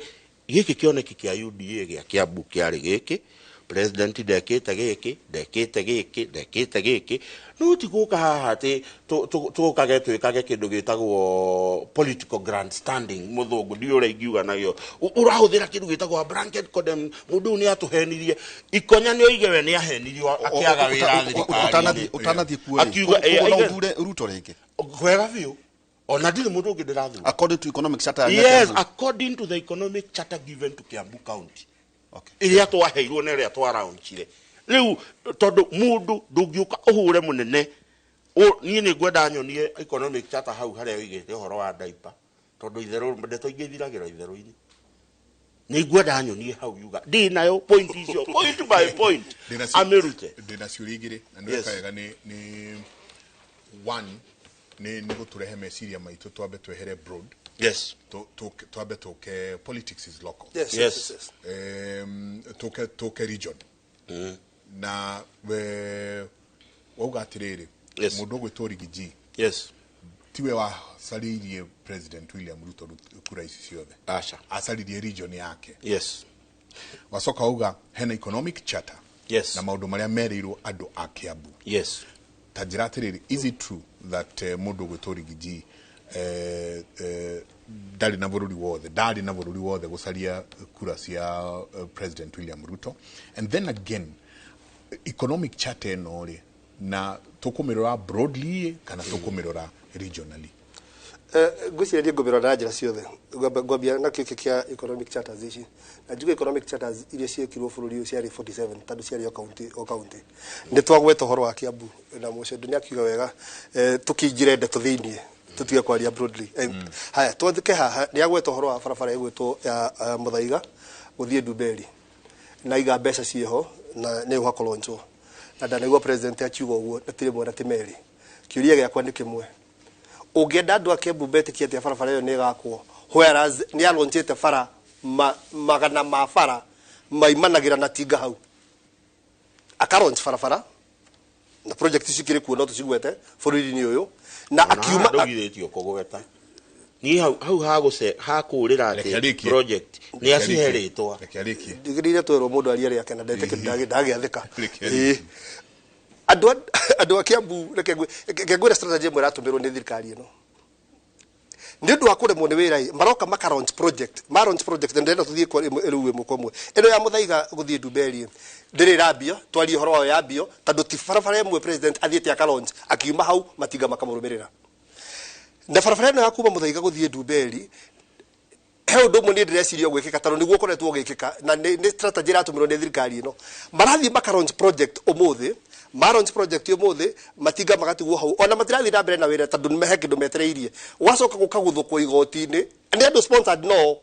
gĩkĩ kĩoneki kĩa UDA gĩa Kiambu kĩarĩ gĩkĩ, president ndekĩte gĩkĩ, ndekĩte gĩkĩ, ndekĩte gĩkĩ. No ti gũka haha atĩ tũkage twĩkage kĩndũ gĩtagwo political grandstanding. Mũthũngũ ndiũ ũrĩa ingiuga nayo, ũrahũthĩra kĩndũ gĩtagwo blanket condemn. Mũndũ ũyũ nĩ atũhenirie. Ikonya nĩ oige we nĩ ahenirio akĩaga wĩra thirikari-inĩ. Ũtanathiĩ kuo rĩ, Akiuga, koguo no ũthure Ruto rĩngĩ? Wega biũ, ona ndirĩ mũndũ ũngĩ ndĩrathura. According to economic charter ya Yes. Kiambu. According to the economic charter given to Kiambu County, Okay. ĩrĩa twaheirwo na ĩrĩa twaraunchire rĩu, tondũ mũndũ ndũngĩũka ũhũre mũnene. Niĩ nĩ ngwenda nyonie economic charter hau harĩa ũigĩte ũhoro wa diaper, tondũ itherũ ndeto ingĩ ithiragĩra itherũ-inĩ. Nĩ ngwenda nyonie hau yuga ndĩ nayo point icio, point by point, amĩrute. Ndĩna ciũria igĩrĩ na nĩ Yes. weka wega. Nĩ one, nĩ gũtũrehe meciria maitũ twambe twehere broad, twambe tũke politics is local. Yes. Tũke region na we wauga atĩrĩrĩ, mũndũ ũgwĩtwo Rigiji tiwe wacarĩirie President William Ruto kura ici ciothe. Aca. Acaririe region yake. Wacoka wauga hena economic charter na maũndũ marĩa merĩirwo andũ a Kiambu. Ta njĩra atĩrĩrĩ, is it true that mũndũ ũgwĩtwo Rigiji ndarĩ na bũrũri wothe, ndarĩ na bũrũri wothe gũcaria kura cia President William Ruto? And then again, economic charter ĩno rĩ, na tũkũmĩrora broadly kana tũkũmĩrora regionally? Ngwĩciria niĩ ngũmĩrora na njĩra ciothe. Ngwambia na kĩũkĩ kĩa economic charters ici, na njuge economic charters iria ciekirwo bũrũri ũyũ ciarĩ 47, tondũ ciarĩ o county o county. Nĩ twagweta ũhoro wa Kiambu na Mũcendo nĩ akiuga wega, tũkĩingĩre ndeto thĩiniĩ, tũtige kwaria broadly. Haya, twandĩke haha nĩ agweta ũhoro wa barabara ĩgwĩtwo ya Mũthaiga gũthiĩ Ndumberi, na iga mbeca ciĩho na nĩ ũgakũronjwo, na ndanaigua president akiuga ũguo, na ti rĩmwe na ti merĩ. Kĩũria gĩakwa nĩ kĩmwe: ũngĩenda andũ a Kiambu metĩkie atĩa barabara ĩyo nĩ ĩgakwo, whereas nĩ aronjete bara Magana ma bara maimanagĩra na tinga hau akalaunch barabara na project ici cikĩrĩ kuo no tũcigwete bũrũri-inĩ ũyũ na akiuma ndũgirĩtio kũgweta niĩ hau hau hagũce hakũrĩra Reke atĩ arĩkie. project nĩ acihe rĩtwa. Reke arĩkie. Ndigĩrĩire twerwo mũndũ arie rĩake na ndetĩkĩri ndagĩathĩka. Reke Ĩĩ. arĩkie. Andũ a Kiambu, reke ngwĩre strategy ĩmwe ĩratũmĩrwo nĩ thirikari ĩno nĩ ũndũ wa kũremwo nĩ wĩra ĩ maroka maka launch project, ma launch project na ndĩrenda tũthiĩ kwa ĩmwe rĩu ĩmwe kwa ĩmwe. Ĩno ya Mũthaiga gũthiĩ Ndumberi ndĩrĩ ĩrambio, twarie ũhoro wayo yambio tondũ ti barabara ĩmwe president athiĩte aka launch akiuma hau matinga makamũrũmĩrĩra. Na barabara ĩno ya kuma Mũthaiga gũthiĩ Ndumberi he ũndũ ũmwe niĩ ndĩreciria ũgwĩkĩka tondũ nĩguo ũkoretwo ũgĩkĩka na nĩ strategy ĩratũmĩrwo nĩ thirikari ĩno. Marathiĩ maka launch project ũmũthĩ, ma launch project ũmũthĩ, matinga magatigwo hau ona matirathiĩ na mbere na wĩra tondũ nĩ he kĩndũ metereirie. Gwacoka gũkaguthũkwo igoti-inĩ nĩ andũ sponsored no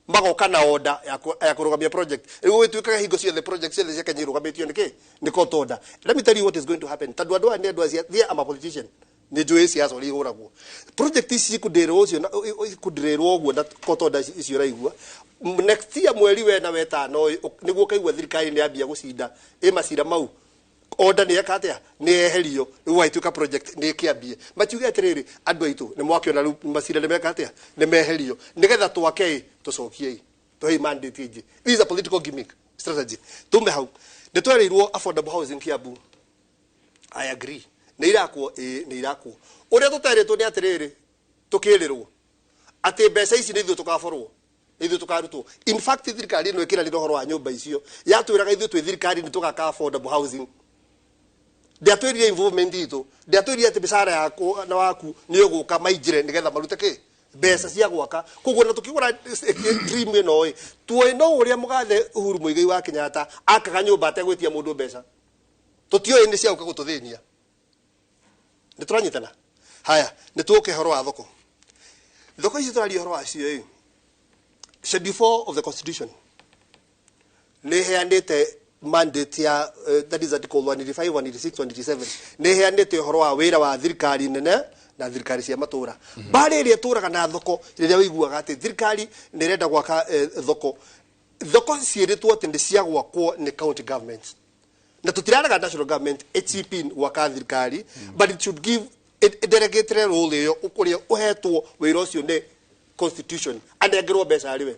magoka na order ya kũrũgamia project. Rĩu gũgĩtuĩkaga hingo ciothe project ciothe cia Kenya irũgamĩtio nĩ kĩ? Nĩ court order. Let me tell you what is going to happen tondũ andũ aya nĩ andũ a they are politician, nĩ njũĩ siasa ũrĩa ihũragwo. Project ici cikũndĩrwo ũcio na ikũndĩrĩrwo ũguo na court order icio ũraigua. Next year mweri wena wetano nĩguo ũkaigua thirikari nĩ yambia gũcinda ĩ macira mau, order nĩ eka atĩa, nĩ yeherio, rĩu gwagĩtuĩka project nĩ ĩkĩambie. Makiuge atĩrĩrĩ, andũ aitũ nĩ mwakĩona rĩu macira nĩ meka atĩa, nĩ meherio, nĩgetha twake ĩ tũcokie ĩ tũhei mandate ĩngĩ. This is a political gimmick strategy. Tume hau nĩ twerĩirwo affordable housing Kiambu. I agree, nĩ irakwo, ĩ nĩ irakwo. Ũrĩa tũterĩtwo nĩ atĩrĩrĩ, tũkĩrĩrwo atĩ mbeca ici nĩ ithuĩ tũkaborwo, nĩ ithuĩ tũkarutwo. In fact thirikari ĩno ĩkĩranĩra ũhoro wa nyũmba icio yatwĩraga ithuĩ twĩ thirikari nĩ tũgaka affordable housing. Ndiatwĩrire involvement itũ, ndiatwĩrire atĩ mĩcara yaku na waku nĩ ũgũka mainjĩre nĩgetha marute kĩ mbeca cia gwaka. Koguo na tũkĩgũra dream ĩno ĩ tuoĩ no ũrĩa mũgathe Uhuru Muigai wa Kenyatta akaga nyũmba ategwĩtia mũndũ mbeca, tũtiũĩ nĩ cia gũka gũtũthĩnia. Nĩ tũranyitana? Haya, nĩ tũke ũhoro wa thoko. Thoko ici tũraria ũhoro wacio ĩ, Schedule 4 of the Constitution nĩ ĩheanĩte mandate ya that is article 185, 186, 187, nĩ ĩheanĩte ũhoro wa wĩra wa thirikari nene na thirikari cia matũra. Mbarĩ ĩrĩa ĩtũraga na thoko, rĩrĩa ũiguaga atĩ thirikari nĩ ĩrenda gwaka thoko, thoko ciĩrĩtwo atĩ nĩ cia gwakwo nĩ county government, na tũtirarega national government HCP gwaka thirikari, but it should give delegatory role ĩyo ũrĩa ũhetwo wĩra ũcio nĩ constitution anengerwo mbeca arĩ we.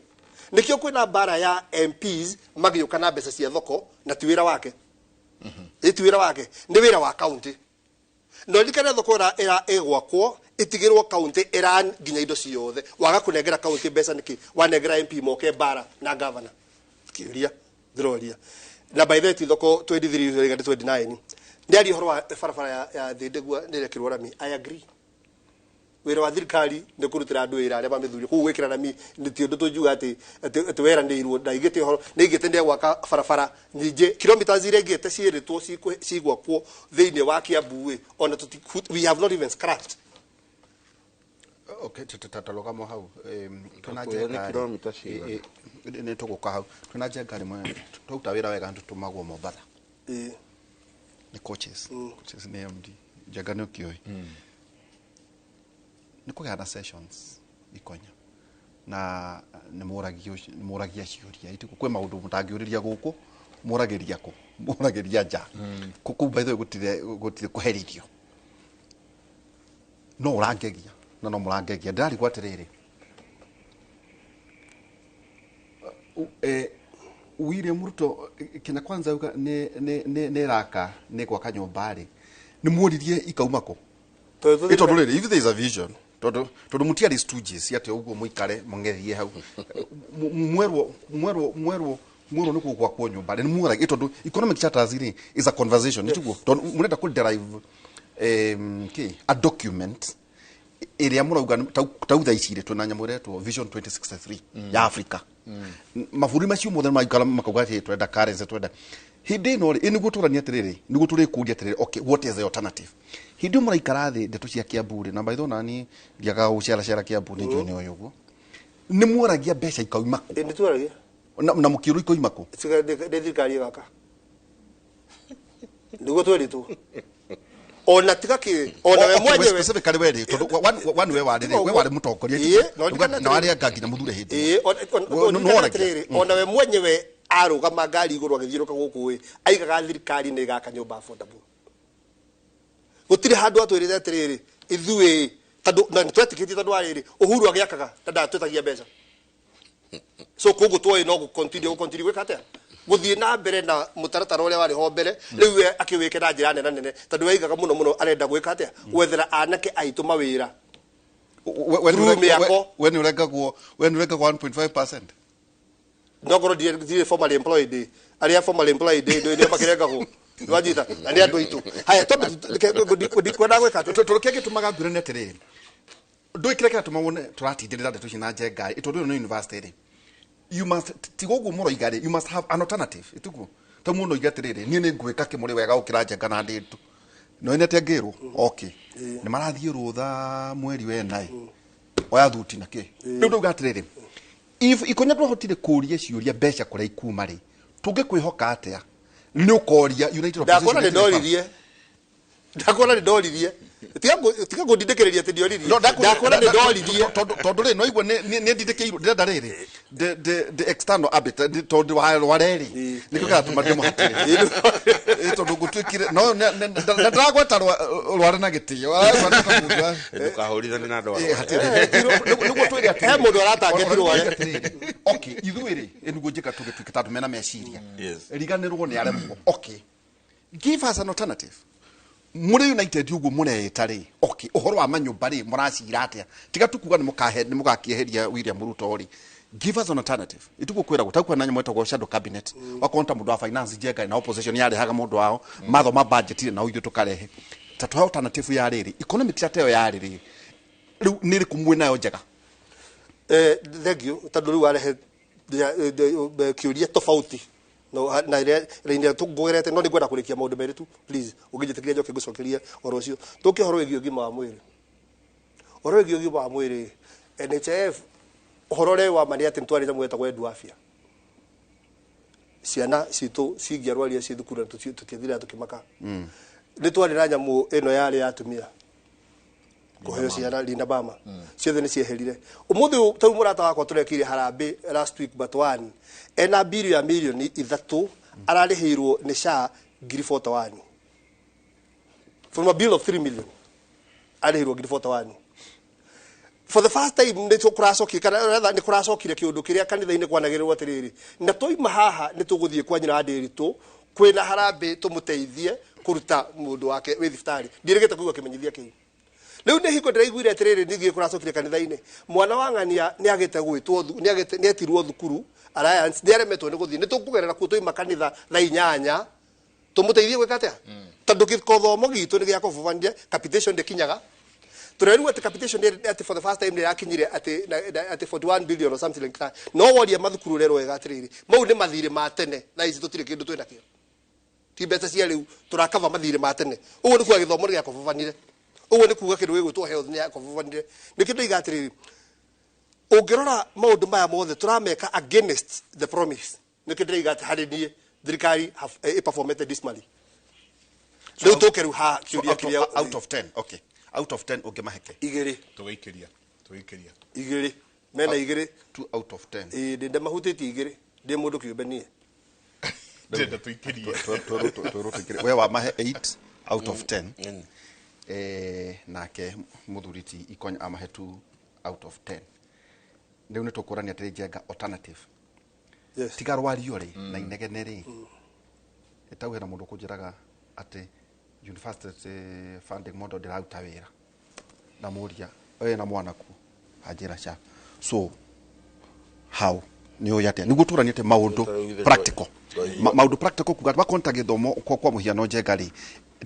Nĩkĩo kwĩna mbara ya MPs magĩũka na mbeca cia thoko na ti wĩra wake. Ĩ ti wĩra wake, nĩ wĩra wa county. No ririkane thoko ĩra ĩgwakwo ĩtigĩrwo county ĩra nginya indo ciothe. Waga kũnengera county mbeca nĩkĩ? Wanengera MP moke mbara na governor. Kĩũria ndĩroria. Na by the way ti thoko 23 ũrĩa 29. Ndĩaria ũhoro wa barabara ya Thĩndĩgua nĩ ĩrekĩrwo rami. I agree. Wĩra wa thirikari nĩ kũrutĩra andũ wĩra arĩa mamĩthurie. Koguo gwĩkĩra rami nĩ ti ũndũ tũngiuga atĩ weranĩirwo na igĩte ũhoro nĩ igĩte nĩ gwaka barabara nyingĩ kilometers iria igĩte ciĩrĩtwo cigwakwo thĩinĩ wa Kiambu ĩ ona we have not even scratched. Okay, tatalogamo hau. Twĩna Ndakwĩra nĩ njenga rĩ. kilomita cigana. Nĩ tũgũka hau. Twĩna njenga rĩmwe twaruta wĩra wega nĩtũtũmagwo Mombatha. Nĩ coaches. Coaches nĩ MD. Njenga nĩ ũkĩũĩ. Nĩ kũgĩa na sessions ikonya na nĩ mũragia ciũria itiko kwĩ maũndũ mũtangĩũrĩria gũkũ, mũragĩria kũ, mũragĩria nja. Kũu by the way gũtirĩ kũherithio. No ũrangegia na no mũrangegia. Ndĩrarigwo atĩrĩrĩ, William Ruto Kenya Kwanza auga nĩ ĩraka nĩ gwaka nyũmba rĩ, nĩ muoririe ikauma kũ? Tondũ Ĩ tondũ rĩrĩ, if there is a vision, tondũ mũtiarĩ stooges atĩ ũguo mũikare mũng'ethie hau. Mwerwo nĩ gũgwakwo nyũmba rĩ, nĩ muoragia, tondũ economic charters rĩ is a conversation, nĩ tiguo? Tondũ mũrenda kũ derive, kĩ, a document ĩrĩa mũrauga tau thaa ici rĩ, twĩna nyamũ ĩretwo Vision 2063 ya Africa. Mabũrũri macio mothe maikara makauga atĩ twenda currency, twenda. Hĩndĩ ĩno rĩ, ĩ nĩguo tũranie atĩrĩrĩ, nĩguo tũrĩkũria atĩrĩrĩ, okay, what is the alternative? Hĩndĩ ĩyo mũraikara thĩ ndeto cia Kiambu rĩ, na by the way nani ndiagaga gũceracera Kiambu nĩ njũĩ nĩ ũyũ ũguo. Nĩ muoragia mbeca ikauma kũ? Ĩ, nĩ tuoragia. Na mũkĩũrwo ikauma kũ? Tiga, nĩ thirikari ĩgaka. Nĩguo twerĩtwo. Ona tiga ki ona we mwenyewe specifically we ri tondu one we wari we wari mutongoria na wari anga nginya muthure hindi ona we mwenyewe arugama ngari iguru agithiuruka guku aigaga thirikari ni igaka nyumba affordable. Gutiri handu atwirite atiriri ithuĩ tondu na twetikitie tondu wariri Uhuru agiakaga ta ndatwetagia mbeca. So koguo twoĩ no continue gwĩka atia guthie na mbere na mutaratara uria wari ho mbere riu we akiwike na njira nene nene tondu waigaga muno muno arenda gwika atia gwethera anake aitu mawira. We ni urengagwo 1.5% no ngoro ndi formally employed aria formally employed ndi makirengagwo ndwajita na ni andu aitu haya tondu ndikwenda gwika tondu kia gitumaga ngwire ni atiriri ndui kiria kiratuma wone turatindirira ndeto ici na Njenga tondu ni university ri you must tigoguo muroiga ri you must have an alternative ituguo ta muno iga atiriri nie ni ngwika kimuri wega gukira Njenga na Ndindu no ine atia okay ni marathie rutha mweri we nae oya thuti na ki riu ndauga atiriri if ikonya twahotire kuria ciuria mbeca kuria ikuma ri tungikwihoka atia ni ukoria United Opposition ndakona ni ndoririe tiga ngundindikiriria ati ndioririe ndakona ni ndoririe tondu ri no igua ni ndindikirwo ndirenda riri the external arbiter tondu wa rwareri nikio kiratuma ndimuhatire tondu ngutwikire no ndiragweta rware na gitio ndukahurithane na andu niguo twire atiri he mundu aratangeti rware. Okay ithuĩ ri niguo njika tugituika ta andu mena meciria riganirwo ni aremwo. Okay, give us an alternative. Muri United uguo mureita ri okay uhoro wa manyumba ri muracira atia tiga tukuga ni mukahe ni mugakieheria William Ruto ri give us an alternative itugu kwira gutakwa na nyamwe tagwo shadow cabinet wakonta mundu wa finance Njenga na opposition yarehaga mundu wao mathoma budget na ithu tukarehe ta twa alternative ya riri economic chat ya riri riu ni ri kumwe nayo njega. Thank you tondu riu warehe kiuria tofauti no na ile ile tugwerete no ndigwenda kurikia maundu meri tu please ungijitikiria njoke ngucokeria oro ucio tuke horo wigie ugima wa mwiri horo wigie ugima wa mwiri NHIF horo re wa mani ati ntwari nyamũ ĩtagwo Edu Afya ciana citu cingiarwaria ci thukuru tutiethira tukimaka ni twari na nyamũ ĩno yarĩ ya atumia kuheo ciana Linda Mama ciothe ni cieherire umuthi tau murata wakwa turekire harambĩ last week but one ena bill ya milioni 3 ararĩhĩirwo nĩ SHA 41 from a bill of 3 million arĩhĩirwo 41 for the first time nĩ tũkũracokire kana nĩ kũracokire kĩũndũ kĩrĩa kanitha-inĩ kwanagĩrĩrwo atĩrĩrĩ na twaima haha nĩ tũgũthiĩ kwa nyina wa Ndĩritũ kwĩna harambĩ tũmũteithie kũruta mũndũ wake wĩ thibitarĩ ndiĩrĩgĩte kũigua kĩmenyithia kĩu. Riu ni hingo ndiraiguire atiriri nithie kuracokire kanitha-ini mwana wa ng'ania ni agite gwitwo ni agite ni etirwo thukuru Alliance ni aremetwo ni guthie ni tukugerera kuo tuima kanitha thaa 8 tumuteithie gwika atia tondu githomo gitu ni gia kububanire capitation ndikinyaga turerwo ati capitation ati for the first time ni yakinyire ati ati 41 billion or something like that no woria mathukuru rero wega atiriri mau ni mathire ma tene thaa ici tutire kindu twina kio ti mbeca cia riu turakava mathire ma tene uguo ni kuga githomo ni gia kububanire uguo ni kuga kindu gigwitwo health ni yakobubanire nikio ndoiga atiriri ungirora maundu maya mothe turameka against the promise nikio ndĩroiga ati hari nie thirikari performete dismally riu tuke riu ha kiuria kiria out of 10 okay out of 10 ungimaheke igiri tugikiria igiri mena igiri 2 out of 10 ĩ ndĩ ndamahutĩtie igiri ndi mundu kiumbe nie ndenda tuikirie tuikirie we wa mahe 8 out of 10 nake muthuriti Ikonya amahe 2 out of 10 riu ni tukurania atiri Njenga alternative yes tiga rwario ri na inegene ri etau hena mundu kunjiraga ati university funding model ndirauta wira na muria we na mwana ku anjira cha so how ni uya atia niguo turanie ati maundu practical maundu practical kuga bakonta githomo kwa muhiano Njenga ri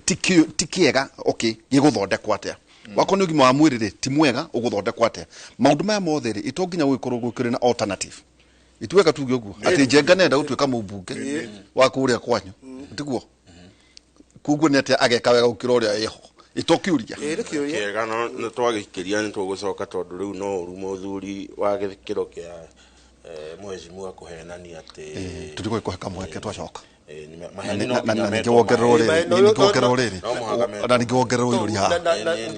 ti kiega okay giguthondekwo atia wako ni ugima wa mwiri ri ti mwega uguthondekwo atia maundu maya mothe ri ito nginya gwikorwo gwikire na alternative ituweka tuge uguo ati Njenga nenda gutuika mubunge wa kuria kwanyu tiguo kuguo ni atia ageka wega gukira uria iho itokiuria kiega no no twagikiria ni tugucoka tondu riu no uru muthuri wa gikiro kia mheshimiwa kuhenania ati turigwikuhe kamweke twacoka Na ningĩ wongererwo rĩrĩ, ningĩ wongererwo rĩrĩ, na ningĩ wongererwo irũri haha.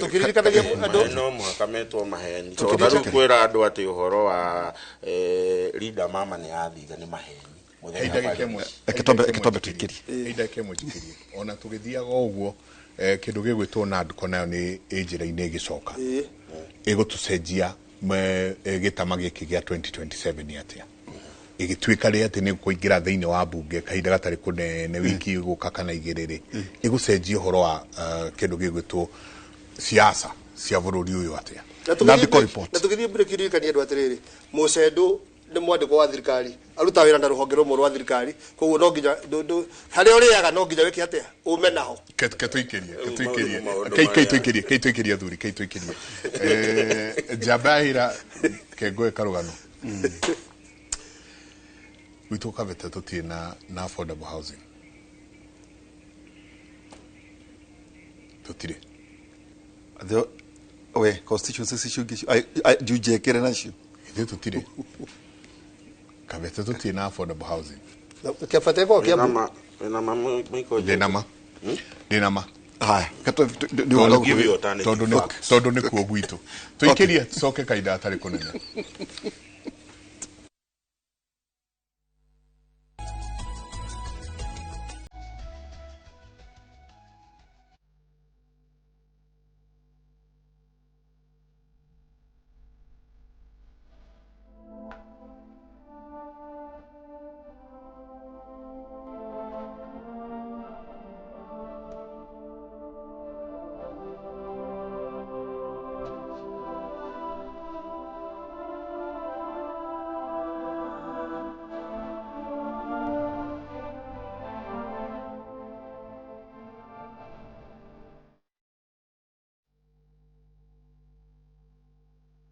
Tũkĩririkanagia andũ no mũhaka metwo maheni. Tondũ rĩu kwĩra andũ atĩ ũhoro wa Linda Mama nĩ yathire nĩ maheni. Reke twambe tũikĩrie. Ndagĩka ĩmwe njikĩrie. Ona tũgĩthiaga ũguo kĩndũ gĩgwĩtwo NADCO nayo nĩ njĩra-inĩ ĩgĩcoka. Ĩgũtũcenjia gĩtama gĩkĩ gĩa 2027 atĩa? Ĩgĩtuĩka rĩ atĩ nĩ kũingĩra thĩinĩ wa mbunge kahinda gatarĩ kũnene wiki gũka kana igĩrĩ rĩ, ĩgũcenjia ũhoro wa kĩndũ gĩgwĩtwo siasa cia bũrũri ũyũ atĩa? NADCO report. Na tũgĩthiĩ mbere kĩririkania andũ atĩrĩrĩ, Mũcendũ nĩ mwandĩkwo wa thirikari, aruta wĩra na rũhonge rũmwe rwa thirikari, koguo no nginya harĩa ũrĩaga no nginya wĩke atĩa, ume naho. Ke tũikĩrie, ke tũikĩrie athuri, ke tũikĩrie. Njamba ya hĩra kengoe karũgano. Gwitũ Kabete tũtirĩ na affordable housing. Tũtirĩ. We constituency icio ingĩ njekere nacio. Ithuĩ tũtirĩ. Kabete tũtirĩ na affordable housing. Kabete ĩkoragwo Kiambu. Ndĩ nama. Haya, tondũ nĩ kuo gwitũ. Tũikĩrie tũcoke kahinda gatarĩ kũnene.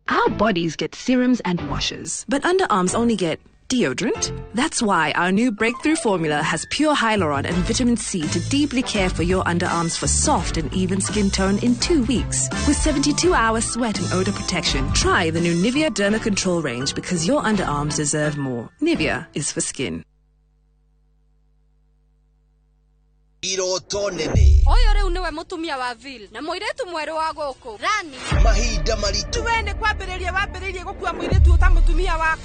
Our bodies get serums and washes, but underarms only get deodorant. That's why our new breakthrough formula has pure hyaluron and vitamin C to deeply care for your underarms for soft and even skin tone in 2 weeks. With 72-hour sweat and odor protection, try the new Nivea Derma Control range because your underarms deserve more. Nivea is for skin. Iroto nene. Ũyũ rĩu nĩwe mũtumia wa Vil na mũirĩtu mwerũ wa gũkũ Rani. Mahinda maritũ. We nĩ kwambĩrĩria wambĩrĩirie gũkua mũirĩtu ũta mũtumia waku.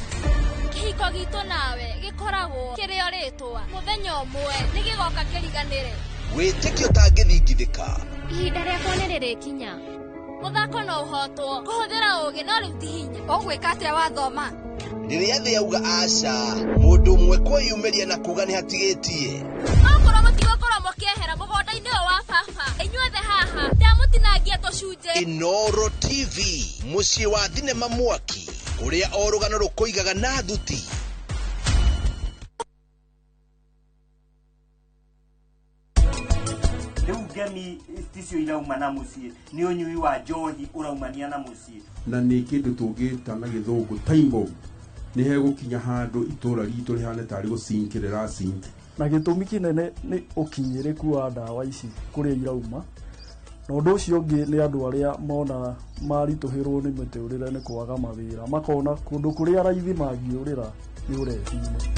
Kĩhiko gitũ nawe gĩkoragwo kĩrĩ o rĩtwa. Mũthenya ũmwe nĩ gĩgoka kĩriganĩre. Wĩtĩkio ũtangĩthingithĩka. Ihinda rĩakwa nĩ rĩrĩkinya. Mũthako no ũhotwo kũhũthĩra ũũgĩ no rĩu ti hinya. Ũgwĩka atĩa wathoma? Rĩrĩa thĩ yauga aca, mũndũ ũmwe kwĩyumĩria na kuga nĩ hatigĩtie. Okorwo mũtigũkorwo mũkĩehera mũgũnda-inĩ ũyũ wa baba, inyuothe haha ndamũtinangia tũcunjĩ. Inooro TV, mũciĩ wa thinema mwaki, kũrĩa o rũgano rũkũigaga na thuti. Rĩu ngemi ticio irauma na mũciĩ, nĩ ũnyui wa njohi ũraumania na mũciĩ. Na nĩ kĩndũ tũngĩta na gĩthũngũ time bomb. Nĩ hegũkinya handũ itũra ritũ rĩhane tarĩ gũsink rĩrasink. Na gĩtũmi kĩnene nĩ ũkinyĩrĩku wa ndawa ici kũrĩa irauma. Na ũndũ ũcio ũngĩ nĩ andũ arĩa mona maritũhĩrwo nĩ mĩtũrĩre nĩ kwaga mawĩra, makona kũndũ kũrĩa raithi mangĩũrĩra nĩ ũrebi-inĩ.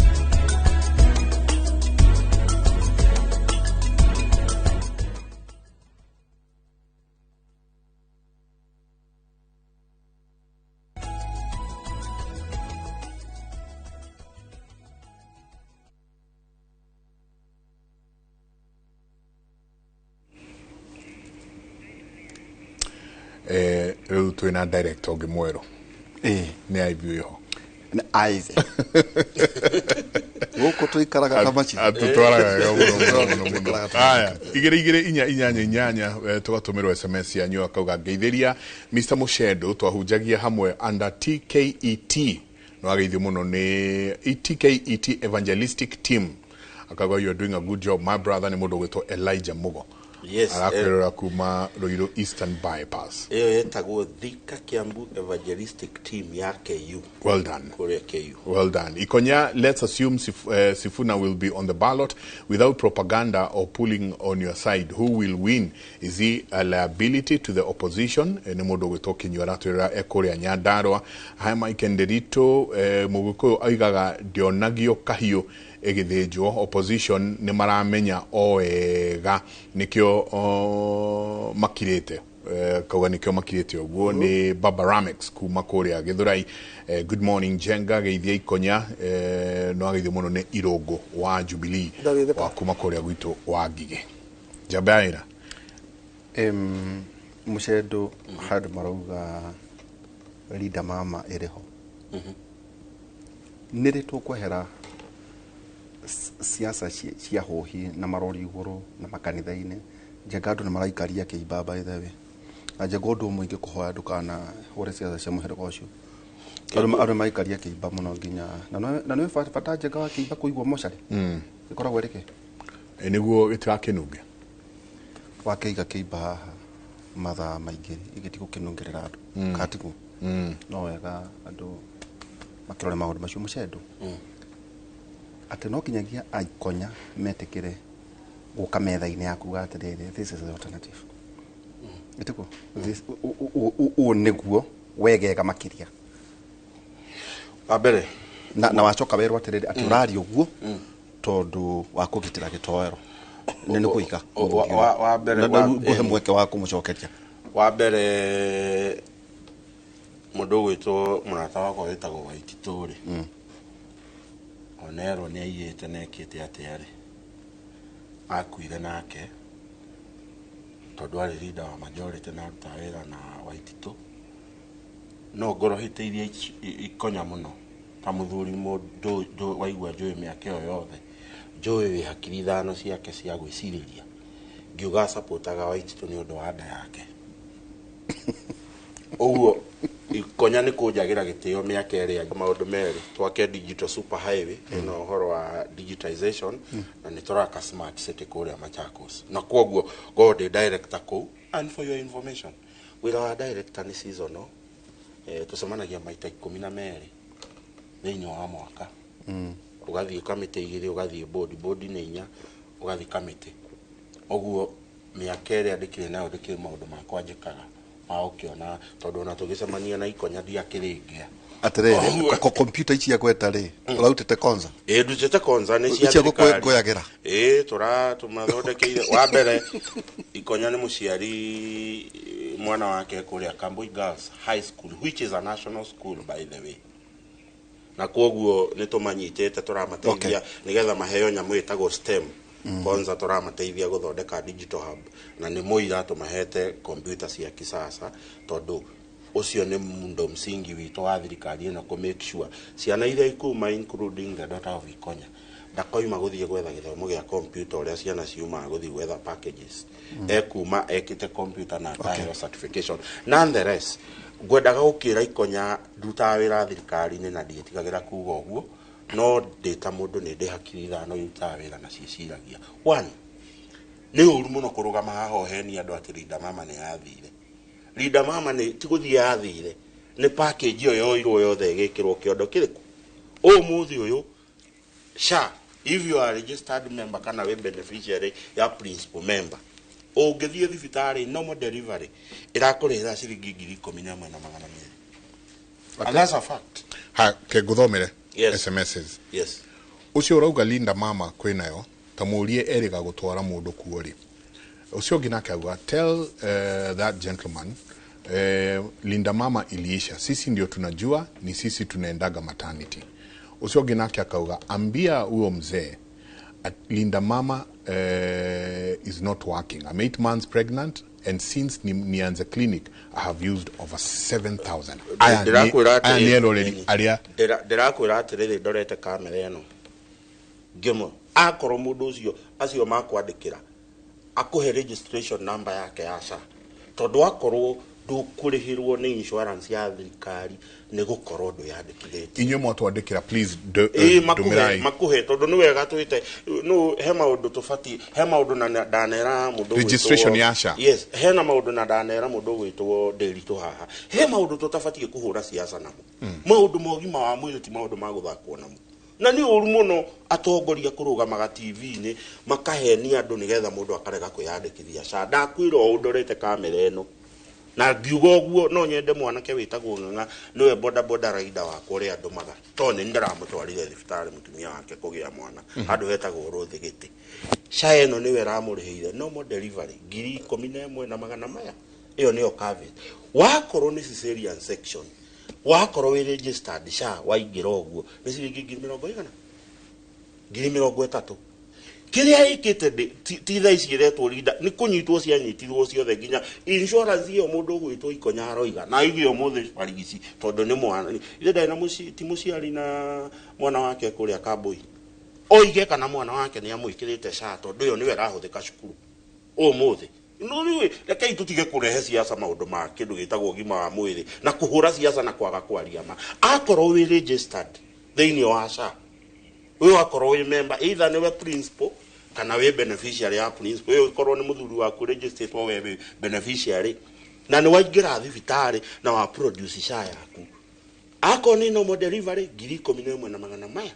Rĩu twĩna director ũngĩ mwerũ. Nĩ Ivy wĩho. Nĩ Ivy. Gũkũ tũikaraga ta machi. Tũtwaraga wega mũno mũno mũno. Haya, 2 2 4 8 8 tũgatũmĩrwo SMS yanyu akauga ngeithĩria Mr. Mushendo twahunjagia hamwe under TKET. No ageithio mũno nĩ TKET Evangelistic Team. Akauga you are doing a good job my brother. Nĩ mũndũ ũgwĩtwo Elijah Mugo. Yes, arakwĩrora kuma Ruiru Eastern Bypass. Ĩyo ĩtagwo Thika Kiambu Evangelistic Team ya KU. Well done. Kũrĩa KU. Well done. Ikonya, let's assume Sifuna will be on the ballot without propaganda or pulling on your side. Who will win? Is he a liability to the opposition? Nĩ mũndũ ũgwĩtwo Kinyua aratwĩra e kũrĩa Nyandarua. Haya Mike Nderito, Mũgĩkũyũ oigaga ndionagio kahiũ ĩgĩthĩnjwo. Opposition nĩ maramenya o wega nĩkĩo makirĩte. Kauga nĩkĩo makirĩte ũguo. Nĩ Baba Ramex kuma kũrĩa Gĩthũrai. Good morning Njenga, geithia Ikonya. No ageithio mũno nĩ Irũngũ wa Jubilee wa kuma kũrĩa gwitũ wa Ngigĩ. Njamba ya wĩra. Mũcendo handũ marauga Linda Mama ĩrĩho. Nĩ rĩ tũkwehera siasa cia hũhi na marori igũrũ na makanitha-inĩ? Njenga, andũ nĩ maraikaria kĩimba, by the way. Na Njenga, ũndũ ũmwe ingĩkũhoya, ndũkana hũre siasa cia mũhĩrĩga ũcio. Andũ maraikaria kĩimba mũno nginya na nĩ bata, Njenga, wa kĩimba kũigwo mocarĩ ĩkoragwo ĩrĩ kĩ? Nĩguo gĩtigakĩnunge. Wakĩiga kĩimba haha mathaa maingĩ igĩti gũkĩnungĩrĩra andũ. Katiguo no wega andũ makĩrore maũndũ macio. Mũcendo atĩ no kinyagia aikonya metĩkĩre gũka metha-inĩ ya kuga atĩrĩrĩ, "This is the alternative." Ĩtiguo ũũ nĩguo wegega makĩria. Wa mbere na wacoka werwo atĩrĩrĩ, atĩ ũraria ũguo tondũ wa kũgitĩra gĩtoero nĩ kũiga. Wa mbere Ngũhe mweke wa kũmũcokeria. Wa mbere, mũndũ ũgwĩtwo mũrata wakwa wĩtagwo Waititũ rĩ, onerwo nĩ aiyĩte na ekĩte atĩa rĩ, akuire nake tondũ arĩ leader wa majority na arutaga wĩra na Waititũ. No ngorwo hĩtĩirie Ikonya mũno ta mũthuri mũndũ waigua njũĩ mĩaka ĩyo yothe, njũĩ wĩ hakiri ithano ciake cia gwĩcirĩria, ngiuga supportaga Waititũ nĩ ũndũ wa nda yake. Ũguo Ikonya nĩ kũnjagĩra gĩtĩo mĩaka ĩrĩa maũndũ merĩ twake digital super highway ĩno, ũhoro wa digitization, na nĩ tũraka smart city kũrĩa Machakos, na kwoguo ngorwo ndĩ director kũu. And for your information, wĩra wa director nĩ seasonal. Tũcemanagia maita 12 thĩinĩ wa mwaka. Ũgathiĩ kamĩtĩ igĩrĩ, ũgathiĩ board, board nĩ inya, ũgathiĩ kamĩtĩ. Ũguo mĩaka ĩrĩa ndĩkĩrĩ nayo, ndĩkĩrĩ maũndũ makwa njĩkaga ma ũkĩona, tondũ ona tũgĩcemania na Ikonya ndiakĩrĩngĩa. Atĩrĩrĩ, kompiuta ici agweta rĩ, ũrarutĩte konza? Ĩ, ndutĩte konza, nĩ cia Icio thirikari. Ngũyagĩra. Ĩ, tũra tũmathondekeire. Wa mbere, Ikonya nĩ mũciari, mwana wake kũrĩa Kambui Girls High School, which is a national school, by the way, na kwoguo nĩ tũmanyitĩte, tũramateithia nĩgetha maheo nyamũ ĩtagwo STEM. Kwanza tũramateithia gũthondeka digital hub, na nĩ mũira tũmahete kompiuta cia kisasa, tondũ ũcio nĩ mundo msingi witũ wa thirikari ĩno, kũ make sure ciana iria ikuma, including the daughter of Ikonya, ndakoima gũthiĩ gwetha gĩthomo gĩa kompiuta ũrĩa ciana ciumaga gũthiĩ gwetha packages. Ekuma ekĩte kompiuta na akaheo certification. Nonetheless, ngwendaga gũkĩra Ikonya, ndutaga wĩra thirikari-inĩ na ndiĩtigagĩra kuga ũguo, no ndĩ ta mũndũ nĩ ndĩ hakiri ithano irutaga wĩra na ciĩciragia. One, nĩ ũru mũno kũrũgama haha ũhenie andũ atĩ Linda Mama nĩ yathire. Linda Mama nĩ ti gũthiĩ yathire, nĩ package ĩyo yoirwo yothe ĩgĩkĩrwo kĩondo kĩrĩkũ. Ũmũthĩ ũyũ SHA, if you are a registered member kana wĩ beneficiary ya principal member, ũngĩthiĩ thibitarĩ, normal delivery ĩrakũrĩhĩra ciringi 11,200, and that's a fact. Ha ke nguthomere. Yes. SMSs. Yes. Ũcio ũrauga Linda Mama kwĩnayo, ta mũrie erĩga gũtwara mũndũ kuo rĩ. Ũcio ũngĩ nake auga, "Tell that gentleman Linda Mama iliisha, sisi ndio tunajua, ni sisi tunaendaga maternity." Ũcio ũngĩ nake akauga, "Ambia huyo mzee Linda Mama is not working. I'm 8 months pregnant and since nianze clinic I have used over 7000." Aya Ndĩrakwĩra aya nĩ atĩrĩrĩ, eroreri arĩa Ndĩrakwĩra atĩrĩrĩ, ndorete kamera ĩno ngĩmwe, akorwo mũndũ ũcio acio makwandĩkĩra akũhe registration number yake ya SHA, tondũ akorwo ndũkũrĩhĩrwo nĩ insurance ya thirikari nĩ gũkorwo ndwĩyandĩkithĩtie. Inyuĩ mwatwandĩkĩra, please Ĩĩ, makuhe. ndũmĩrai. Makuhe, tondũ nĩ wega twĩte no he maũndũ tũbatiĩ, he maũndũ na ndanera mũndũ ũgwĩtwo- Registration ya SHA. Yes, hena maũndũ na ndanera mũndũ ũgwĩtwo Ndĩritũ haha, he maũndũ tũtabatiĩ kũhũra siasa namo. Maũndũ ma ũgima wa mwĩrĩ ti maũndũ ma gũthakwo namo, na nĩ ũru mũno atongoria kũrũgamaga TV-inĩ makahenia andũ nĩgetha mũndũ akarega kwĩyandĩkithia SHA. Ndakwĩra ũũ ndorete kamera ĩno. Na ngiuga ũguo no nyende mwanake wĩtagwo Ng'ang'a, nĩwe boda boda rider wakwa ũrĩa ndũmaga, tondũ nĩ ndĩramũtwarire thibitarĩ mũtumia wake kũgĩa mwana handũ hetagwo Rũthĩgĩtĩ. SHA ĩno nĩwe ĩramũrĩhĩire normal delivery 11,400 na maya, ĩyo nĩyo coverage. Wakorwo nĩ cesarean section, wakorwo wĩ registered SHA, waingĩra ũguo nĩ ciringi ngiri mĩrongo igana, 30,000. Kĩrĩa ĩkĩte ti thaa ici ĩretwo rinda nĩ kũnyitwo, cianyitirwo ciothe nginya insurance ĩyo. Mũndũ ũgwĩtwo Ikonya aroiga na aigue ũmũthĩ barigici, tondũ nĩ mwana ithe ndarĩ na mũciĩ, ti mũciari na mwana wake kũrĩa Kambui, oige kana mwana wake nĩ amwĩkĩrĩte SHA, tondũ ĩyo nĩyo ĩrahũthĩka cukuru ũmũthĩ. No rĩu rekei tũtige kũrehe siasa maũndũ ma kĩndũ gĩtagwo ũgima wa mwĩrĩ na kũhũra siasa na kwaga kwaria ma. Akorwo wĩ registered thĩinĩ wa SHA, wĩ wakorwo wĩ member, either nĩwe principal kana wĩ beneficiary ya principal, ĩyo ĩkorwo nĩ mũthuri waku registered, we wĩ beneficiary na nĩ waingĩra thibitarĩ na wa produce SHA yaku, akorwo nĩ normal delivery 11,100 na magana maya,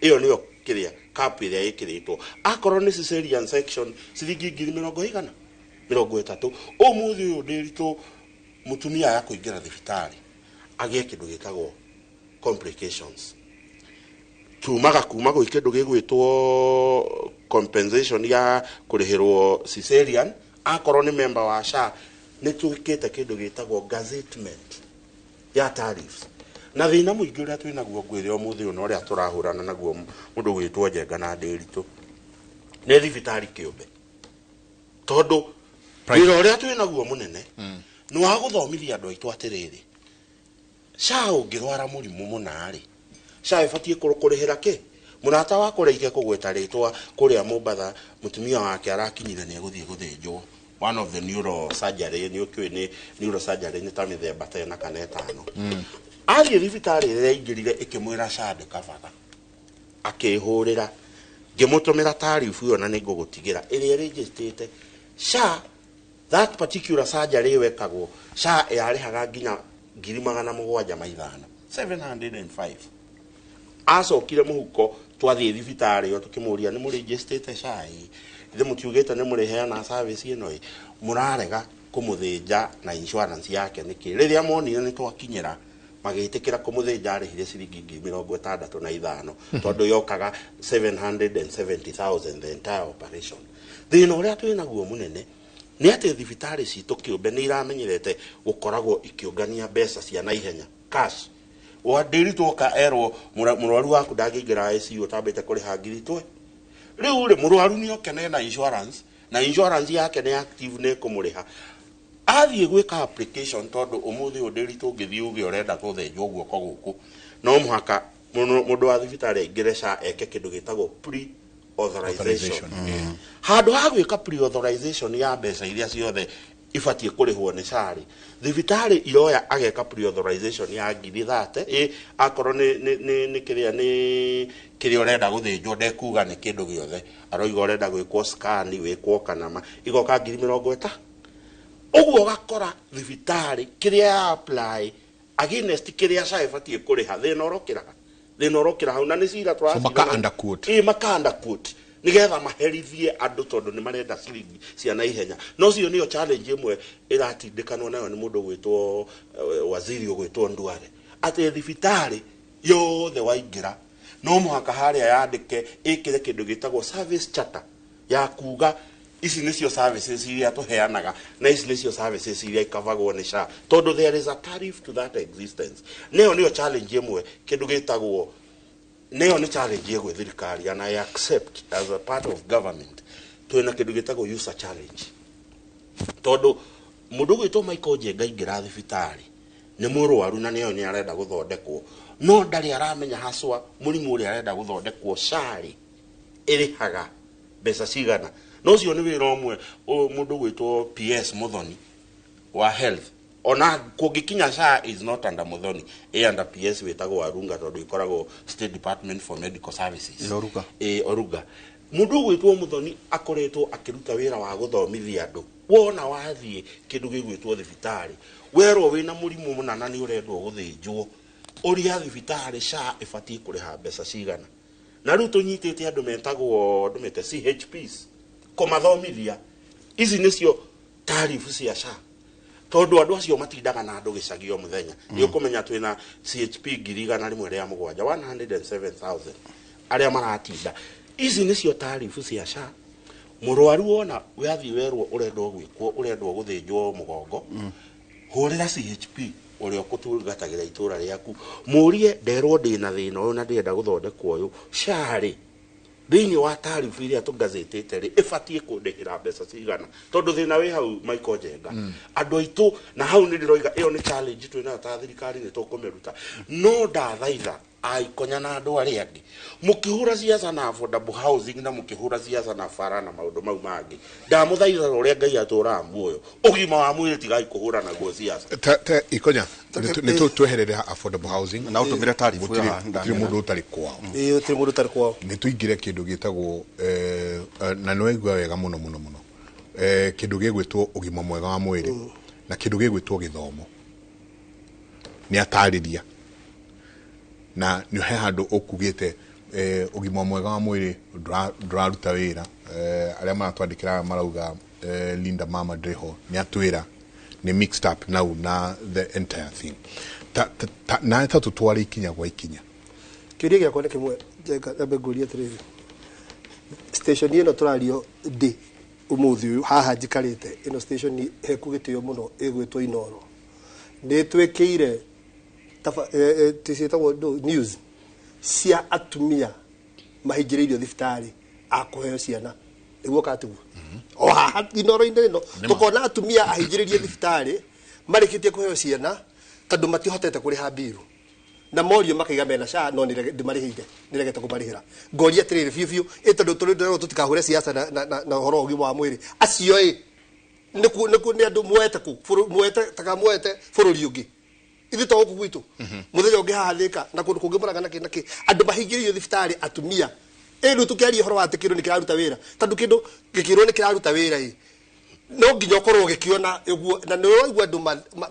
ĩyo nĩyo kĩrĩa cap ĩrĩa ĩkĩrĩtwo. Akorwo nĩ cesarean section, ciringi ngiri mĩrongo igana 30. Ũmũthĩ ũyũ ndĩritũ mũtumia ya kũingĩra thibitarĩ agĩe kĩndũ gĩtagwo complications, tumaga kuma gwĩ kĩndũ gĩgwĩtwo compensation ya kũrĩhĩrwo cesarean. Akorwo nĩ member wa SHA, nĩ twĩkĩte kĩndũ gĩtagwo gazettement ya tariffs. Na thĩna mũingĩ ũrĩa twĩnaguo, ngwĩre ũmũthĩ ũyũ, na ũrĩa tũrahũrana naguo mũndũ gwĩtwo Njenga na Ndĩritũ, nĩ thibitarĩ kĩũmbe, tondũ wĩra ũrĩa twĩnaguo mũnene nĩ wa gũthomithia andũ aitũ atĩrĩrĩ, SHA ũngĩrwara mũrimũ mũna-rĩ, SHA ĩbatiĩ kũrĩhĩra kĩ. Mũrata wakwa ũrĩa kũgweta rĩtwa kũrĩa Mombatha, mũtumia wake arakinyire nĩ egũthiĩ gũthĩnjwo one of the neurosurgery. Nĩ ũkĩũĩ nĩ neurosurgery nĩ ta mĩthemba ta ĩna kana ĩtano. Athiĩ thibitarĩ ĩrĩa aingĩrire ĩkĩmwĩra SHA ndĩkabaga. Akĩhũrĩra, ngĩmũtũmĩra tarifu ĩyo na nĩ ngũgũtigĩra ĩrĩa ĩrĩnjĩtĩte SHA. That particular surgery ĩyo ĩkagwo, SHA yarĩhaga nginya 705,000, 705. Acokire mũhuko, twathiĩ thibitarĩ ĩyo tũkĩmũria, nĩ mũrĩnjĩstĩte SHA? Ĩ ithe mũtiugĩte nĩ mũrĩheana service ĩno, ĩ mũrarega kũmũthĩnja na insurance yake nĩkĩ? Rĩrĩa monire nĩ twakinyĩra, magĩtĩkĩra kũmũthĩnja, arĩhire ciringi 65,000, tondũ yokaga 770,000 the entire operation. Thĩna ũrĩa twĩ naguo mũnene nĩ atĩ thibitarĩ citũ kĩũmbe nĩ iramenyerete gũkoragwo ikĩũngania mbeca cia naihenya, cash. Wandĩritwo erwo mũrwaru waku ndangĩingĩra ICU ũtambĩte kũrĩha ngiri twe. Rĩu rĩ, mũrwaru nĩ oke na insurance, na insurance yake nĩ active, nĩ ĩkũmũrĩha athiĩ gwĩka application, tondũ ũmũthĩ ũyũ ndĩritũ ũngĩthiĩ uge ũrenda gũthĩnjwo guoko gũkũ, no mũhaka mũndũ wa thibitarĩ aingĩre SHA eke kĩndũ gĩtagwo pre authorization. Handũ ha gwĩka pre authorization ya mbeca iria ciothe ibatiĩ kũrĩhwo nĩ SHA rĩ, thibitarĩ iroya ageka pre authorization ya 30,000 ĩ akorwo nĩ kĩrĩa nĩ kĩrĩa ũrenda gũthĩnjwo, ndekuga nĩ kĩndũ gĩothe, aroiga ũrenda gwĩkwo scan, wĩkwo kanama, igoka 50,000. Ũguo ũgakora thibitarĩ kĩrĩa ya apply against kĩrĩa SHA ĩbatiĩ kũrĩha, thĩna ũrokĩra, thĩna ũrokĩra hau, na nĩ cira. So maka underquote. Ĩ, maka underquote nigetha maherithie andũ, tondũ nĩ marenda ciringi cia naihenya. No cio nĩyo challenge ĩmwe ĩratindĩkanwo nayo nĩ mũndũ ũgwĩtwo waziri ũgwĩtwo Ndware, atĩ thibitarĩ yothe waingĩra no mũhaka harĩa yandĩke, ĩkĩre kĩndũ gĩtagwo service charter ya kuga ici nĩcio services iria tũheanaga na ici nĩcio services iria ikavagwo nĩ SHA, tondũ there is a tariff to that existence. Nĩyo nĩyo challenge ĩmwe, kĩndũ gĩtagwo, nĩyo nĩ challenge ĩgwĩ thirikari, and I accept as a part of government twĩna kĩndũ gĩtagwo user challenge, tondũ mũndũ ũgwĩtwo Michael Njenga aingĩra thibitarĩ nĩ mũrwaru na nĩyo nĩ arenda gũthondekwo, no ndarĩ aramenya haswa mũrimũ ũrĩa arenda gũthondekwo SHA ĩrĩhaga mbeca cigana. No ũcio nĩ wĩra ũmwe mũndũ ũgwĩtwo PS Muthoni wa health, ona kũngĩkinya SHA is not under Muthoni, ĩ under PS wĩtagwo Arunga, tondũ ĩkoragwo State Department for Medical Services. Ĩ, Oruga. Ĩ, Oruga. Mũndũ ũgwĩtwo Muthoni akoretwo akĩruta wĩra wa gũthomithia andũ. Wona wathiĩ kĩndũ gĩgwĩtwo thibitarĩ, werwo wĩna mũrimũ mũna na nĩ ũrendwo gũthĩnjwo, ũrĩa thibitarĩ SHA ĩbatiĩ kũrĩha mbeca cigana. Na rĩu tũnyitĩte andũ metagwo, ndũmĩte CHPs, kũmathomithia ici nĩcio tarifu cia SHA. Tondu andu acio matindaga na andu gicagi o muthenya. Ni ukumenya twina CHP 107,000 107,000 aria maratinda. Ici nicio tarifu cia SHA. Murwaru wona wathi werwo urendwo gwikwo urendwo guthinjwo mugongo. Hurira CHP uria ukutungatagira itura riaku murie nderwo ndina thina uyu na ndirenda guthondekwo uyu SHA ri thiini wa tarifu iria tugazetete ri ibatie kundihira mbeca cigana tondu thina wi hau Michael Njenga andu aitu na hau ni ndiroiga iyo ni challenge twina ta thirikari ni tukumiruta no ndathaitha aikonya na andu aria angi mukihura ciaca na affordable housing na mukihura ciaca na bara na maundu mau mangi ndamuthaitha uria Ngai aturaga muoyo ugima wa mwiri tigai kuhura naguo ciaca ta ikonya ni tweherere affordable housing na utumire tarifu ya gutiri mundu utari kwao gutiri mundu utari kwao ni tuingire kindu gitagwo na nwaigua wega muno muno muno kindu gigwitwo ugima mwega wa mwiri na kindu gigwitwo githomo ni atariria na ni he handu ukugite ugima mwega wa mwiri nduraruta wira aria maratwandikira marauga Linda Mama Dreho ni atwira ni mixed up now na the entire thing ta na ta tutware ikinya gwa ikinya kiuria giakwa ni kimwe Njenga ambe ngurie atiriri station ino turario ndi umuthi uyu haha njikarite ino station heku gitio muno igwitwo Inoro ni twikire ciĩtagwo news cia atumia mahingĩrĩirio thibitarĩ a kũheo ciana nĩguo katiguo o haha Inoro-inĩ ĩno tũkona atumia ahingĩrĩrie thibitarĩ marĩkĩtie kũheo ciana tondũ matihotete kũrĩha mbiru na morio makaiga mena SHA no ndimarĩhĩire nĩregete kũmarĩhĩra ngoria atĩrĩrĩ biũ biũ ĩ tondũ tũrĩ tũtikahũre siasa na ũhoro wa ũgima wa mwĩrĩ acio ĩ nĩ andũ muoete kũ muoete taka muoete bũrũri ũngĩ ithu to guku gwitu muthenya ungi haha Thika na kundu kungi Murang'a na ki andu mahingiririo thibitari atumia ĩrĩu tukiaria ũhoro wa atĩ kĩndũ nĩ kĩraruta wĩra tondũ kĩndũ gĩkĩrwo nĩ kĩraruta wĩra ĩ no nginya ũkorwo ũgĩkĩona ũguo na nĩ ũraigua andũ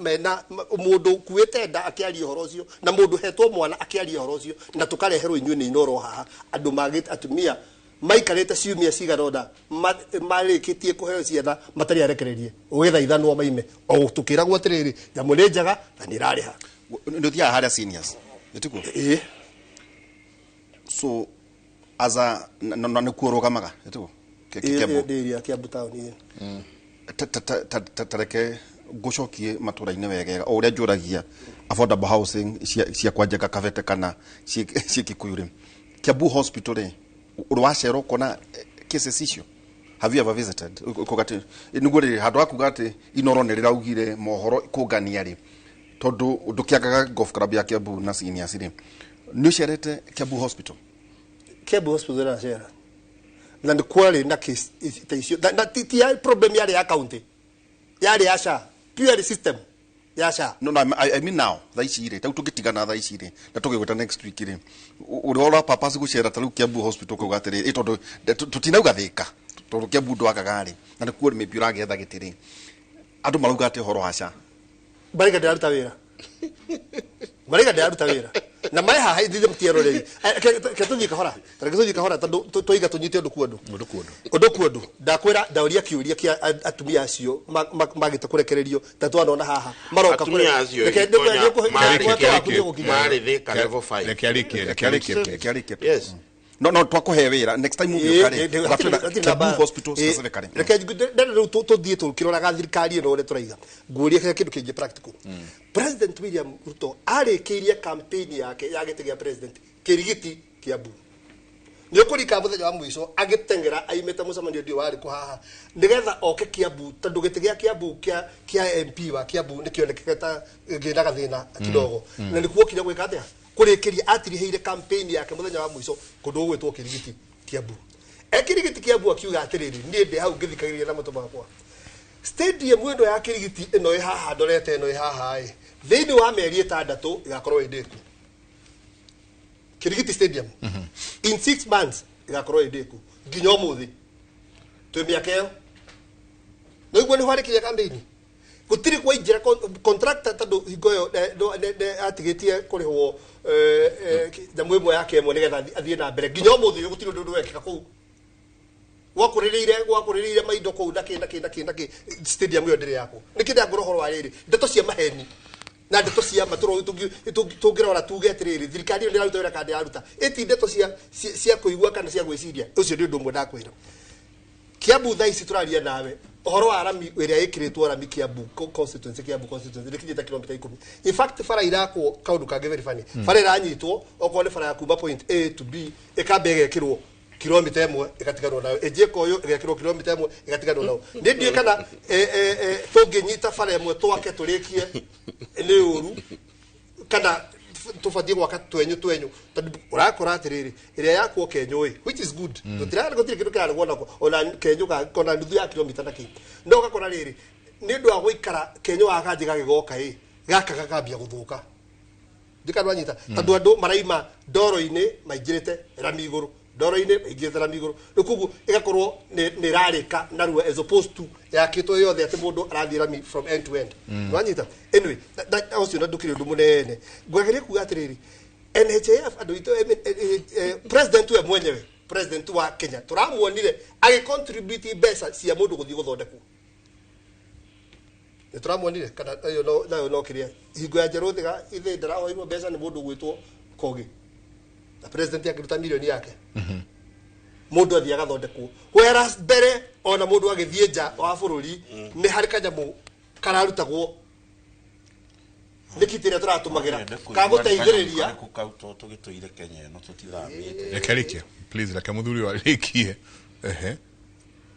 mena mũndũ ũkuĩte nda akĩaria ũhoro ũcio na mũndũ hetwo mwana akĩaria ũhoro ũcio na tũkareherwo inyuĩ nĩ Inoro haha andũ magĩte atumia maikarĩte ciumia cigana ũna marĩkĩtie kũheo ciana matarĩ arekererie ũgĩthaithanwo maime o tũkĩragwo atĩrĩrĩ nyamũ nĩ njega na nĩ ĩrarĩha nĩ ũthiaga harĩa seniors nĩtiguo ĩĩ so as a na nĩkuo ũrũgamaga nĩtiguo Kiambu Kiambu town ĩĩ tareke ngucokie matũra-inĩ wegega o ũrĩa njũragia affordable housing cia kwa Njenga Kabete kana cia Kikuyu rĩ Kiambu hospital rĩ uri wacera ukona cases icio have you ever visited ukogati niguo rĩ handũ hakuga atĩ Inoro nĩ rĩraugire mohoro kũngania rĩ tondũ ndũkĩagaga golf club ya Kiambu na seniors rĩ nĩ ũcerete Kiambu hospital Kiambu hospital ndacera na nĩ kwarĩ na case ta icio na ti problem yarĩ ya county yarĩ ya SHA pure system ya SHA no I mean now thaa ici rĩ tau tũngĩtigana thaa ici rĩ na tũgĩgwĩta next week rĩ ũrĩa ũra purpose gũcera ta rĩu Kiambu hospital kuga atĩrĩ tondũ tũtinauga Thika tondũ Kiambu ndwagaga rĩ na nĩkuo maybe ũragĩetha gĩtĩ rĩ andũ marauga atĩ ũhoro wa SHA Mariga ndĩraruta wĩra Mariga ndĩraruta wĩra na mai haha ithuĩ mũtieroreri ke tũthiĩ kahora reke tũthiĩ kahora tondũ twaiga tũnyite ũndũ kwa ũndũ kwa ũndũ ndakwĩra ndauria kĩũria kĩa atumia acio magĩte kũrekererio ta twanona haha maroka atumia acio marĩ Thika level 5 reke arĩkie yes no twakuhe wĩra next time ũgĩũka rĩ Kiambu hospital specifically reke rĩu tũthiĩ tũkĩroraga thirikari ĩno ũrĩa tũraiga nguũrie kĩndũ kĩngĩ practical President William Ruto arĩkĩirie campaign yake ya gĩtĩ gĩa president Kĩrigiti Kiambu nĩ ũkũrika mũthenya wa mũico agĩteng'era aimĩte mũcemanio ndiũ warĩ kũ haha nĩgetha oke Kiambu tondũ gĩtĩ gĩa Kiambu kĩa MP wa Kiambu nĩkĩonekete ta kĩna gathĩna kidogo na nĩkuo kinya gwĩka atĩa kũrĩkĩria atirihĩire campaign yake mũthenya wa mũico kũndũ gũgwĩtwo Kĩrigiti Kiambu Kĩrigiti Kiambu akiuga atĩrĩrĩ niĩ ndĩ hau ngĩthikagĩrĩria na matũ makwa stadium ĩno ya Kĩrigiti ĩno ĩ haha ndorete ĩno ĩ haha ĩ thĩinĩ wa mĩeri 6 ĩgakorwo ĩ ndĩku Kĩrigiti stadium in 6 months ĩgakorwo ĩ ndĩku nginya ũmũthĩ twĩ mĩaka ĩyo no iguo nĩ hwarĩkirie campaign gutiri kwa injira contractor tondu hingo yo atigĩtie kũrĩhwo nyamũ ĩmwe yake ĩmwe nĩgetha athiĩ na mbere nginya ũmũthĩ ũyũ gũtirĩ ũndũ wekĩka kũu Gwakũrĩrĩire maindo kũu na kĩ na kĩ na kĩ na kĩ stadium ĩyo ndĩrĩ yakwo. Nĩkĩ ndangũra ũhoro wa rĩrĩ ndeto cia maheni na ndeto cia matũro tũngĩrora tuge atĩrĩrĩ thirikari ĩyo ndĩraruta wĩra kana ndĩraruta ĩti ndeto cia kũigua kana cia gwĩciria. Ũcio nĩ ũndũ ũmwe ndakwĩra. Kiambu thaa ici tũraria nawe ũhoro wa rami ĩrĩa ĩkĩrĩtwo rami Kiambu constituency Kiambu constituency nĩkinyĩte kilomita 10. In fact bara irakwo kaũndũ kangĩ very funny. Bara ĩranyitwo okorwo nĩ bara ya kuma point A to B ĩkamba ĩgekĩrwo kilomita 1 ĩgatiganwo nayo, ĩnjĩ ĩkoywo ĩgekĩrwo kilomita 1 ĩgatiganwo nayo. Nĩ ndiũĩ kana tũngĩnyita bara ĩmwe twake tũrĩkie nĩ ũru kana tũbatiĩ gwaka twenyũ twenyũ, tondũ ũrakora atĩrĩrĩ ĩrĩa yakwo kenyũ ĩ which is good, gũtirĩ kĩndũ kĩraregwo nako ona kenyũ kona nuthu ya kilomita na kĩ, no ũgakora rĩrĩ nĩ ũndũ wa gũikara kenyũ gaka kanjĩ gagĩgoka ĩ gaka gakambia gũthũka. Ndikanwanyita tondũ andũ maraima ndoro-inĩ maingĩrĩte rami igũrũ, ndoro-inĩ maingĩrĩte rami igũrũ, rĩu koguo ĩgakorwo nĩ ĩrarĩka narua as opposed to yakĩtwo yothe atĩ mũndũ arathiĩ rami from end to end. Nwanyita? Anyway, ũcio na ndũkĩrĩ ũndũ mũnene. Ngwageria kuga atĩrĩrĩ NHIF andũ aitũ president we mwenyewe, president wa Kenya tũramuonire agĩcontribute mbeca cia mũndũ gũthiĩ gũthondekwo. Nĩ tũramuonire kana nayo no kĩrĩa hingo ya Njerũ Thiga ithe ndarahoirwo mbeca nĩ mũndũ ũgwĩtwo Kogi na president akĩruta milioni yake mũndũ athiĩ agathondekwo, whereas mbere ona mũndũ agĩthiĩ nja wa bũrũri nĩ harĩ kanyamũ kararutagwo nĩ kiti ĩrĩa tũratũmagĩra kagũteithĩrĩria. Tũgĩtũire Kenya ĩno tũtithamĩte. Reke rĩkie please, reke mũthuri wa rĩkie. Ehe,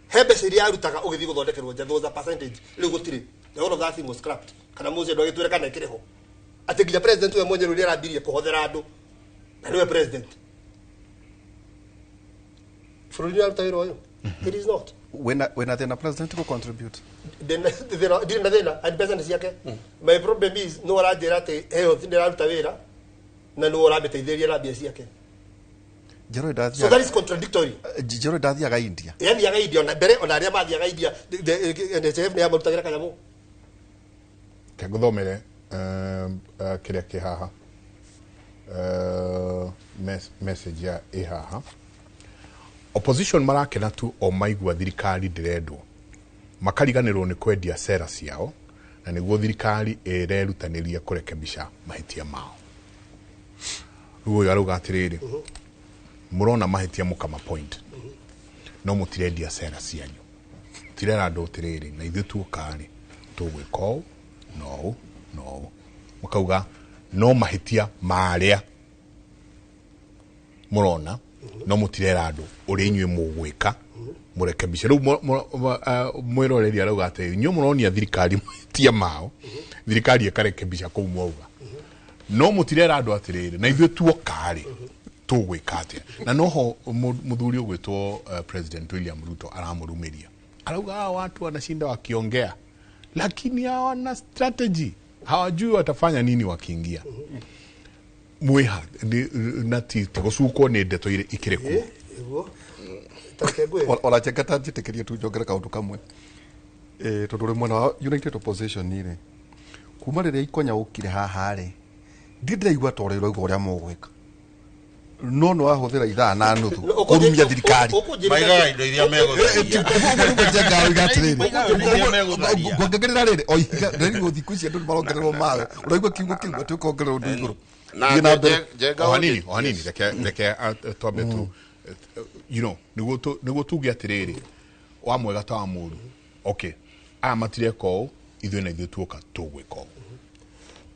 he mbeca iria arutaga ũgĩthiĩ gũthondekerwo nja, there was a percentage, rĩu gũtirĩ. The whole of that thing was scrapped. Kana mũcio andũ agĩtwĩre kana ĩkĩrĩ ho atĩ nginya president we mwenyewe ũrĩa arambirie kũhothera andũ na nĩwe president bũrũri nĩ aruta wĩra ũyũ. It is not. Wena thĩna president go contribute? Ndirĩ na thĩna and mbeca nĩ ciake. My problem is no aranjĩra atĩ health nĩ ĩraruta wĩra na nĩ ũramĩteithĩrĩria na mbia ciake. So that is contradictory. Njero ndathiaga India. Yathiaga India ona mbere ona arĩa mathiaga India NHIF nĩ yamarutagĩra kanyamũ. Ngũthomere kĩrĩa kĩ haha message ya ĩ haha. Opposition marakena tu o maigua thirikari ndĩrendwo, makariganĩrwo nĩ kwendia sera ciao na nĩguo thirikari ĩrerutanĩria kũrekebisha mahĩtia mao. Rĩu ũyũ arauga atĩrĩrĩ mũrona mahĩtia mũkama point no mũtirendia sera cianyu, tirera andũ atĩrĩrĩ na ithuĩ tuoka rĩ tũgwĩka ũũ na ũũ na ũũ, mũkauga no mahĩtia marĩa mũrona no mũtirera andũ ũrĩa inyuĩ mũgwĩka mũrekebishe. Rĩu mwĩroreri arauga atĩ inyuĩ mũronia thirikari mahĩtia mao, thirikari ĩkarekebisha kũu mwauga, no mũtirera andũ atĩrĩrĩ na ithuĩ tuoka rĩ tũgwĩka atĩa. Na noho mũthuri ũgwĩtwo President William Ruto aramũrumĩria, arauga hawa watu wanashinda wakiongea lakini hawana strategy, hawajui watafanya nini wakiingia. Mwiha na ti gũcukwo nĩ ndeto ikĩrĩ kuo. Ona Njenga ta njĩtĩkĩrie tu njongere kaũndũ kamwe tondũ ũrĩ mwena wa United Opposition rĩ, kuma rĩrĩa Ikonya ũkire haha rĩ ndirĩ ndĩraigua ta ũrĩa ũraigua ũrĩa mũgwĩka, no nĩ wahũthĩra ithaa na nuthu kũrumia thirikari. Maigaga indo iria megũtharia. Ngwongerera rĩrĩ o ihiga rĩrĩ thikũ ici andũ nĩ marongererwo mawe, ũraigua kiugo kĩu atĩ ũkongerera ũndũ igũrũ. O hanini reke twambe tu you know nĩguo tuge atĩrĩrĩ wa mwega ta wa mũũru. Okay, aya matireka ũũ, ithuĩ na ithuĩ tuoka tũgwĩka ũũ.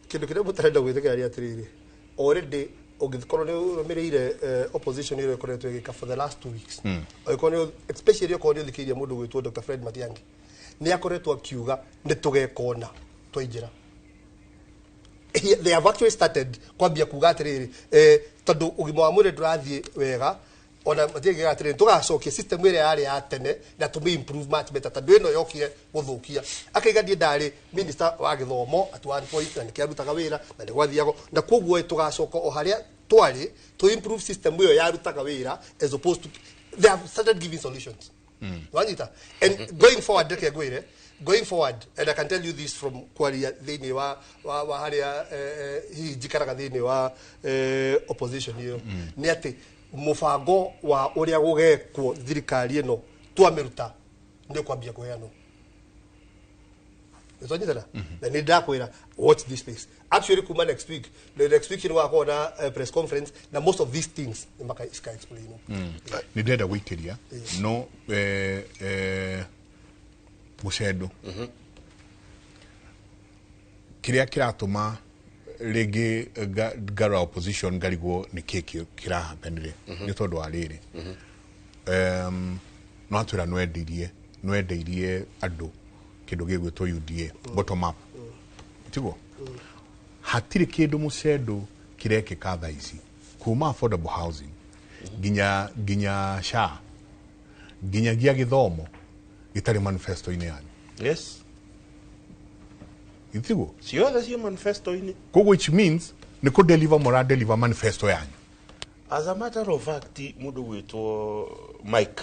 Kĩndũ kĩrĩa mũtarenda gwĩtĩkĩra nĩ atĩrĩrĩ already ũngĩkorwo nĩ ũrũmĩrĩire opposition ĩrĩa ĩkoretwo ĩgĩka for the last 2 weeks, angĩkorwo especially okorwo nĩ ũthikĩrĩirie mũndũ ũgwĩtwo Dr. Fred Matiang'i, nĩ akoretwo akiuga nĩ tũgeka ũna twaingĩra. They have actually started kwambia kuga atĩrĩrĩ tondũ ũgima wa mwĩrĩ ndũrathiĩ wega, ona matiĩgĩga atĩrĩrĩ tũgacokia system ĩrĩa yarĩ ya tene na tũmĩ improve much better tondũ ĩno yokire gũthũkia. Akaiga niĩ ndarĩ minister wa gĩthomo at one point na nĩkĩarutaga wĩra na nĩ gwathiago, na koguo tũgacoka o harĩa twarĩ to improve system ĩyo yarutaga wĩra as opposed to they have started giving solutions. Wanyita? And going forward, reke ngwĩre, going forward, and I can tell you this from kwaria thĩinĩ wa harĩa hihi njikaraga thĩinĩ wa opposition ĩyo, nĩ atĩ mũbango wa ũrĩa gũgekwo thirikari ĩno Twamĩruta nĩ ũkwambia kũheanwo. Nĩtwanyitana? Na nĩ ndakwĩra, watch this space. Actually, kuma next week, the next week nĩ gũgakorwo na press conference na most of these things nĩ maka cika explain. Nĩ ndĩrenda gũikĩria no mũcendo kĩrĩa kĩratũma rĩngĩ ngara opposition ngarigwo nĩ kĩ kĩrahapenire nĩ tondũ wa rĩrĩ, no atwĩra nwendeirie andũ kĩndũ gĩgwĩtwo UDA bottom up, tiguo? Hatirĩ kĩndũ mũcendo kĩrekĩka thaa ici, kuma affordable housing nginya SHA, nginyagia gĩthomo, gĩtarĩ manifesto-inĩ yanyu. Yes. Itiguo? Ciothe ciĩ manifesto-inĩ. Koguo which means nĩ kũ deliver mũra deliver manifesto yanyu. As a matter of fact, mũndũ gwĩtwo Mike,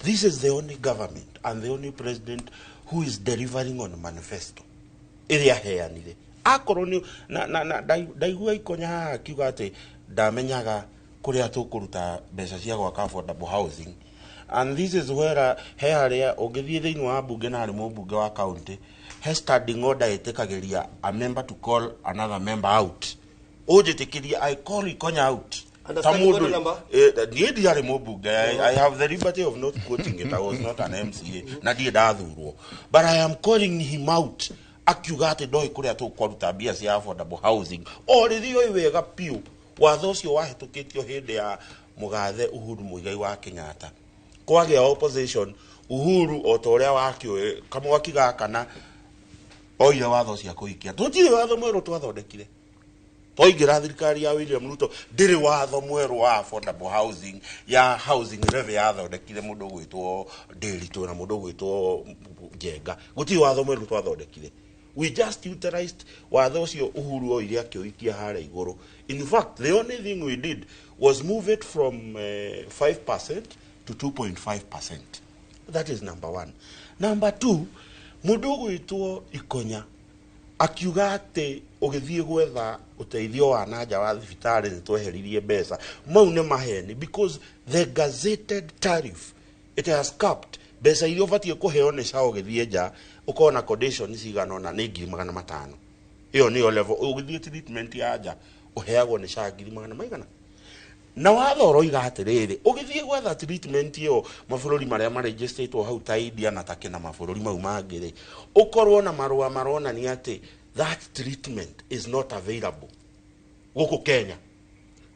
this is the only government and the only president who is delivering on manifesto ĩrĩa aheanire. Akorwo nĩ na ndaigua Ikonya haha akiuga atĩ ndamenyaga kũrĩa tũkũruta mbeca cia gwaka affordable housing, and this is where he harĩa ũngĩthiĩ thĩinĩ wa mbunge na harĩ mũmbunge wa county, he standing order ĩtĩkagĩria a member to call another member out. Ũnjĩtĩkĩrie I call Ikonya out. Under Ta standing order mũndũ number? Niĩ ndiarĩ mũmbunge. I have the liberty of not quoting it. I was not an MCA na ndirĩ ndathurwo, but I am calling him out akiuga atĩ ndoĩ kũrĩa tũkwaruta mbia cia affordable housing, o rĩrĩa oĩ wega biũ watho ũcio wahĩtũkĩtio hĩndĩ ya mũgathe Uhuru Muigai wa Kenyatta. Kwagĩa opposition, Uhuru o ta ũrĩa wakĩũĩ kamwaki gaka na oire watho ũcio akũikia. Tũtirĩ watho mwerũ twathondekire twaingĩra thirikari ya William Ruto. Ndĩrĩ watho mwerũ wa affordable housing ya housing levy yathondekire mũndũ ũgwĩtwo Ndĩritũ na mũndũ ũgwĩtwo Njenga. Gũtirĩ watho mwerũ twathondekire. We just utilized watho ũcio Uhuru oire akĩũikia harĩa igũrũ. In fact, the only thing we did was move it from 5% to 2.5%. That is number one. Number two, mũndũ ũgwĩtwo Ikonya akiuga atĩ ũgĩthiĩ gwetha ũteithio wa nanja wa thibitarĩ nĩ tweheririe mbeca. Mau nĩ maheni, because the gazetted tariff, it has capped mbeca iria ũbatiĩ kũheo nĩ SHA ũgĩthiĩ nja ũkorwo na condition cigana ũna nĩ 500,000. Ĩyo nĩyo level ũgĩthiĩ treatment ya nja ũheagwo nĩ SHA, ngiri magana maigana. Na watho ũroiga atĩrĩrĩ, ũgĩthiĩ gwetha treatment ĩyo mabũrũri marĩa marejistĩtwo hau ta India na Turkey na mabũrũri mau mangĩ rĩ, ũkorwo na marũa maronania atĩ that treatment is not available gũkũ Kenya,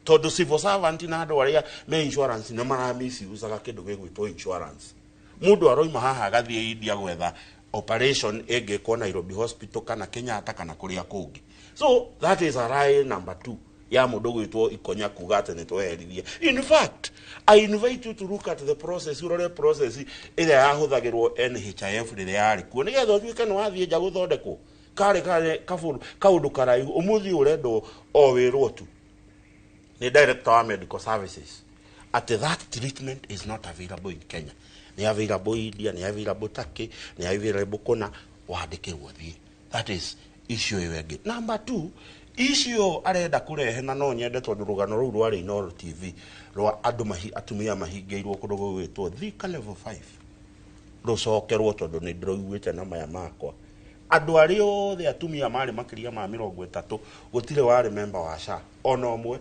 tondũ civil servant na andũ arĩa me insurance nĩ maramisusaga kĩndũ gĩgwĩtwo insurance. Mũndũ aroima haha agathiĩ India gwetha operation ĩngĩkwo Nairobi Hospital kana Kenyatta kana kũrĩa kũngĩ. So that is a lie number two ya mũndũ gwĩtwo Ikonya kuga atĩ nĩ tweheririe. In fact, I invite you to look at the process, ũrore process ĩrĩa yahũthagĩrwo NHIF rĩrĩa yarĩ kuo nĩgetha ũtuĩke nĩ wathiĩ nja gũthondekwo. Karĩ kabũrũ kaũndũ karaihu. Ũmũthĩ ũrendwo o wĩrwo tu nĩ director wa medical services atĩ that treatment is not available in Kenya, nĩ available India, nĩ available Turkey, nĩ available kũna, wandĩkĩrwo thiĩ. That is issue ĩyo ĩngĩ. Number two, icio arenda kũrehe, na no nyende tondũ rũgano rũu rwarĩ Inooro TV rwa andũ atumia mahingĩirwo kũndũ gũgwĩtwo Thika Level 5, rũcokerwo, tondũ nĩ ndĩroiguĩte na maya makwa. Andũ arĩa othe atumia marĩ makĩria ma 30, gũtirĩ warĩ member wa SHA ona ũmwe.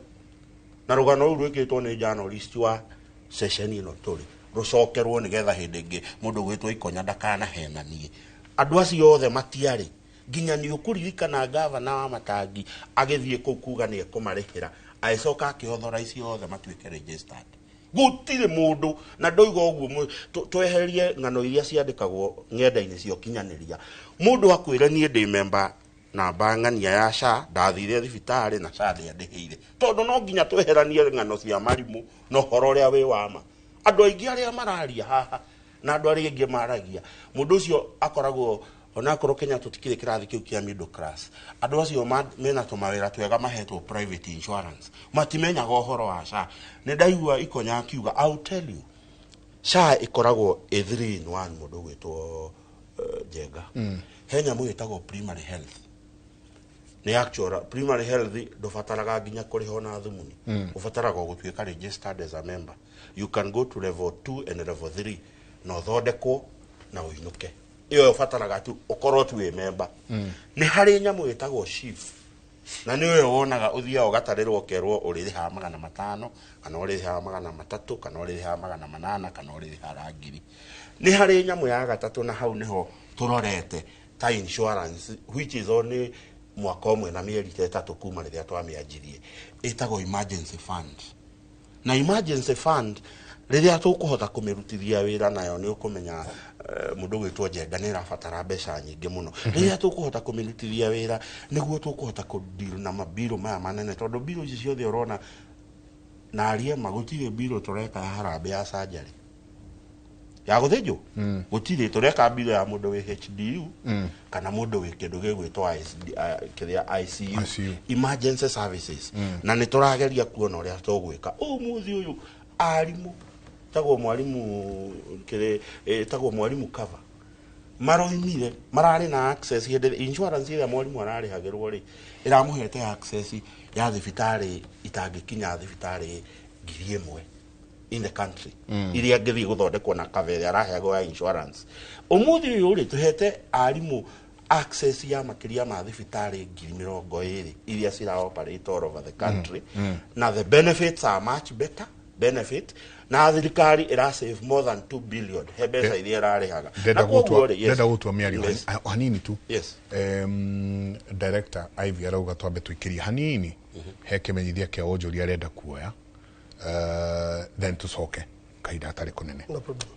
Na rũgano rũu rwĩkĩtwo nĩ journalist wa ceceni ĩno tũrĩ, rũcokerwo nĩgetha hĩndĩ ĩngĩ mũndũ gwĩtwo Ikonya ndakanahenanie. Andũ acio othe matiarĩ. Nginya nĩ ũkũririkana gavana wa Matangi agĩthiĩ kũu kuga nĩ ekũmarĩhĩra, agĩcoka akĩothora icio othe matuĩke registered. Gũtirĩ mũndũ. Na ndoiga ũguo, tweherie ng'ano iria ciandĩkagwo ng'enda-inĩ cia ũkinyanĩria. Mũndũ akwĩre niĩ ndĩ memba namba ng'ania ya SHA, ndathire thibitarĩ na SHA ndĩandĩhĩire, tondũ no nginya tweheranie ng'ano cia marimũ na ũhoro ũrĩa wĩ wa ma. Andũ aingĩ arĩa mararia haha na andũ arĩa angĩ maragia, mũndũ ũcio akoragwo, onakorwo Kenya tũtikĩrĩ kĩrathi kĩu kĩa middle class, andũ acio mena tũmawĩra twega, mahetwo private insurance, matimenyaga ũhoro wa SHA. Nĩ ndaigua Ikonya akiuga. I will tell you, SHA ĩkoragwo ĩ 3 in 1. Mũndũ ũgwĩtwo Njenga, he nyamũ ĩtagwo primary health. Nĩ actual primary health, ndũbataraga nginya kũrĩha ona thumuni. Ũbataraga o gũtuĩka registered as a member. You can go to level 2 and level 3. Na ũthondekwo na ũinũke. Ĩyo ũbataraga tu ũkorwo tu wĩ memba. Nĩ harĩ nyamũ ĩtagwo SHIF, na nĩ ũyũ wonaga ũthiaga ũgatarĩrwo ũkerwo ũrĩrĩhaga 500 kana ũrĩrĩhaga 300 kana ũrĩrĩhaga 800 kana ũrĩrĩhaga 1000. Nĩ harĩ nyamũ ya gatatũ, na hau nĩho tũrorete ta insurance, which is only mwaka ũmwe na mĩeri 3 kuma rĩrĩa twamĩanjirie, ĩtagwo emergency fund. Na emergency fund rĩrĩa tũkũhota kũmĩrutithia wĩra nayo, nĩ ũkũmenya mũndũ gwĩtwo Njenga nĩ ĩrabatara mbeca nyingĩ mũno. Rĩrĩa tũkũhota kũmĩrutithia wĩra, nĩguo tũkũhota kũdeal na mabirũ maya manene, tondũ mbirũ ici ciothe ũrona na arie ma, gũtirĩ mbirũ tũreka ya harambĩ ya surgery ya gũthĩnjwo, gũtirĩ tũreka mbirũ ya mũndũ wĩ HDU kana mũndũ wĩ kĩndũ gĩgwĩtwo kĩrĩa ICU, ICU. Emergency services. Na nĩ tũrageria kuona ũrĩa tũgwĩka. Ũmũthĩ ũyũ arimũ tagwo mwarimu kĩrĩ tagwo mwarimu cover maroimire mararĩ na access hĩndĩ insurance ĩrĩa mwarimu ararĩhagĩrwo rĩ, ĩramũhete access ya thibitarĩ itangĩkinya thibitarĩ 1000 in the country iria angĩthiĩ gũthondekwo na cover ĩrĩa araheagwo ya insurance. Ũmũthĩ ũyũ rĩ, tũhete arimũ access ya makĩria ma thibitarĩ 20,000 iria cira operate all over the country, na the benefits are much better benefit, na thirikari ĩra save more than 2 billion he mbeca iria ĩrarĩhaga. Ndenda Na koguo gũtua rĩ, yes. Ndenda gũtua mĩario Yes. hanini tu. Yes. Director Ivy arauga twambe tũikĩrie hanini he kĩmenyithia kĩa wonjoria arenda kuoya, then tũcoke kahinda hatarĩ kũnene. No problem.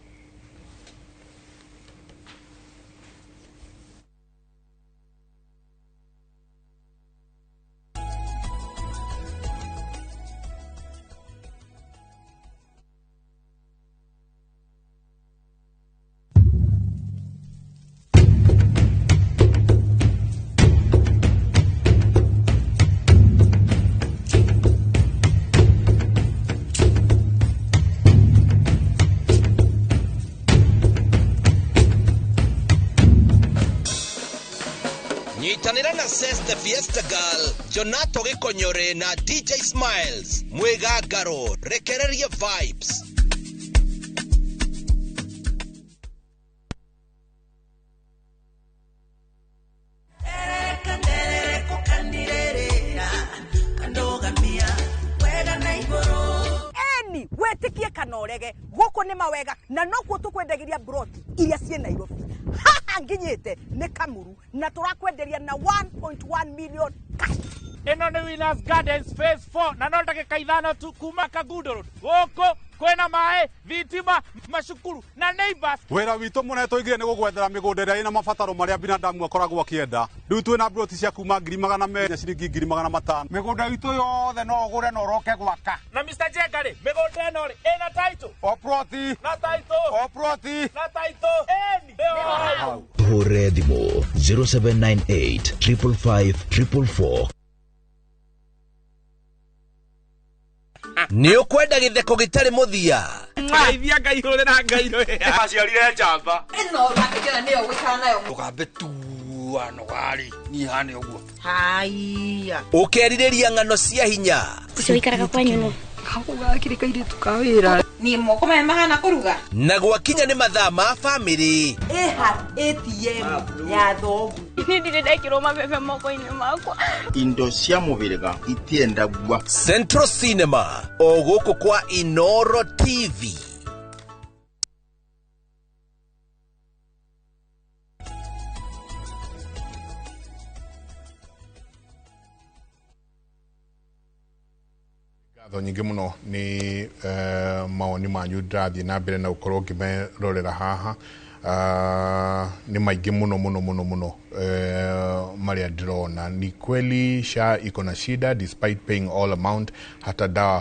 Nyitanĩra na Ses the Fiesta Girl, Jonato Gĩkonyore na DJ Smiles mwĩgangaro rekererie vibes. Eni wetikie kana ũrege, gũkũ nĩ mawega na nokuo tũkwendagiria broti iria ciĩ Nairobi. Haha nginyĩte nĩ Kamuru na tũrakwenderia na 1.1 million cash. Ĩno nĩ Winners Gardens phase 4 na no ndagĩka 5 tu kuma Kangundo Road. Gũkũ kwĩna maĩ, thitima, macukuru na neighbors. Wĩra witũ mũnene tũigire nĩ gũgwethera mĩgũnda ĩrĩa ĩna mabataro marĩa binadamu akoragwo akĩenda. Rĩu twĩna broti cia kuma 200,000 na ciringi 500,000. Mĩgũnda itũ yothe no ũgũre na ũroke gwaka. Na Mr. Njenga rĩ, mĩgũnda ĩno rĩ, ĩna title. O ploti. Na title. O ploti. Na title. Ĩni. Nĩho hau. Hũre thimũ 0798 555 444. Nĩ ũkwenda gĩtheko gĩtarĩ mũthia? Ngeithia Ngai hũrĩra Ngai rĩ. Aciarire njamba. Ĩno ũrakĩnjĩra nĩyo ũgũikara nayo. Ndũkambe tua nogarĩ niĩ hane ũguo. Haiya. Ũkerirĩria ng'ano cia hinya? Ũcio ũikaraga kwanyu nũ? Gakũ gakĩrĩ kairĩtu ka wĩra. Niĩ moko maya mahana kũruga. Na gwakinya nĩ mathaa ma bamĩrĩ. Ĩha ATM ya thoguo. Niĩ ndirĩ ndekĩrwo mabebe moko-inĩ makwa. Indo cia mũhĩrĩga itiendagua. Central Cinema o gũkũ kwa Inoro TV. Ngatho nyingĩ mũno nĩ mawoni manyu ndĩrathiĩ na mbere na gũkorwo ngĩmerorera haha. Nĩ maingĩ mũno mũno mũno mũno marĩa ndĩrona. Ni kweli SHA iko na shida despite paying all amount, hata dawa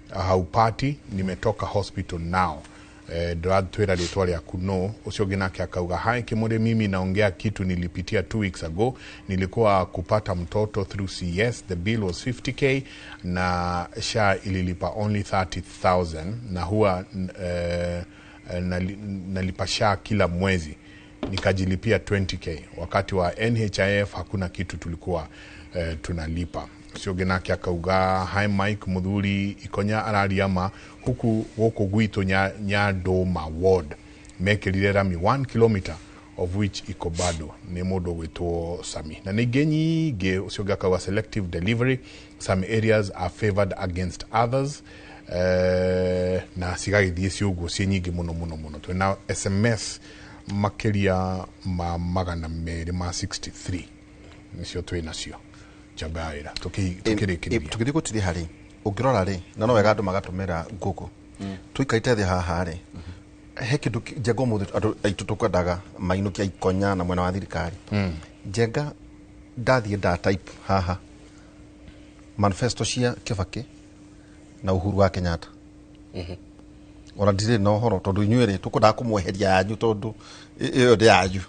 haupati. Nimetoka hospital now. Ndĩratwĩra rĩtwa rĩaku no ũcio ũngĩ nake akauga hi Kimuri, mimi naongea kitu nilipitia 2 weeks ago. Nilikuwa kupata mtoto through CS, the bill was 50k na SHA ililipa only 30,000 na huwa nalipa SHA kila mwezi. Nikajilipia 20K. Wakati wa NHIF hakuna kitu tulikuwa tunalipa. Ũcio ũngĩ nake akauga, "Hi Mike, muthuri Ikonya araria ma. Huku gũkũ gwitũ Nyandũma ward mekĩrire rami 1 kilometer, of which iko bado." Nĩ mũndũ ũgwĩtwo Sami na nĩ ingĩ nyingĩ. Ũcio ũngĩ akauga, "Selective delivery, some areas are favored against others." Na cigagĩthiĩ ci ũguo ciĩ nyingĩ mũno mũno mũno. Twĩna SMS makĩria ma 263, nĩcio twĩ nacio. Njamba ya wĩra, tũkĩrĩkĩrĩria. Tũgĩthiĩ gũtirĩ rĩ, ũngĩrora rĩ, na no wega andũ magatũmĩra Google. Tũikarĩte thĩ haha rĩ, he kĩndũ Njenga, ũmũthĩ andũ aitũ tũkwendaga mainũkia Ikonya na mwena wa thirikari. Njenga, ndathiĩ nda type haha manifesto cia Kibaki na Uhuru wa Kenyatta, ona ndirĩ na ũhoro, tondũ inyuĩ rĩ, tũkwendaga kũmweheria yanyu, tondũ ĩyo ndĩ yanyu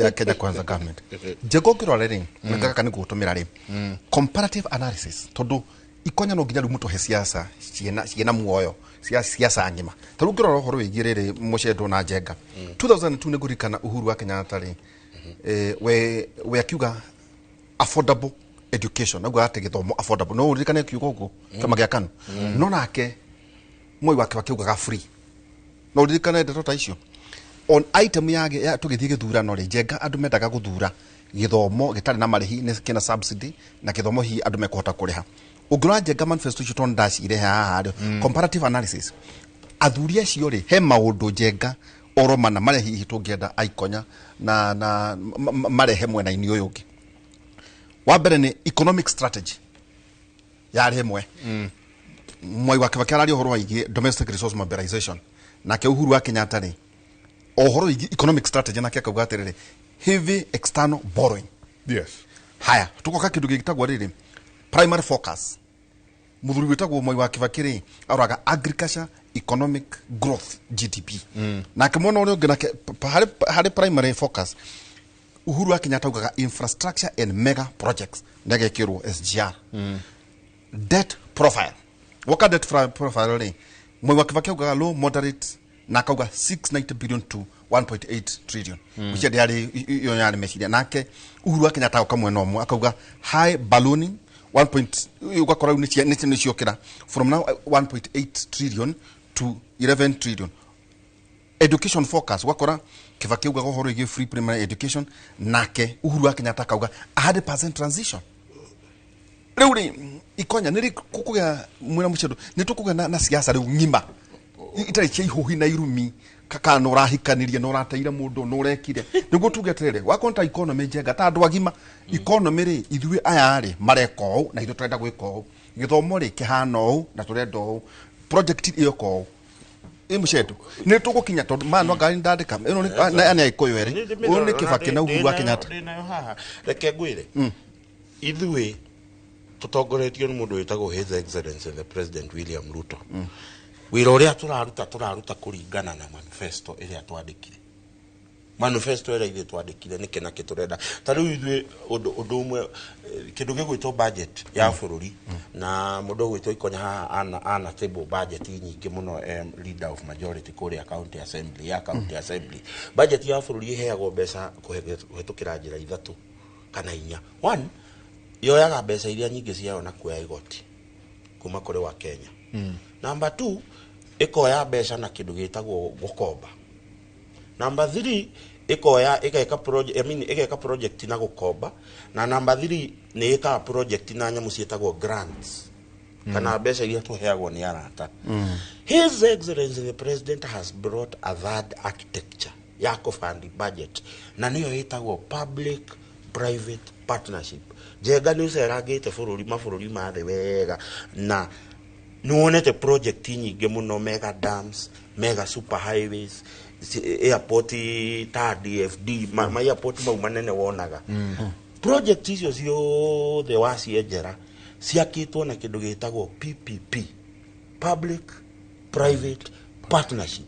ya Kenya Kwanza government. Njenga, ũngĩrora rĩ, gaka nĩ gũtũmĩra rĩ comparative analysis, tondũ Ikonya no nginya rĩu mũtũhe siasa ciĩna muoyo, siasa ng'ima. Ta rĩu ũngĩrora ũhoro wĩgiĩ rĩrĩ, Mũcendo na Njenga, 2002 nĩ ngũririkana Uhuru wa Kenyatta rĩ, we akiuga affordable education, auga atĩ gĩthomo affordable, no ũririkane akiuga ũguo kĩama gĩa KANU. No nake Moi wake wakiugaga free, no ũririkane ndeto ta icio. On item ya tũgĩthiĩ gĩthurano rĩ, Njenga, andũ mendaga gũthura gĩthomo gĩtarĩ na marĩhi, nĩ kĩna subsidy, na gĩthomo hihi andũ mekũhota kũrĩha. Ũngĩrora, Njenga, manifesto icio, tondũ ndacirehe haha rĩ, comparative analysis, athuri acio rĩ, he maũndũ, Njenga, oro mana marĩa hihi tũngĩenda Aikonya na marehe mwena-inĩ ũyũ ũngĩ. Wa mbere nĩ economic strategy yarĩ ĩmwe. Mwai wa Kibaki araria ũhoro waigiĩ domestic resource mobilization, nake Uhuru wa Kenyatta rĩ, o ũhoro wĩgiĩ economic strategy, nake akauga atĩrĩrĩ, heavy external borrowing. Haya, tugoka kĩndũ gĩtagwo rĩrĩ, primary focus. Mũthuri wĩtagwo Moi wa Kibaki rĩ, aroraga agriculture, economic growth, GDP. Nake mwena ũrĩa ũngĩ nake harĩ primary focus, Uhuru wa Kenyatta augaga infrastructure and mega projects, ndagekĩrwo SGR. Debt profile, woka debt profile rĩ, Moi wa Kibaki augaga low moderate, na akauga 690 billion to 1.8 trillion. Ucio ndĩarĩ iyo yarĩ meciria. Nake Uhuru wa Kenyatta agoka mwena ũmwe akauga high ballooning, 1 point, ũgakora rĩu nĩ ciokĩra from now 1.8 trillion to 11 trillion. Education focus, ũgakora Kibaki augaga ũhoro wĩgiĩ free primary education, nake Uhuru wa Kenyatta akauga 100% transition. Rĩu rĩ, Ikonya, nĩ rĩ kũgĩa mwena mũcendo nĩ tũkũgĩa na siasa rĩu ng'ima itarĩ cia ihũhi na irumi, kana nĩ ũrahikanirie na ũrateire mũndũ na ũrekire nĩguo tuge atĩrĩrĩ, wakorwo ta economy, Njenga, ta andũ agima, economy rĩ, ithuĩ aya rĩ mareka ũũ na ithuĩ tũrenda gwĩka ũũ, gĩthomo rĩ kĩhana ũũ na tũrenda ũũ, project ĩyoka ũũ ĩ mũcendo nĩ tũgũkinya, tondũ maya no ngari ndandĩka ĩno nĩ Agĩkũyũ erĩ, ũyũ nĩ Kibaki na Uhuru wa Kenyatta. Ndĩnayo haha, reke ngwĩre, ithuĩ tũtongoretio nĩ mũndũ wĩtagwo His Excellency the President William Ruto. Wĩra ũrĩa tũraruta, tũraruta kũringana na manifesto ĩrĩa twandĩkire. Manifesto ĩrĩa ithuĩ twandĩkire nĩkĩ nakĩ tũrenda. Ta rĩu ithuĩ ũndũ ũmwe, kĩndũ gĩgwĩtwo budget ya bũrũri, na mũndũ ũgwĩtwo Ikonya haha ana table budget nyingĩ mũno, leader of majority kũrĩa county assembly, ya county assembly. Budget ya bũrũri ĩheagwo mbeca kũhetũkĩra njĩra ithatũ kana inya. One, yoyaga mbeca iria nyingĩ ciayo na kuoya igoti kuma kũrĩ wa Kenya. Number two, ĩkoya mbeca na kĩndũ gĩtagwo gũkomba. Number three, ĩkoya ĩgeka project, I mean, ĩgeka project na gũkomba. Na number three, nĩ ĩkaga project na nyamũ ciĩtagwo grants kana mbeca iria tũheagwo nĩ arata. His Excellency the President has brought a third architecture ya kũfund budget, na nĩyo ĩtagwo public private partnership. Njenga, nĩ ũcerangĩte bũrũri, mabũrũri ma thĩ wega, na nĩ wonete project nyingĩ mũno, mega dams, mega super highways, airport ta DFD, ma airport mau manene wonaga. Project icio ciothe wacienjera ciakĩtwo na kĩndũ gĩtagwo PPP, public private partnership.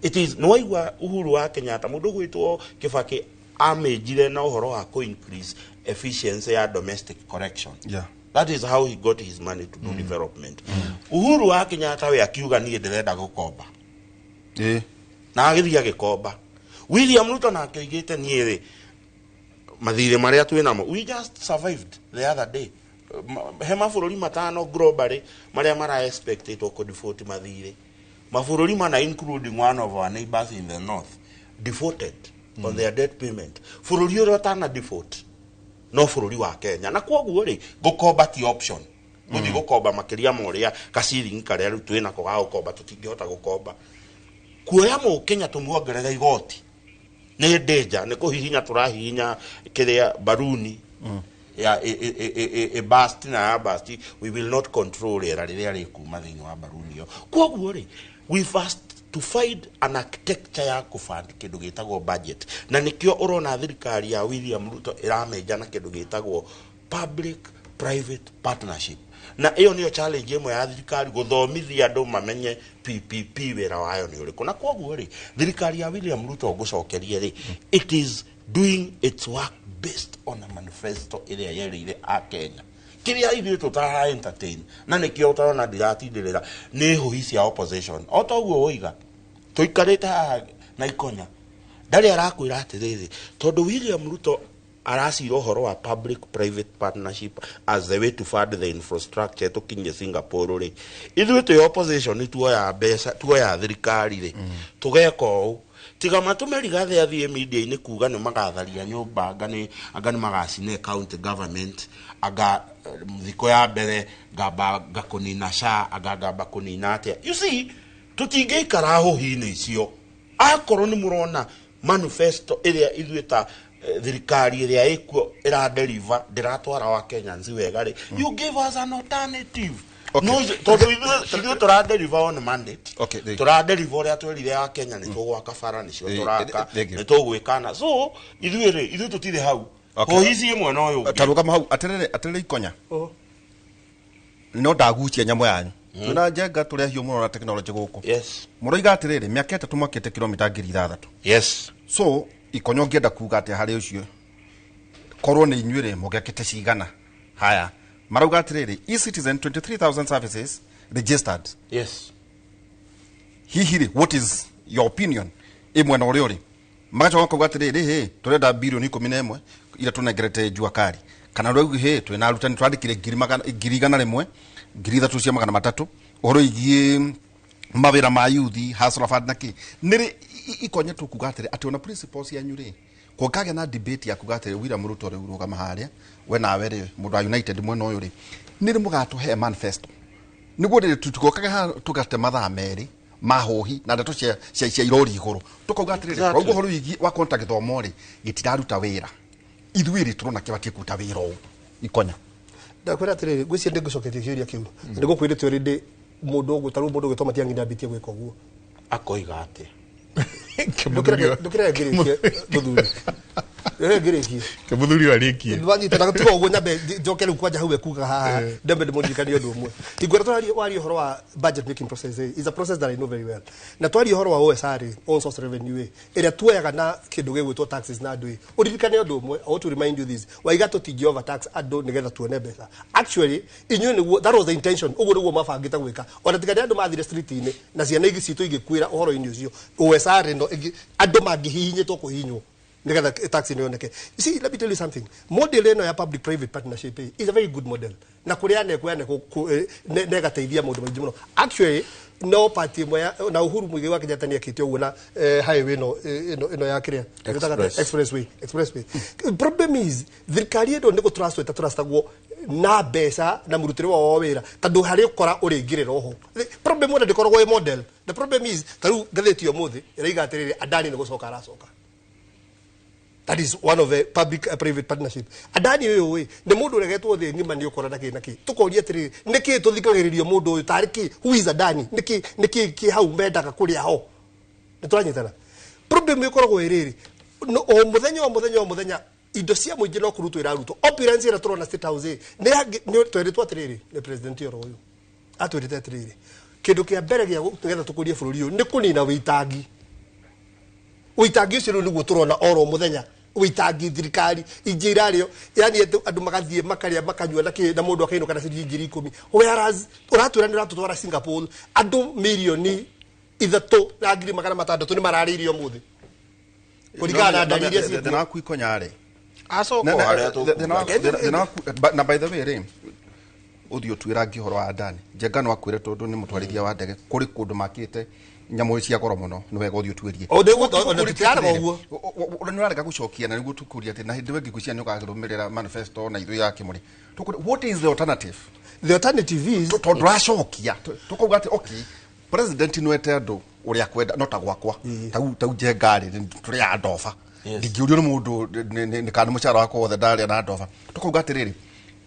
It is nĩ waigua Uhuru wa Kenyatta, mũndũ gwĩtwo Kibaki amĩnjire na ũhoro wa kũ increase efficiency ya domestic collection. That is how he got his money to do development. Uhuru wa Kenyatta we akiuga, "Niĩ ndĩrenda gũkomba," na agĩthiĩ agĩkomba. William Ruto nake oigĩte niĩ rĩ mathirĩ marĩa twĩ namo, we just survived the other day. He mabũrũri 5 globally marĩa mara expected kũ default mathirĩ, mabũrũri mana including one of our neighbors in the north defaulted on their debt payment. Bũrũri ũrĩa ũtana default no bũrũri wa Kenya, na kwoguo rĩ gũkomba ti option. Gũthiĩ gũkomba makĩria ma ũrĩa gaciringi karĩa rĩu twĩ nako ga gũkomba, tũtingĩhota gũkomba. Kuoya mũkenya tũmuongerere igoti nĩ danger, nĩ kũhihinya tũrahihinya kĩrĩa baruni ya e bust na ya bust, we will not control rĩera rĩrĩa rĩkuma thĩinĩ wa baruni ĩyo. Kwoguo rĩ we first to find an architecture ya kũfund kĩndũ gĩtagwo budget, na nĩkĩo ũrona thirikari ya William Ruto ĩramenja na kĩndũ gĩtagwo public private partnership, na ĩyo nĩyo challenge ĩmwe ya thirikari gũthomithia andũ mamenye PPP wĩra wayo nĩ ũrĩkũ. Na kwoguo rĩ thirikari ya William Ruto ngũcokerie rĩ, it is doing its work based on a manifesto ĩrĩa yerĩire a Kenya, kĩrĩa ithuĩ tũtara entertain, na nĩkĩo ũtarona ndiratindĩrĩra nĩ hũhi cia opposition. O ta ũguo woiga tũikarĩte haha na ikonya ndarĩ arakwĩra atĩrĩrĩ, tondũ William Ruto aracira ũhoro wa public private partnership as the way to fund the infrastructure tũkinye Singapore rĩ, ithuĩ twĩ opposition tuoya mbeca tuoya thirikari rĩ tũgeka ũũ, tiga matũme Rigathĩ athiĩ media-inĩ kuga nĩ magatharia nyũmba, anga nĩ magacine county government, anga thikũ ya mbere ngamba ngakũnina SHA, anga ngamba kũnina atĩa. You see, tũtingĩikara hũhi-inĩ icio akorwo nĩ mũrona manifesto ĩrĩa ithuĩ ta thirikari ĩrĩa ĩkuo ĩradeliver ndĩratwara wa Kenyans wega rĩ, you give us an alternative. No, tondũ ithuĩ tũradeliver on mandate, tũradeliver ũrĩa twerire a Kenya nĩ tũgwaka bara, nĩcio tũraka, nĩ tũgwĩkana. So ithuĩ rĩ ithuĩ tũtirĩ hau hũhi ciĩ mwena ũyũ ũngĩ. Tarũgama hau atĩrĩrĩ ikonya no ndagucia nyamũ yanyu twĩna Njenga tũrĩ ahiũ mũno na tekinoronjĩ gũkũ. Yes. Mũroiga atĩrĩrĩ mĩaka 3 mwakĩte kilomita 6,000. Yes. So ikonyo ngĩenda kuga atĩa harĩ ũcio korwo nĩ inyuĩ rĩ mũngĩakĩte cigana? Haya marauga atĩrĩrĩ e-citizen 23,000 services registered. Yes. Hihi rĩ what is your opinion ĩ mwena ũrĩa ũrĩ? Magacoka makauga atĩrĩrĩ hĩ tũrenda bilioni 11 iria tũnengerete Jua Kali, kana rĩu hĩ twĩna arutani twandĩkire 100,000 3,300 ũhoro igiĩ mawĩra ma youth hustler fund na kĩ nĩ ikonye tũkuga atĩrĩ atĩ ona principles yanyu rĩ kũngagĩa na debate ya kuga atĩrĩ William Ruto rĩu rũgama harĩa we nawe rĩ mũndũ wa United mwena ũyũ rĩ nĩ rĩ mũgatũhe manifesto nĩguo rĩrĩ tũtigokage haha tũgate mathaa 2 ma hũhi na ndeto cia irori igũrũ tũkauga atĩrĩrĩ ũguo ũhoro wĩgiĩ wa konta gĩthomo rĩ gĩtiraruta wĩra ithuĩ rĩ tũrona kĩbatiĩ kũruta wĩra ũũ ikonya. Ndakwĩra atĩrĩrĩ ngwĩciria ndĩngũcokeria kĩũria kĩu nĩgũkwĩrĩte already mũndũ ũguo tarĩu mũndũ ũgwĩtwo Matiang'i ndambĩtie gwĩka ũguo akoiga atĩa? Ndũkĩrege ngĩrĩkie mũthuri, ngĩrĩkie mũthuri ũyũ arĩkie wanyita na tiga ũguo nyambe njoke rĩu kwanja hau ekuga haha ndambe ndĩmũririkanie ũndũ ũmwe. Ingwĩra twaria waria ũhoro wa budget making process is a process that I know very well, na twaria ũhoro wa OSR own source revenue ĩrĩa tuoyaga na kĩndũ gĩgwĩtwo taxes na andũ ĩ ũririkane ũndũ ũmwe, I want to remind you this, waiga tũtingĩ overtax andũ nĩgetha tuone mbeca. Actually inyuĩ nĩguo that was the intention, ũguo nĩguo mabangĩte gwĩka, ona tiga nĩ andũ mathire street-inĩ na ciana ingĩ citũ igĩkuĩra ũhoro-inĩ ũcio OSR ĩno andũ mangĩhihinyĩtwo kũhihinywo nĩgetha tax ĩno yoneke. You see, let me tell you something. Model ĩno ya public private partnership is a very good model. Na kũrĩa negateithia maũndũ maingĩ mũno. Actually no party ĩmwe na Uhuru Muigai wa Kenyatta nĩekĩte ũguo na highway ĩno ya kĩrĩa expressway. Problem is thirikari ĩno nĩ gũtrust ĩtatrustagwo na mbeca na mũrutĩre wao wa wĩra tondũ harĩ ũkora ũrĩingĩrĩra oho. Problem ona ndĩkoragwo ĩ model. The problem is ta rĩu ngathĩti ya ũmũthĩ ĩraiga atĩrĩrĩ Adani nĩ gũcoka aracoka. That is one of the public private partnership. Adani ũyũ ĩ nĩ mũndũ ũregetwo thĩ ng'ima nĩ ũkora na kĩ na kĩ. Tũkoria atĩrĩrĩ nĩkĩ tũthikagĩrĩrio mũndũ ũyũ tarĩ kĩ, who is Adani, nĩkĩ nĩkĩ kĩ hau mendaga kũrĩa ho. Nĩ tũranyitana. Problem ĩkoragwo ĩ rĩrĩ o mũthenya o mũthenya o mũthenya indo cia mũingĩ no kũrutwo irarutwo. Opulence ĩrĩa tũrona State House ĩ nĩ tweritwo atĩrĩrĩ nĩ president oro ũyũ atwĩrĩte atĩrĩrĩ kĩndũ kĩa mbere gĩa nĩgetha tũkũrie bũrũri ũyũ nĩ kũnina wĩitangi. Wĩitangi ũcio rĩu nĩguo tũrona oro mũthenya wĩitangi thirikari ingĩ irarĩo, yani andũ magathiĩ makarĩa makanyua na kĩ na mũndũ akainũka na ciringi 10,000, whereas ũratwĩra nĩ ũratũtwara Singapore andũ mirioni 3,600,000 nĩ mararĩirio ũmũthĩ. Kũringana na ndari iria ciĩkuo. Thĩna waku Ikonya rĩ. Acoka o harĩa tũkuga. Na by the way rĩ, ũthiĩ ũtuĩrangie ũhoro wa Adani. Njenga no akwĩre tondũ nĩ mũtwarithia wa ndege kũrĩ kũndũ makĩte nyamũ cia goro mũno nĩ wega ũthiĩ ũtuĩrie. O, ona tũtirarega ũguo. Nĩ ũrarega gũcokia na nĩguo tũkũria atĩ na hĩndĩ ĩyo ngĩgwĩciria nĩ ũkarũmĩrĩra manifesto na ithuĩ ya Kĩmũrĩ. What is the alternative? The alternative is tondũ ndũracokia tũkauga atĩ okay, president no ete andũ ũrĩa akwenda no ta gwakwa tau Njenga rĩ tũrĩ a ndoba ndingĩũrio nĩ mũndũ nĩ kana mũcara wakwa wothe ndarĩa na ndoba. Tũkauga atĩrĩrĩ,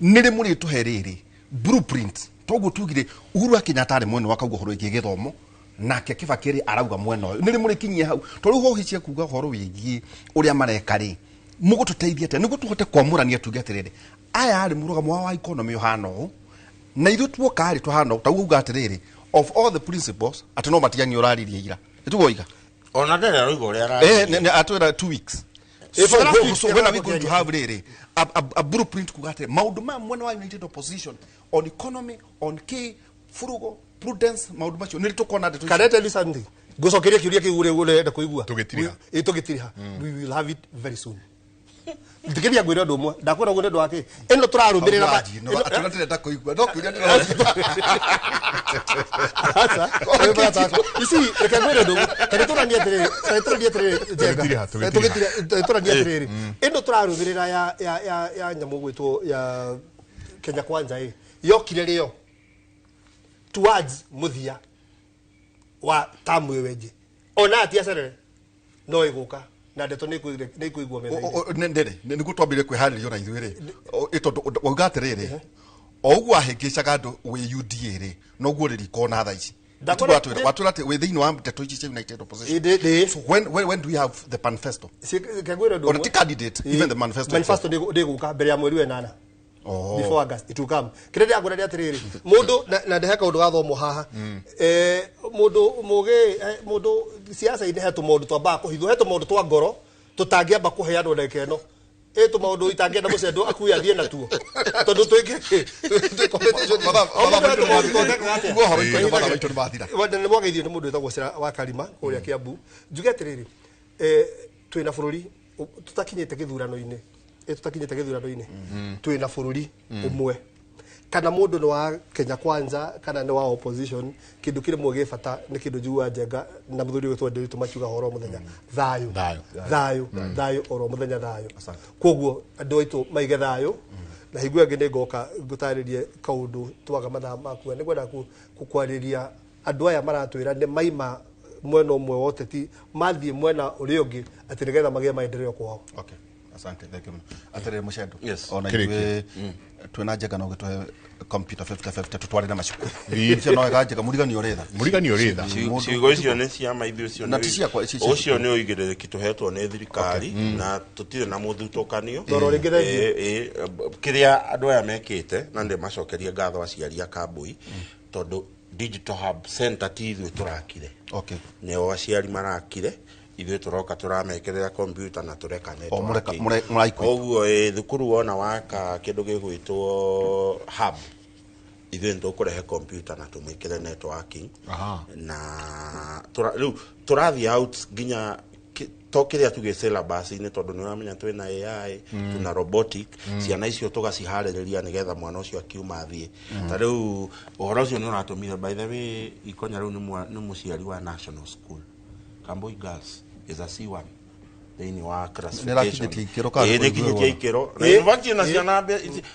nĩrĩ mũrĩtũhe rĩrĩ blueprint toguo tugire Uhuru wa Kenyatta arĩ mwena wa kauga ũhoro wĩgiĩ gĩthomo nake Kibaki rĩ arauga mwena ũyũ nĩrĩ mũrĩkinyie hau tondũ rĩu hohi cia kuga ũhoro wĩgiĩ ũrĩa mareka rĩ mũgũtũteithia atĩa nĩguo tũhote kwamũrania tuge atĩrĩrĩ aya rĩ mũrũgamo wao wa economy ũhana ũũ na ithuĩ tuoka rĩ tũhana ũũ ta ũguo uga atĩrĩrĩ of all the principles atĩ no Matiang'i ũraririe ira nĩtiguo oiga ona ndarĩ aroiga ũrĩa araririe. Atwĩra 2 weeks. So when are we going to have rĩrĩ a blueprint kuga atĩrĩ maũndũ ma mwena wa United Opposition on economy, on key furugo prudence maũndũ macio nĩ tũkona ndeto Can I tell you something? Ngũcokeria kĩũria kĩu ũrĩa ũrenda kũigua. Tũgĩtiriha. Tũgĩtiriha. We will have it very soon. Thikiria ngwĩre ũndũ ũmwe ndakwĩra ũguo nĩ ũndũ wa kĩ ĩno tũrarũmĩrĩra atĩ ndĩrenda kũigua no kũria Aca, you see, reke ngwĩre ũndũ ũmwe tondũ tũranie atĩrĩrĩ, tũranie atĩrĩrĩ Njenga. Tũranie atĩrĩrĩ ĩno tũrarũmĩrĩra ya nyamũ gwĩtwo ya Kenya Kwanza ĩ yokire rĩo towards mũthia wa tamu ĩyo ĩngĩ ona atiacerere no ĩgũka na ndeto nĩ ĩkũigwo metha-inĩ. Ndĩrĩ nĩguo twambire kwĩharĩria ona ithuĩ rĩ tondũ wauga atĩrĩrĩ o ũguo wahĩngĩcaga andũ wĩ UDA rĩ noguo rĩriko na thaa ici watwĩra atĩ wĩ thĩinĩ wa ndeto ici cia United Opposition. So when do we have the manifesto? Ona ti candidate, even the manifesto. Manifesto ndĩgũka mbere ya mweri wa 8. Before August it will come. Kĩrĩa ndĩrakwĩra nĩ atĩrĩrĩ mũndũ na ndehe kaũndũ gathomwo haha mũndũ mũgĩ mũndũ siasa-inĩ he tũmaũndũ twambaga kũhithwo he tũmaũndũ twa ngoro tũtangĩamba kũheanwo ndagĩka ĩno ĩ tũmaũndũ itangĩenda mũcendo akue athiĩ natuo tondũ twĩkĩ nĩ mwageithio nĩ mũndũ wĩtagwo Cera wa Karima kũrĩa Kiambu. Njuge atĩrĩrĩ twĩna bũrũri tũtakinyĩte gĩthurano-inĩ tutakinyĩte gĩthurano-inĩ twĩna bũrũri ũmwe kana mũndũ nĩ wa Kenya Kwanza kana nĩ wa opposition kĩndũ kĩrĩmwe gĩ bata nĩ kĩndũ njiguaga Njenga na mũthuri ũyũ twendete makiuga horo mũthenya thayũ thayũ thayũ oro mũthenya thayũ koguo andũ aitũ maige thayũ na hingo ĩngĩ nĩ ngoka ngũtarĩrie kaũndũ twaga mathaa makua nĩ ngwenda kwarĩria andũ aya maratwĩra nĩ maima mwena ũmwe wa ũteti mathiĩ mwena ũrĩa ũngĩ atĩ nĩgetha magĩe maendeleo kwao. Okay. Asante, thank you. Atere Mushendo. Ona ithuĩ twĩna Njenga no gĩtũhe computer 50-50 tutware na macukuru. Icio no wega Njenga mũrigani ũrĩ tha. Mũrigani ũrĩ tha. Ciugo icio nĩ cia ma ithuĩ ũcio Na ti ciakwa, ici cia ũcio nĩ ũigĩrĩrĩki tũhetwo nĩ thirikari na tũtirĩ na mũthutũkanio. Toro rĩngĩ thengiũ. Kĩrĩa andũ aya mekĩte na ndĩmacokerie ngatho aciari a Kambui tondũ Digital Hub Center ti ithuĩ tũrakire. Nĩo aciari marakire ithuĩ tũroka tũramekĩrĩra computer na tũreka network. Ũguo thukuru wona waka kĩndũ gĩgwĩtwo hub ithuĩ nĩtũkũrehe computer na tũmĩkĩre networking na rĩu tũrathiĩ out nginya to kĩrĩa tuge syllabus-inĩ tondũ nĩ ũramenya twĩna AI tuna robotic ciana icio tũgaciharĩrĩria nĩgetha mwana ũcio akiuma athiĩ. Ta rĩu ũhoro ũcio nĩ ũratũmire by the way Ikonya rĩu nĩ mũciari wa National School Kambui Girls is a C1 thĩinĩ wa classification. Nĩrakinyĩtie ikĩro na university na ciana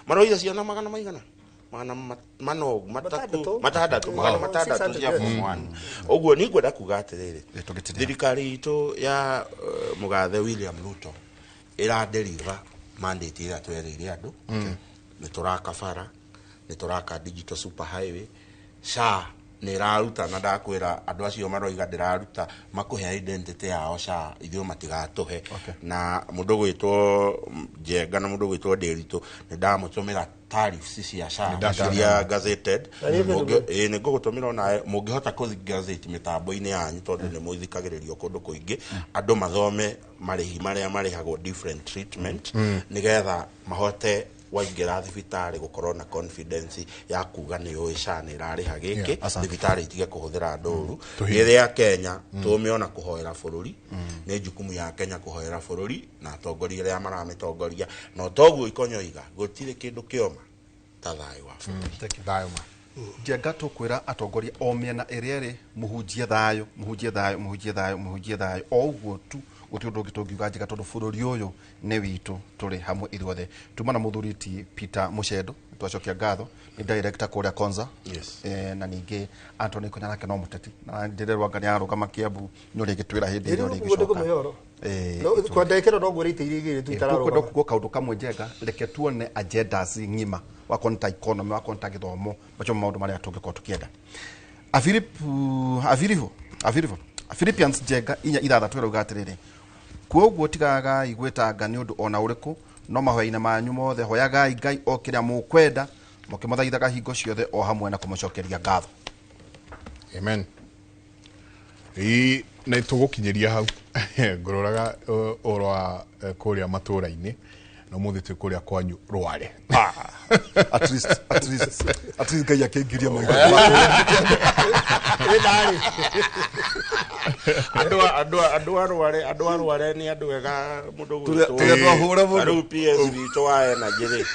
maroiga ciana magana maigana magana mano matandatũ magana matandatũ cia form 1. Ũguo nĩ ngwenda kuga atĩrĩrĩ thirikari itũ ya mũgathe William Ruto ĩra-deliver mandate ĩrĩa twerĩire andũ. Nĩ tũraka bara, nĩ tũraka digital super highway, SHA nĩ ĩraruta na ndakwĩra andũ acio maroiga ndĩraruta makũhe identity yao SHA ithuĩ matigatũhe. Na mũndũ gwĩtwo Njenga na mũndũ gwĩtwo Ndĩritũ nĩ ndamũtũmĩra tariffs cia SHA iria gazetted nĩ ngũgũtũmĩra onawe mũngĩhota kũthi gazette mĩtambo-inĩ yanyu tondũ nĩ mũthikagĩrĩrio kũndũ kũingĩ andũ mathome marĩhi marĩa marĩhagwo different treatment nĩgetha mahote Waingĩra thibitarĩ gũkorwo na confidence ya kuga nĩ ũĩ SHA nĩ ĩrarĩha gĩkĩ, Yeah, asante. thibitarĩ itige kũhũthĩra andũ ũru. Tũhinge. Gĩthĩ Kenya tũmĩona kũhoera bũrũri, nĩ jukumu ya Kenya kũhoera bũrũri na atongoria arĩa maramĩtongoria, na toguo ikonyoiga gũtirĩ kĩndũ kĩoma ta thayũ wa bũrũri. Thayũ ma Njenga tũkwĩra atongoria o mĩena ĩrĩa ĩrĩ mũhunjie thayũ, mũhunjie thayũ, mũhunjie thayũ, mũhunjie thayũ, o ũguo tu, gũtirĩ ũndũ ũngĩ tũngiuga Njenga, tondũ bũrũri ũyũ nĩ witũ, tũrĩ hamwe ithuothe. Tuma na mũthuri ti Peter Mũcendo, twacokia ngatho, nĩ director kũrĩa Konza. Yes. Na ningĩ Anthony Konya nake no mũteti, na ndĩrerwo anga nĩararũgama Kiambu, nĩ ũrĩgĩtwĩra hĩndĩ ĩrĩa Ũguo ũrĩgĩcoka. ndĩkũmũhe ũhoro. Kwa ndagĩka ĩno no ngwĩre itĩ iria igĩrĩ tu Tũkwenda itararũgama. kuga kaũndũ kamwe Njenga, reke tuone agendas ng'ima, wakorwo nĩ ta economy, wakorwo nĩ ta gĩthomo, macio maũndũ marĩa tũngĩkorwo tũkĩenda. Afilipo Philippians Njenga 4:6 ĩrauga atĩrĩrĩ, kuoguo tigagai gwĩtanga nĩ ũndũ ona ũrĩkũ, no mahoya-inĩ manyu mothe hoyagai Ngai o kĩrĩa mũkwenda, mũkĩmũthaithaga hingo ciothe o hamwe na kũmũcokeria ngatho. Amen. Ĩ nĩ tũgũkinyĩria hau ngũroraga ũhoro wa kũrĩa matũra-inĩ, na ũmũthĩ twĩ kũrĩa kwanyu Rware. At least, at least, at least Ngai akĩngiria maitho. Andũ a Rware nĩ andũ ega mũndũ. Tũrĩa twahũra mũno. Rĩu PS witũ wa energy rĩ,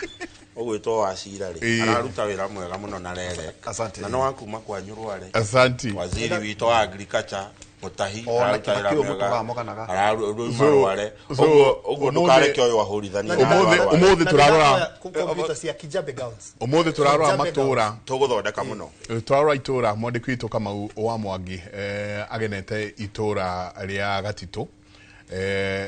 ũgwĩtwo Wacira rĩ, araruta wĩra mwega mũno na REREC. Asante. Na no wa kuma kwanyu Rware. Asanti. Waziri witũ wa agriculture Mutahi Ona araruta wĩra Kibaki ũyũ mwega. mũtũraga mũganaga. Araruma So- Rware. so, Ũguo ũmũthĩ- ndũkareke ũyũ ahũrithanie na andũ a Rware. Ũmũthĩ tũrarora Kompiuta cia Kijabe Girls. Ũmũthĩ tũrarora Kijabe matũra. Tũgũthondeka mũno. Tũrarora itũra, mwandĩki witũ Kamau wa Mwangi agenete itũra rĩa Gatitũ,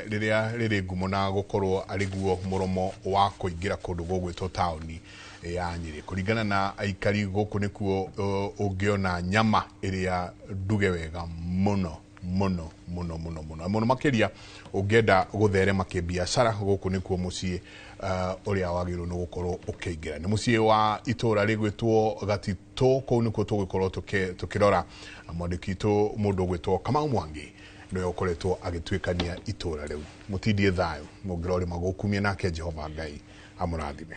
rĩrĩa rĩrĩ ngumo na gũkorwo arĩ guo mũromo wa kũingĩra kũndũ gũgwĩtwo taũni ya Nyĩrĩ. Kũringana na aikari gũkũ nĩkuo ũngĩona nyama ĩrĩa nduge wega mũno mũno mũno mũno mũno mũno, makĩria ũngĩenda gũtherema kĩbiacara, gũkũ nĩkuo mũciĩ ũrĩa wagĩrĩirwo nĩ gũkorwo ũkĩingĩra. Nĩ mũciĩ wa itũra rĩgwĩtwo Gatitũ, kũu nĩkuo tũgũkorwo tũkĩrora, na mwandĩki witũ mũndũ ũgwĩtwo Kamau Mwangi nĩwe ũkoretwo agĩtuĩkania itũra rĩu. Mũtindie thayũ, mũngĩrorĩma gũkumia nake Jehova Ngai amũrathime.